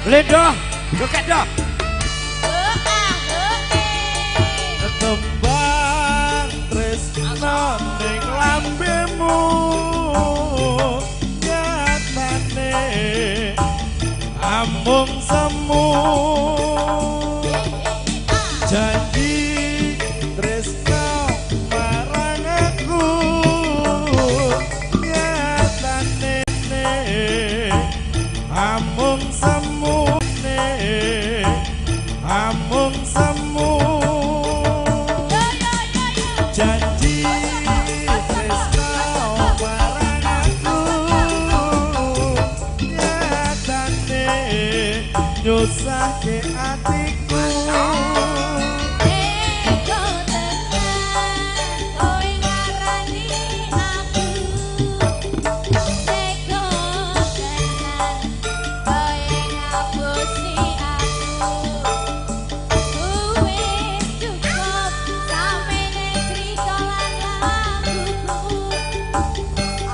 Ledoh, joget doh. Kembang tresno ning lambemu nyatane amung semu, janji tresno marang aku nyatane amung semu, amung semu, janji tresno marang aku nyatane nyusahke atiku.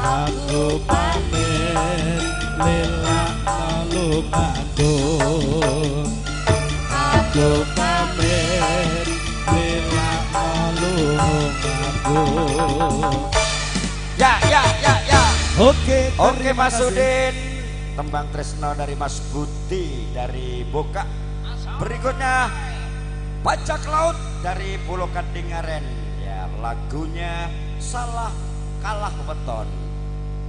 Aku pamit lelakno lungaku, aku pamit lelakno lungaku. Ya ya ya ya. Oke, oke Mas Udin. Tembang Tresno dari Mas Budi dari Boka. Berikutnya Bajak Laut dari Pulau Kadingaren. Ya, lagunya Salah Kalah Weton.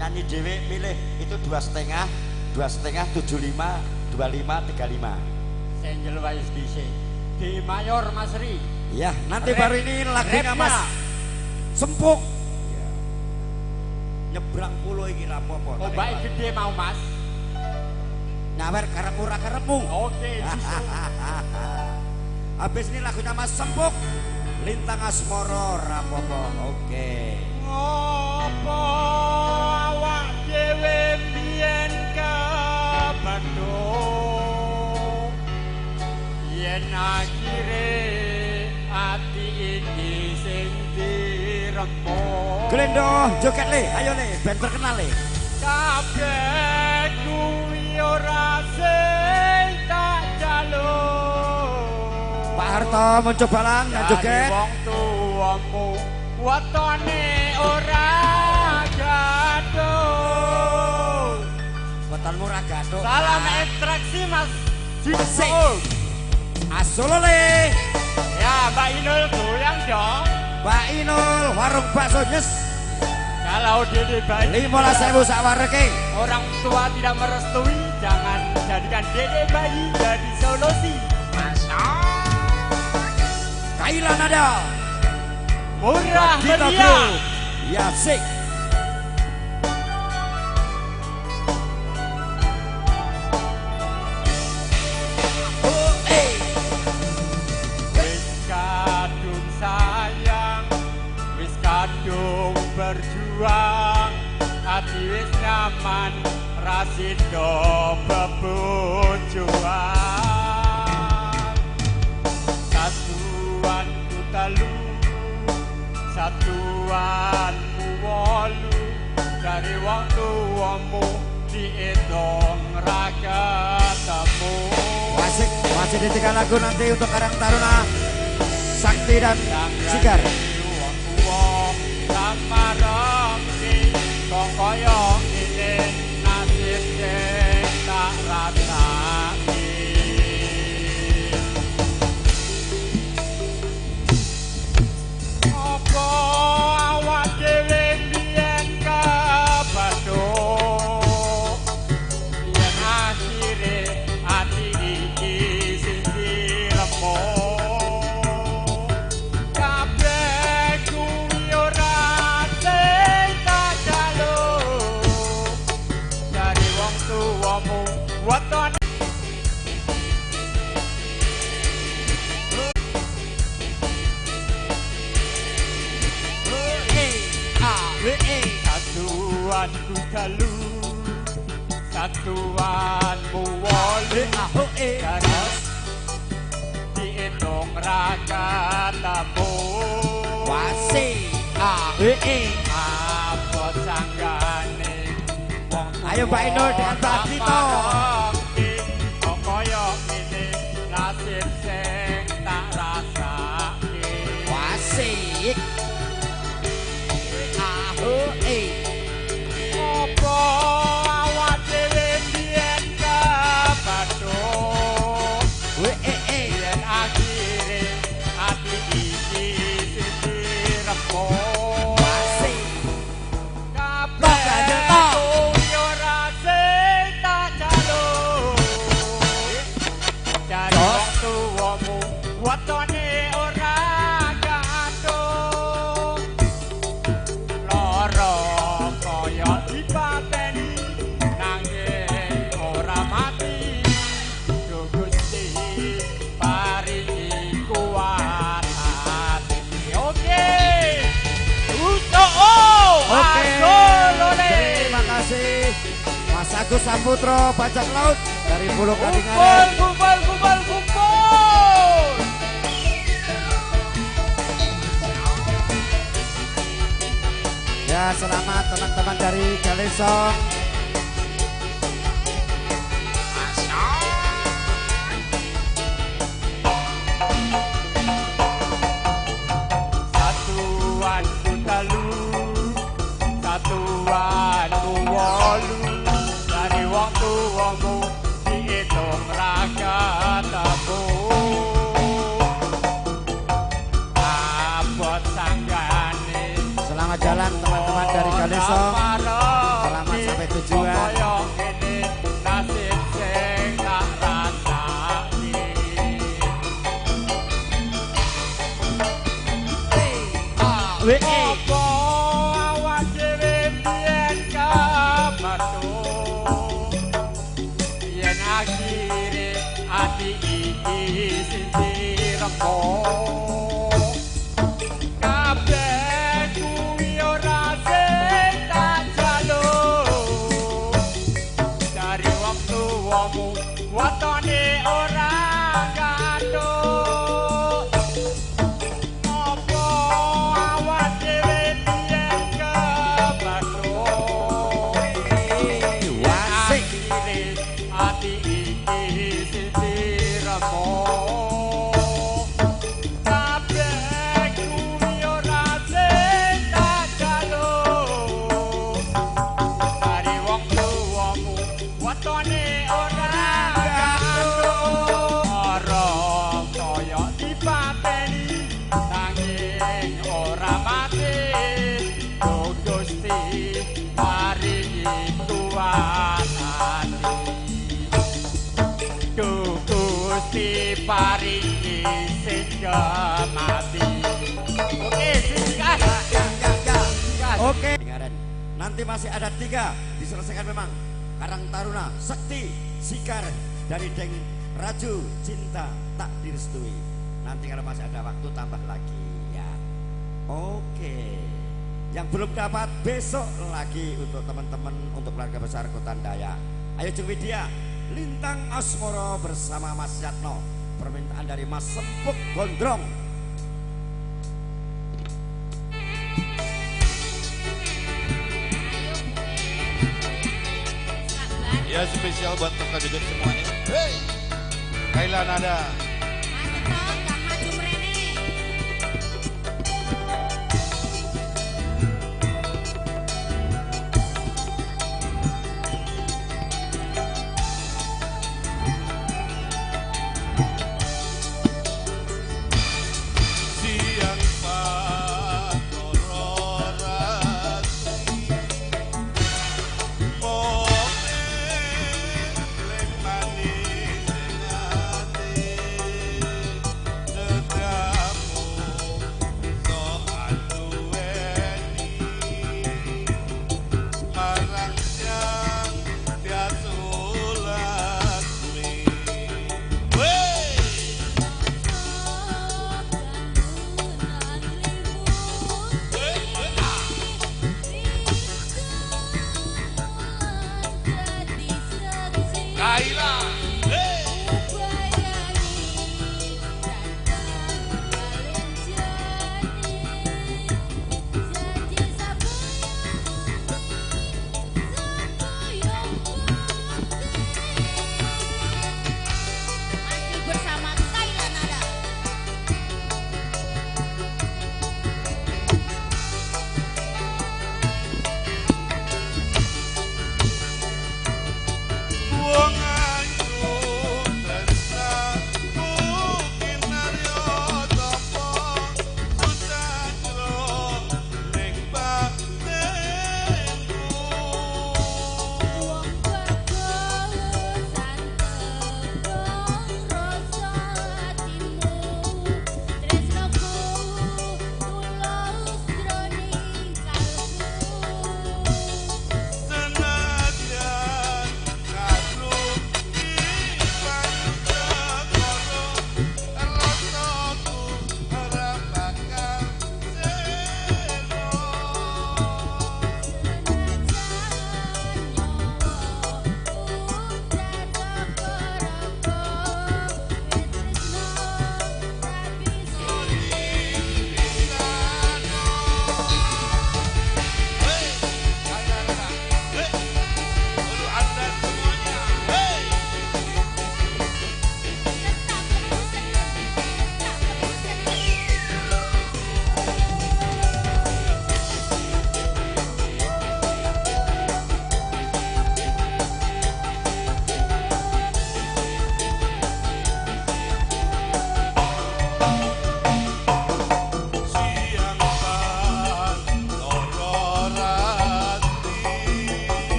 Nyanyi dhewe milih itu 2,5, 2,5, 75, 25, 35. Senjel wis dhisik. Di mayor Mas Ri. Ya, nanti baru ini lagunya Mas Sempuk. Ya. Nyebrang pulau iki ra apa-apa. Ombake gede mau Mas. Nyawer karepmu ra karepmu. Oke, habis ini lagunya Mas Sempuk, Lintang Asmoro ra apa-apa. Oke. Ngopo awak dhewe biyen kabandhung yen akhire ati iki sing diremuk. Glendo joget le, ayo le, ben terkenal le. Kabeh kuwi ora sing tak jaluk. Pak Harto mencoba lang joget. Wong tuwamu wetone ora gathuk. Wetonmu ora gathuk. Salam ekstraksi Mas Jisoo. Asolole. Ya Mbak Inul goyang dong. Mbak Inul warung bakso nyes. Kalau dede bayi 15.000 sak wareke. Orang tua tidak merestui, jangan jadikan dede bayi jadi solusi. Kaila nada. Murah meriah. Ya sik. Wis kadung sayang, wis kadung berjuang, ati wis nyaman, rasido bebojoan. Satuanku telu, satuanmu wolu, dari wong tuamu diitung ra ketemu. Wasik, masih di tiga lagu nanti untuk Karang Taruna Sakti dan Sigar. Wong tuwa samarengke kok kaya ngene nasib sing tak rasake. Apa awak dhewe biyen kabadhuk yen akhire ati iki sing diremuk. Kabeh kuwi ora sing tak jaluk dari wong tuwamu weton. Satuanku telu, satuanmu wolu, diitung ra ketemu. Wasi A E E. Apa sanggane wong tuwa. Ayo Mbak Inul dengan Mbak Dito. Kok kaya ngene nasib sing tak rasake. Wasik. A E. Apa awak dhewe biyen kabadhuk E E. yen akhire ati iki sing diremuk. Wasik. Kabeh kuwi ora sing tak jaluk dari wong tuwamu wetone ora gathuk. Lara kaya dipateni nanging ora mati. Duh Gusti paringi kuat ati. Oke. Uto. Oke. Asolole. Terima kasih Mas Agus Saputro Bajak Laut dari Pulau Kumpul, Kadingaren. kumpul, kumpul, kumpul. Ya, selamat teman-teman dari Galesong. Satuanku WE. Apa awak dhewe biyen kepethuk, yen akhire ati iki sing diremuk. Kabeh kuwi ora sing tak jaluk, dari wong tuwamu watone ora gathuk. Apa awak dhewe biyen kepethuk, Wasik. akhire ati iki sing diremuk. Kabeh kuwi ora sing tak jaluk, dari wong tuwamu watone ora gathuk. Ora kaya dipateni nanging ora mati. Duh Gusti paringi kuat ati, Duh Gusti paringi sing mati. Oke, singkat. Ya. Oke. Dengaran. Nanti masih ada 3 diselesaikan memang. Karang Taruna, Sekti, Sikar dari Deng Raju, Cinta Tak Direstui. Nanti kalau masih ada waktu tambah lagi ya. Oke. Yang belum dapat besok lagi untuk teman-teman, untuk keluarga besar Kota Daya. Ayo Jung Widya, Lintang Asmoro bersama Mas Yatno. Permintaan dari Mas Sempuk Gondrong. Ya spesial buat peserta joget semuanya. Hey, Kaila Nada. Mas Eko, gak maju mrene. Siang Bathara Ratu, mong eling manis ing ati.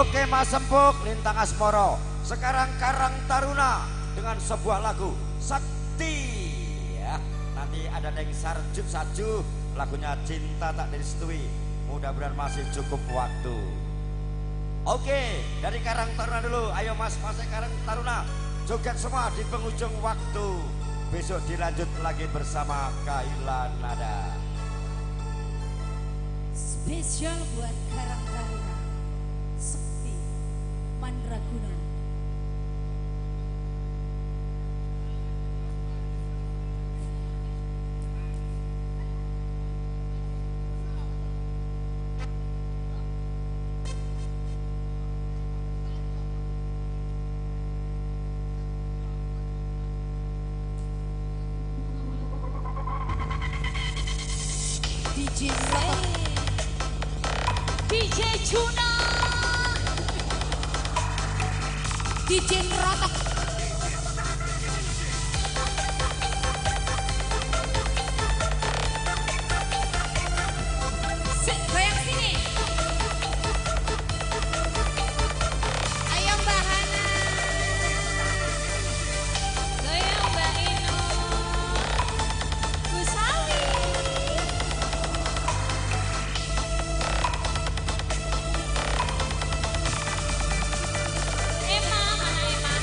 Oke Mas Sempuk, Lintang Asmoro. Sekarang Karang Taruna dengan sebuah lagu Sakti ya. Nanti ada Neng Sarjut Saju, lagunya Cinta Tak Direstui. Mudah-mudahan masih cukup waktu. Oke, dari Karang Taruna dulu. Ayo Mas, Mas Karang Taruna, joget semua di penghujung waktu. Besok dilanjut lagi bersama Kaila Nada. Spesial buat Karang Taruna, Sekti Mandraguna. DJ Juna, DJ Rotok. Goyang sini. Ayo Mbak Hana, goyang Mbak Ino, Bu Sawi. Emma, mana Emma?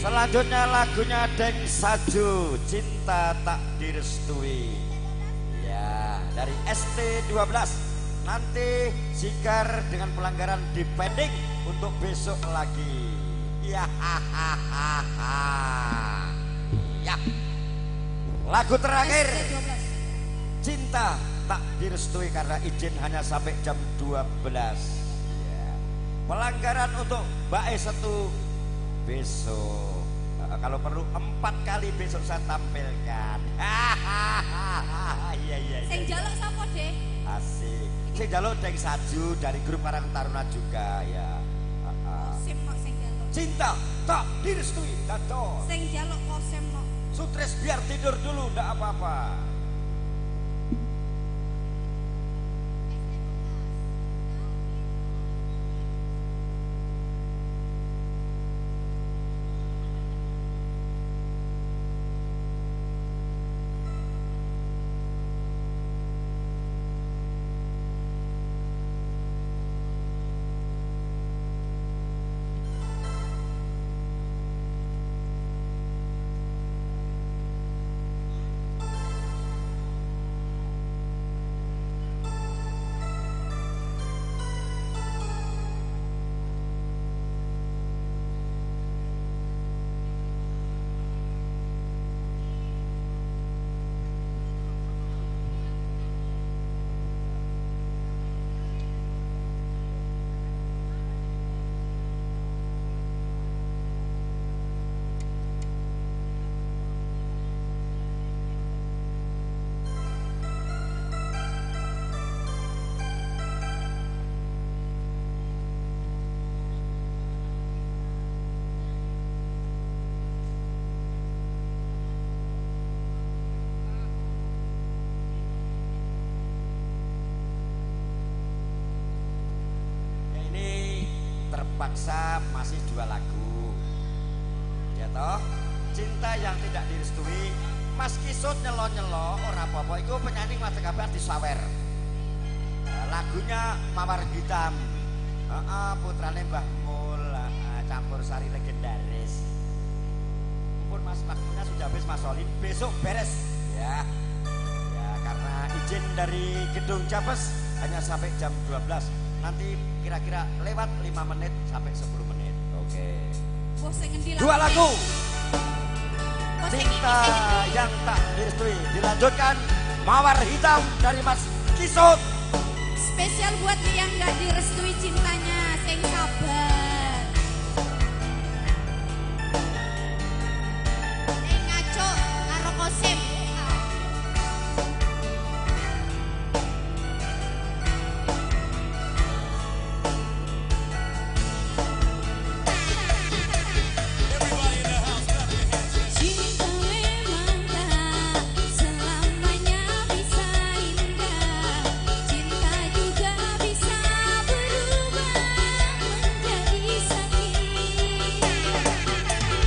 Selanjutnya lagunya Deng Saju, Cinta Tak Direstui. Ya, dari ST12. Nanti Sigar dengan pelanggaran dipending untuk besok lagi. Ya, ya. Lagu terakhir Cinta Tak Direstui karena izin hanya sampai jam 12. Ya. Pelanggaran untuk Mbak E1 besok. Kalau perlu 4 kali besok saya tampilkan. Iya iya. Sing jaluk sapa, Dek? Asik. Sing jaluk Deng Saju dari grup Karang Taruna juga ya. Kosim kok sing jaluk. Cinta Tak Direstui dados. Sing jaluk kosim kok. Stres biar tidur dulu ndak apa-apa. Terpaksa masih 2 lagu ya toh. Cinta Yang Tidak Direstui. Mas Kisut nyelo-nyelo ora apa-apa, iku penyanyi Mas kabeh disawer. Lagunya Mawar Hitam. Putrane Mbah Mul, campur sari legendaris. Mumpun Mas waktunya sudah habis Mas Solin, besok beres ya. Ya karena izin dari Gedung Jabes hanya sampai jam 12. Nanti kira-kira lewat 5 menit sampai 10 menit. Oke. 2 lagu. Cinta Yang Tak Direstui dilanjutkan Mawar Hitam dari Mas Kisut. Spesial buat yang gak direstui cintanya, sing sabar. Sing ngaco karo Kosim.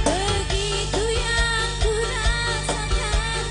Begitu yang ku rasakan.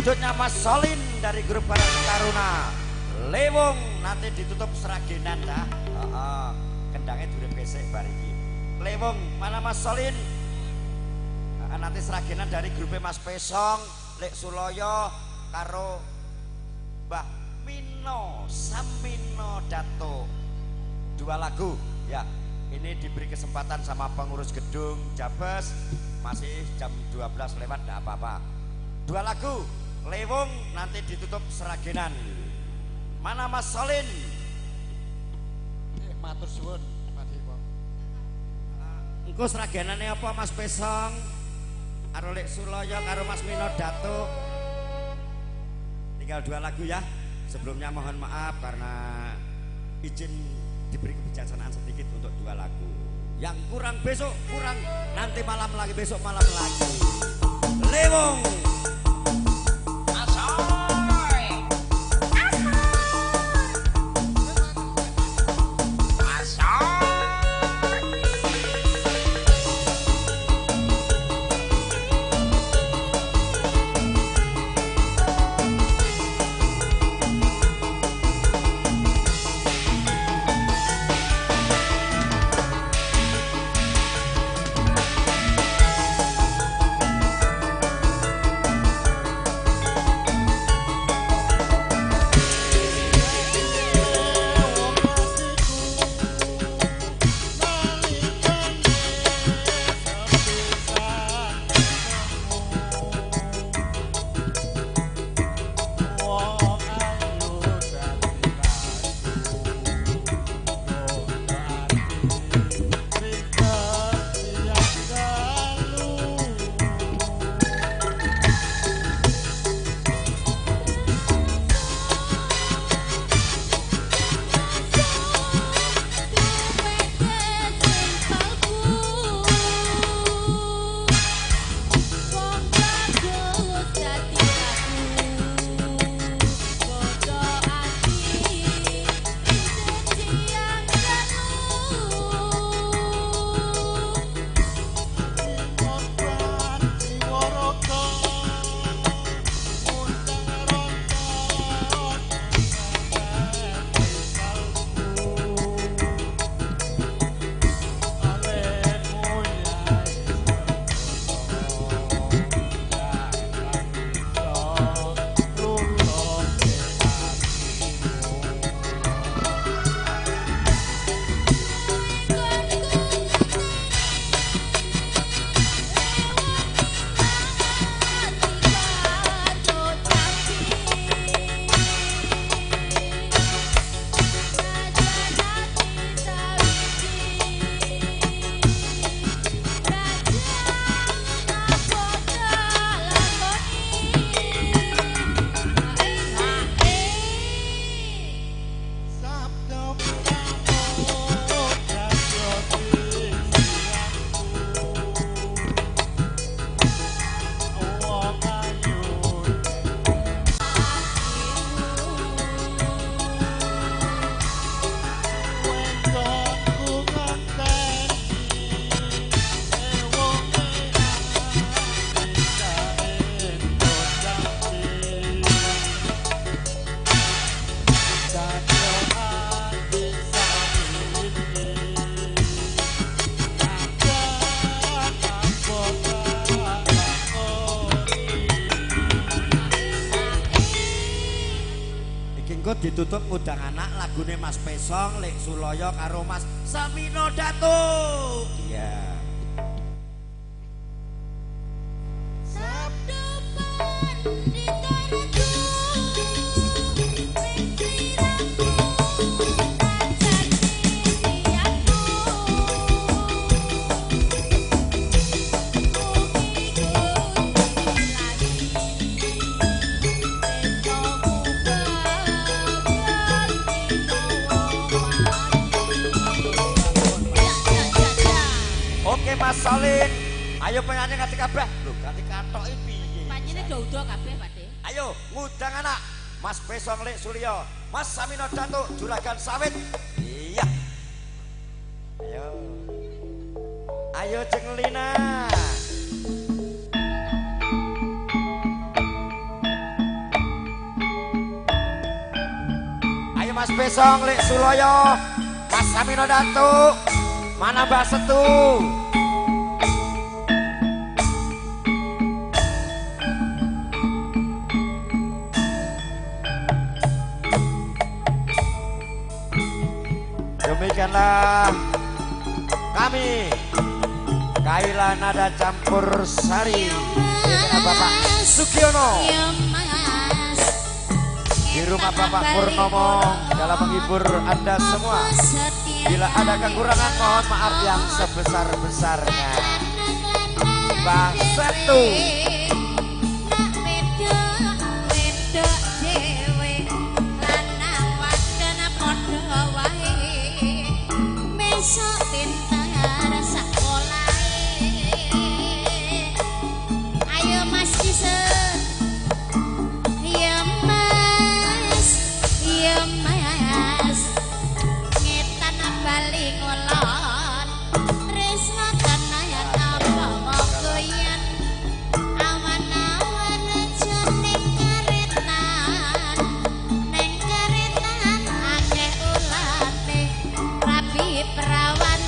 Selanjutnya Mas Solin dari grup Karang Taruna Lewung, nanti ditutup seragenan dah. Kendangnya durip gesek bar iki. Lewung, mana Mas Solin? Nanti seragenan dari grupnya Mas Pesong, Lek Suloyo, karo Mbah Mino, Samino Dato. Dua lagu ya. Ini diberi kesempatan sama pengurus gedung Jabes, masih jam 12 lewat enggak apa-apa. Dua lagu Lewung nanti ditutup seragenan. Mana Mas Solin? Matur suwun Pak Dewa. Engko seragenane apa Mas Pesong? Karo Lek Suloyo karo Mas Mino Datuk. Tinggal dua lagu ya. Sebelumnya mohon maaf karena izin diberi kebijaksanaan sedikit untuk dua lagu. Yang kurang besok, kurang nanti malam lagi, besok malam lagi. Lewung. Ditutup ngundang anak lagune Mas Pesong, Lek Suloyo karo Mas Samino Datuk. Iya. Mas Solin, ayo penyanyi nganti kabeh. Lho, ganti katoki piye? Panjene do-udo kabeh, Pak De. Ayo ngundang anak Mas Pesong Lek Sulyo, Mas Samino Datuk Juragan Sawit. Iya. Ayo. Ayo Jeng Lina. Mas Besong, Lek Suloyo, Mas Samino Datuk, mana Mbak Setu? Demikianlah kami Kaila Nada Campur Sari dengan Bapak Sugiono di rumah Bapak Purnomo dalam menghibur Anda semua. Bila ada kekurangan mohon maaf yang sebesar-besarnya. Mbak Setu. Ayo Mas Kisut. Ya Mas, ya Mas, ngetan bali ngulon, tresno tenan apa goyan, awan-awan aja ning karetan, ning karetan akeh ulate, rabi perawan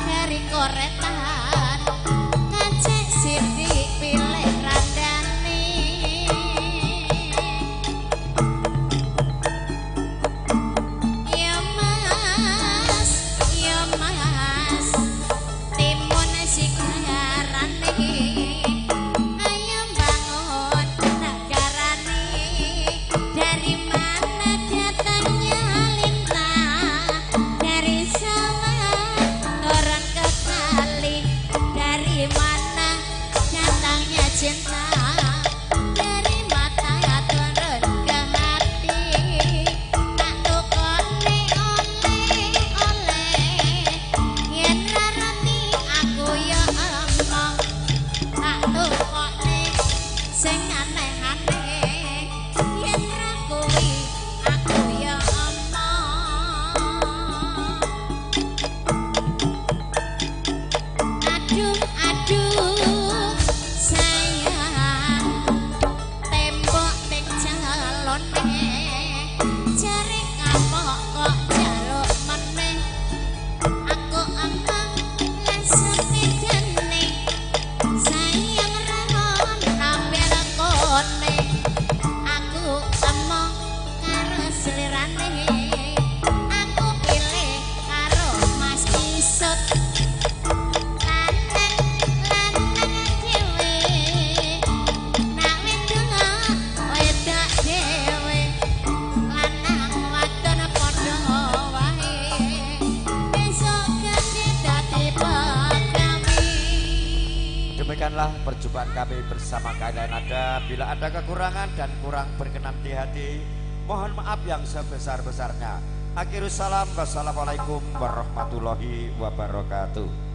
dari koretan, kacek sithik pilih randane. Ya Mas, ya Mas, timun sigarane, ayo bangun negarane. Dari mana datangnya lintah, dari sawah turun ke kali, dari mana datangnya cinta, dari mata turun ke hati. Tak tukone oleh-oleh, yen ra roti aku ya emong. Tak tukone sing aneh-aneh, yen ra kuwi aku ya emong. Aduh aduh sayang, tembok ning jalone, jare kapok kok jaluk meneh. Aku emang lan sepedane, sayang ra ono belkone. Aku emong karo slirane, aku pilih karo Mas Kisut. Lanang lanang dhewe, nak wedok wedok dhewe, lanang wadon padha wae, besok gedhe dadi pegawe. Demikianlah perjumpaan kami bersama Kaila Nada. Bila ada kekurangan dan kurang berkenan di hati, mohon maaf yang sebesar-besarnya. Akhirul salam, wassalamualaikum warahmatullahi wabarakatuh.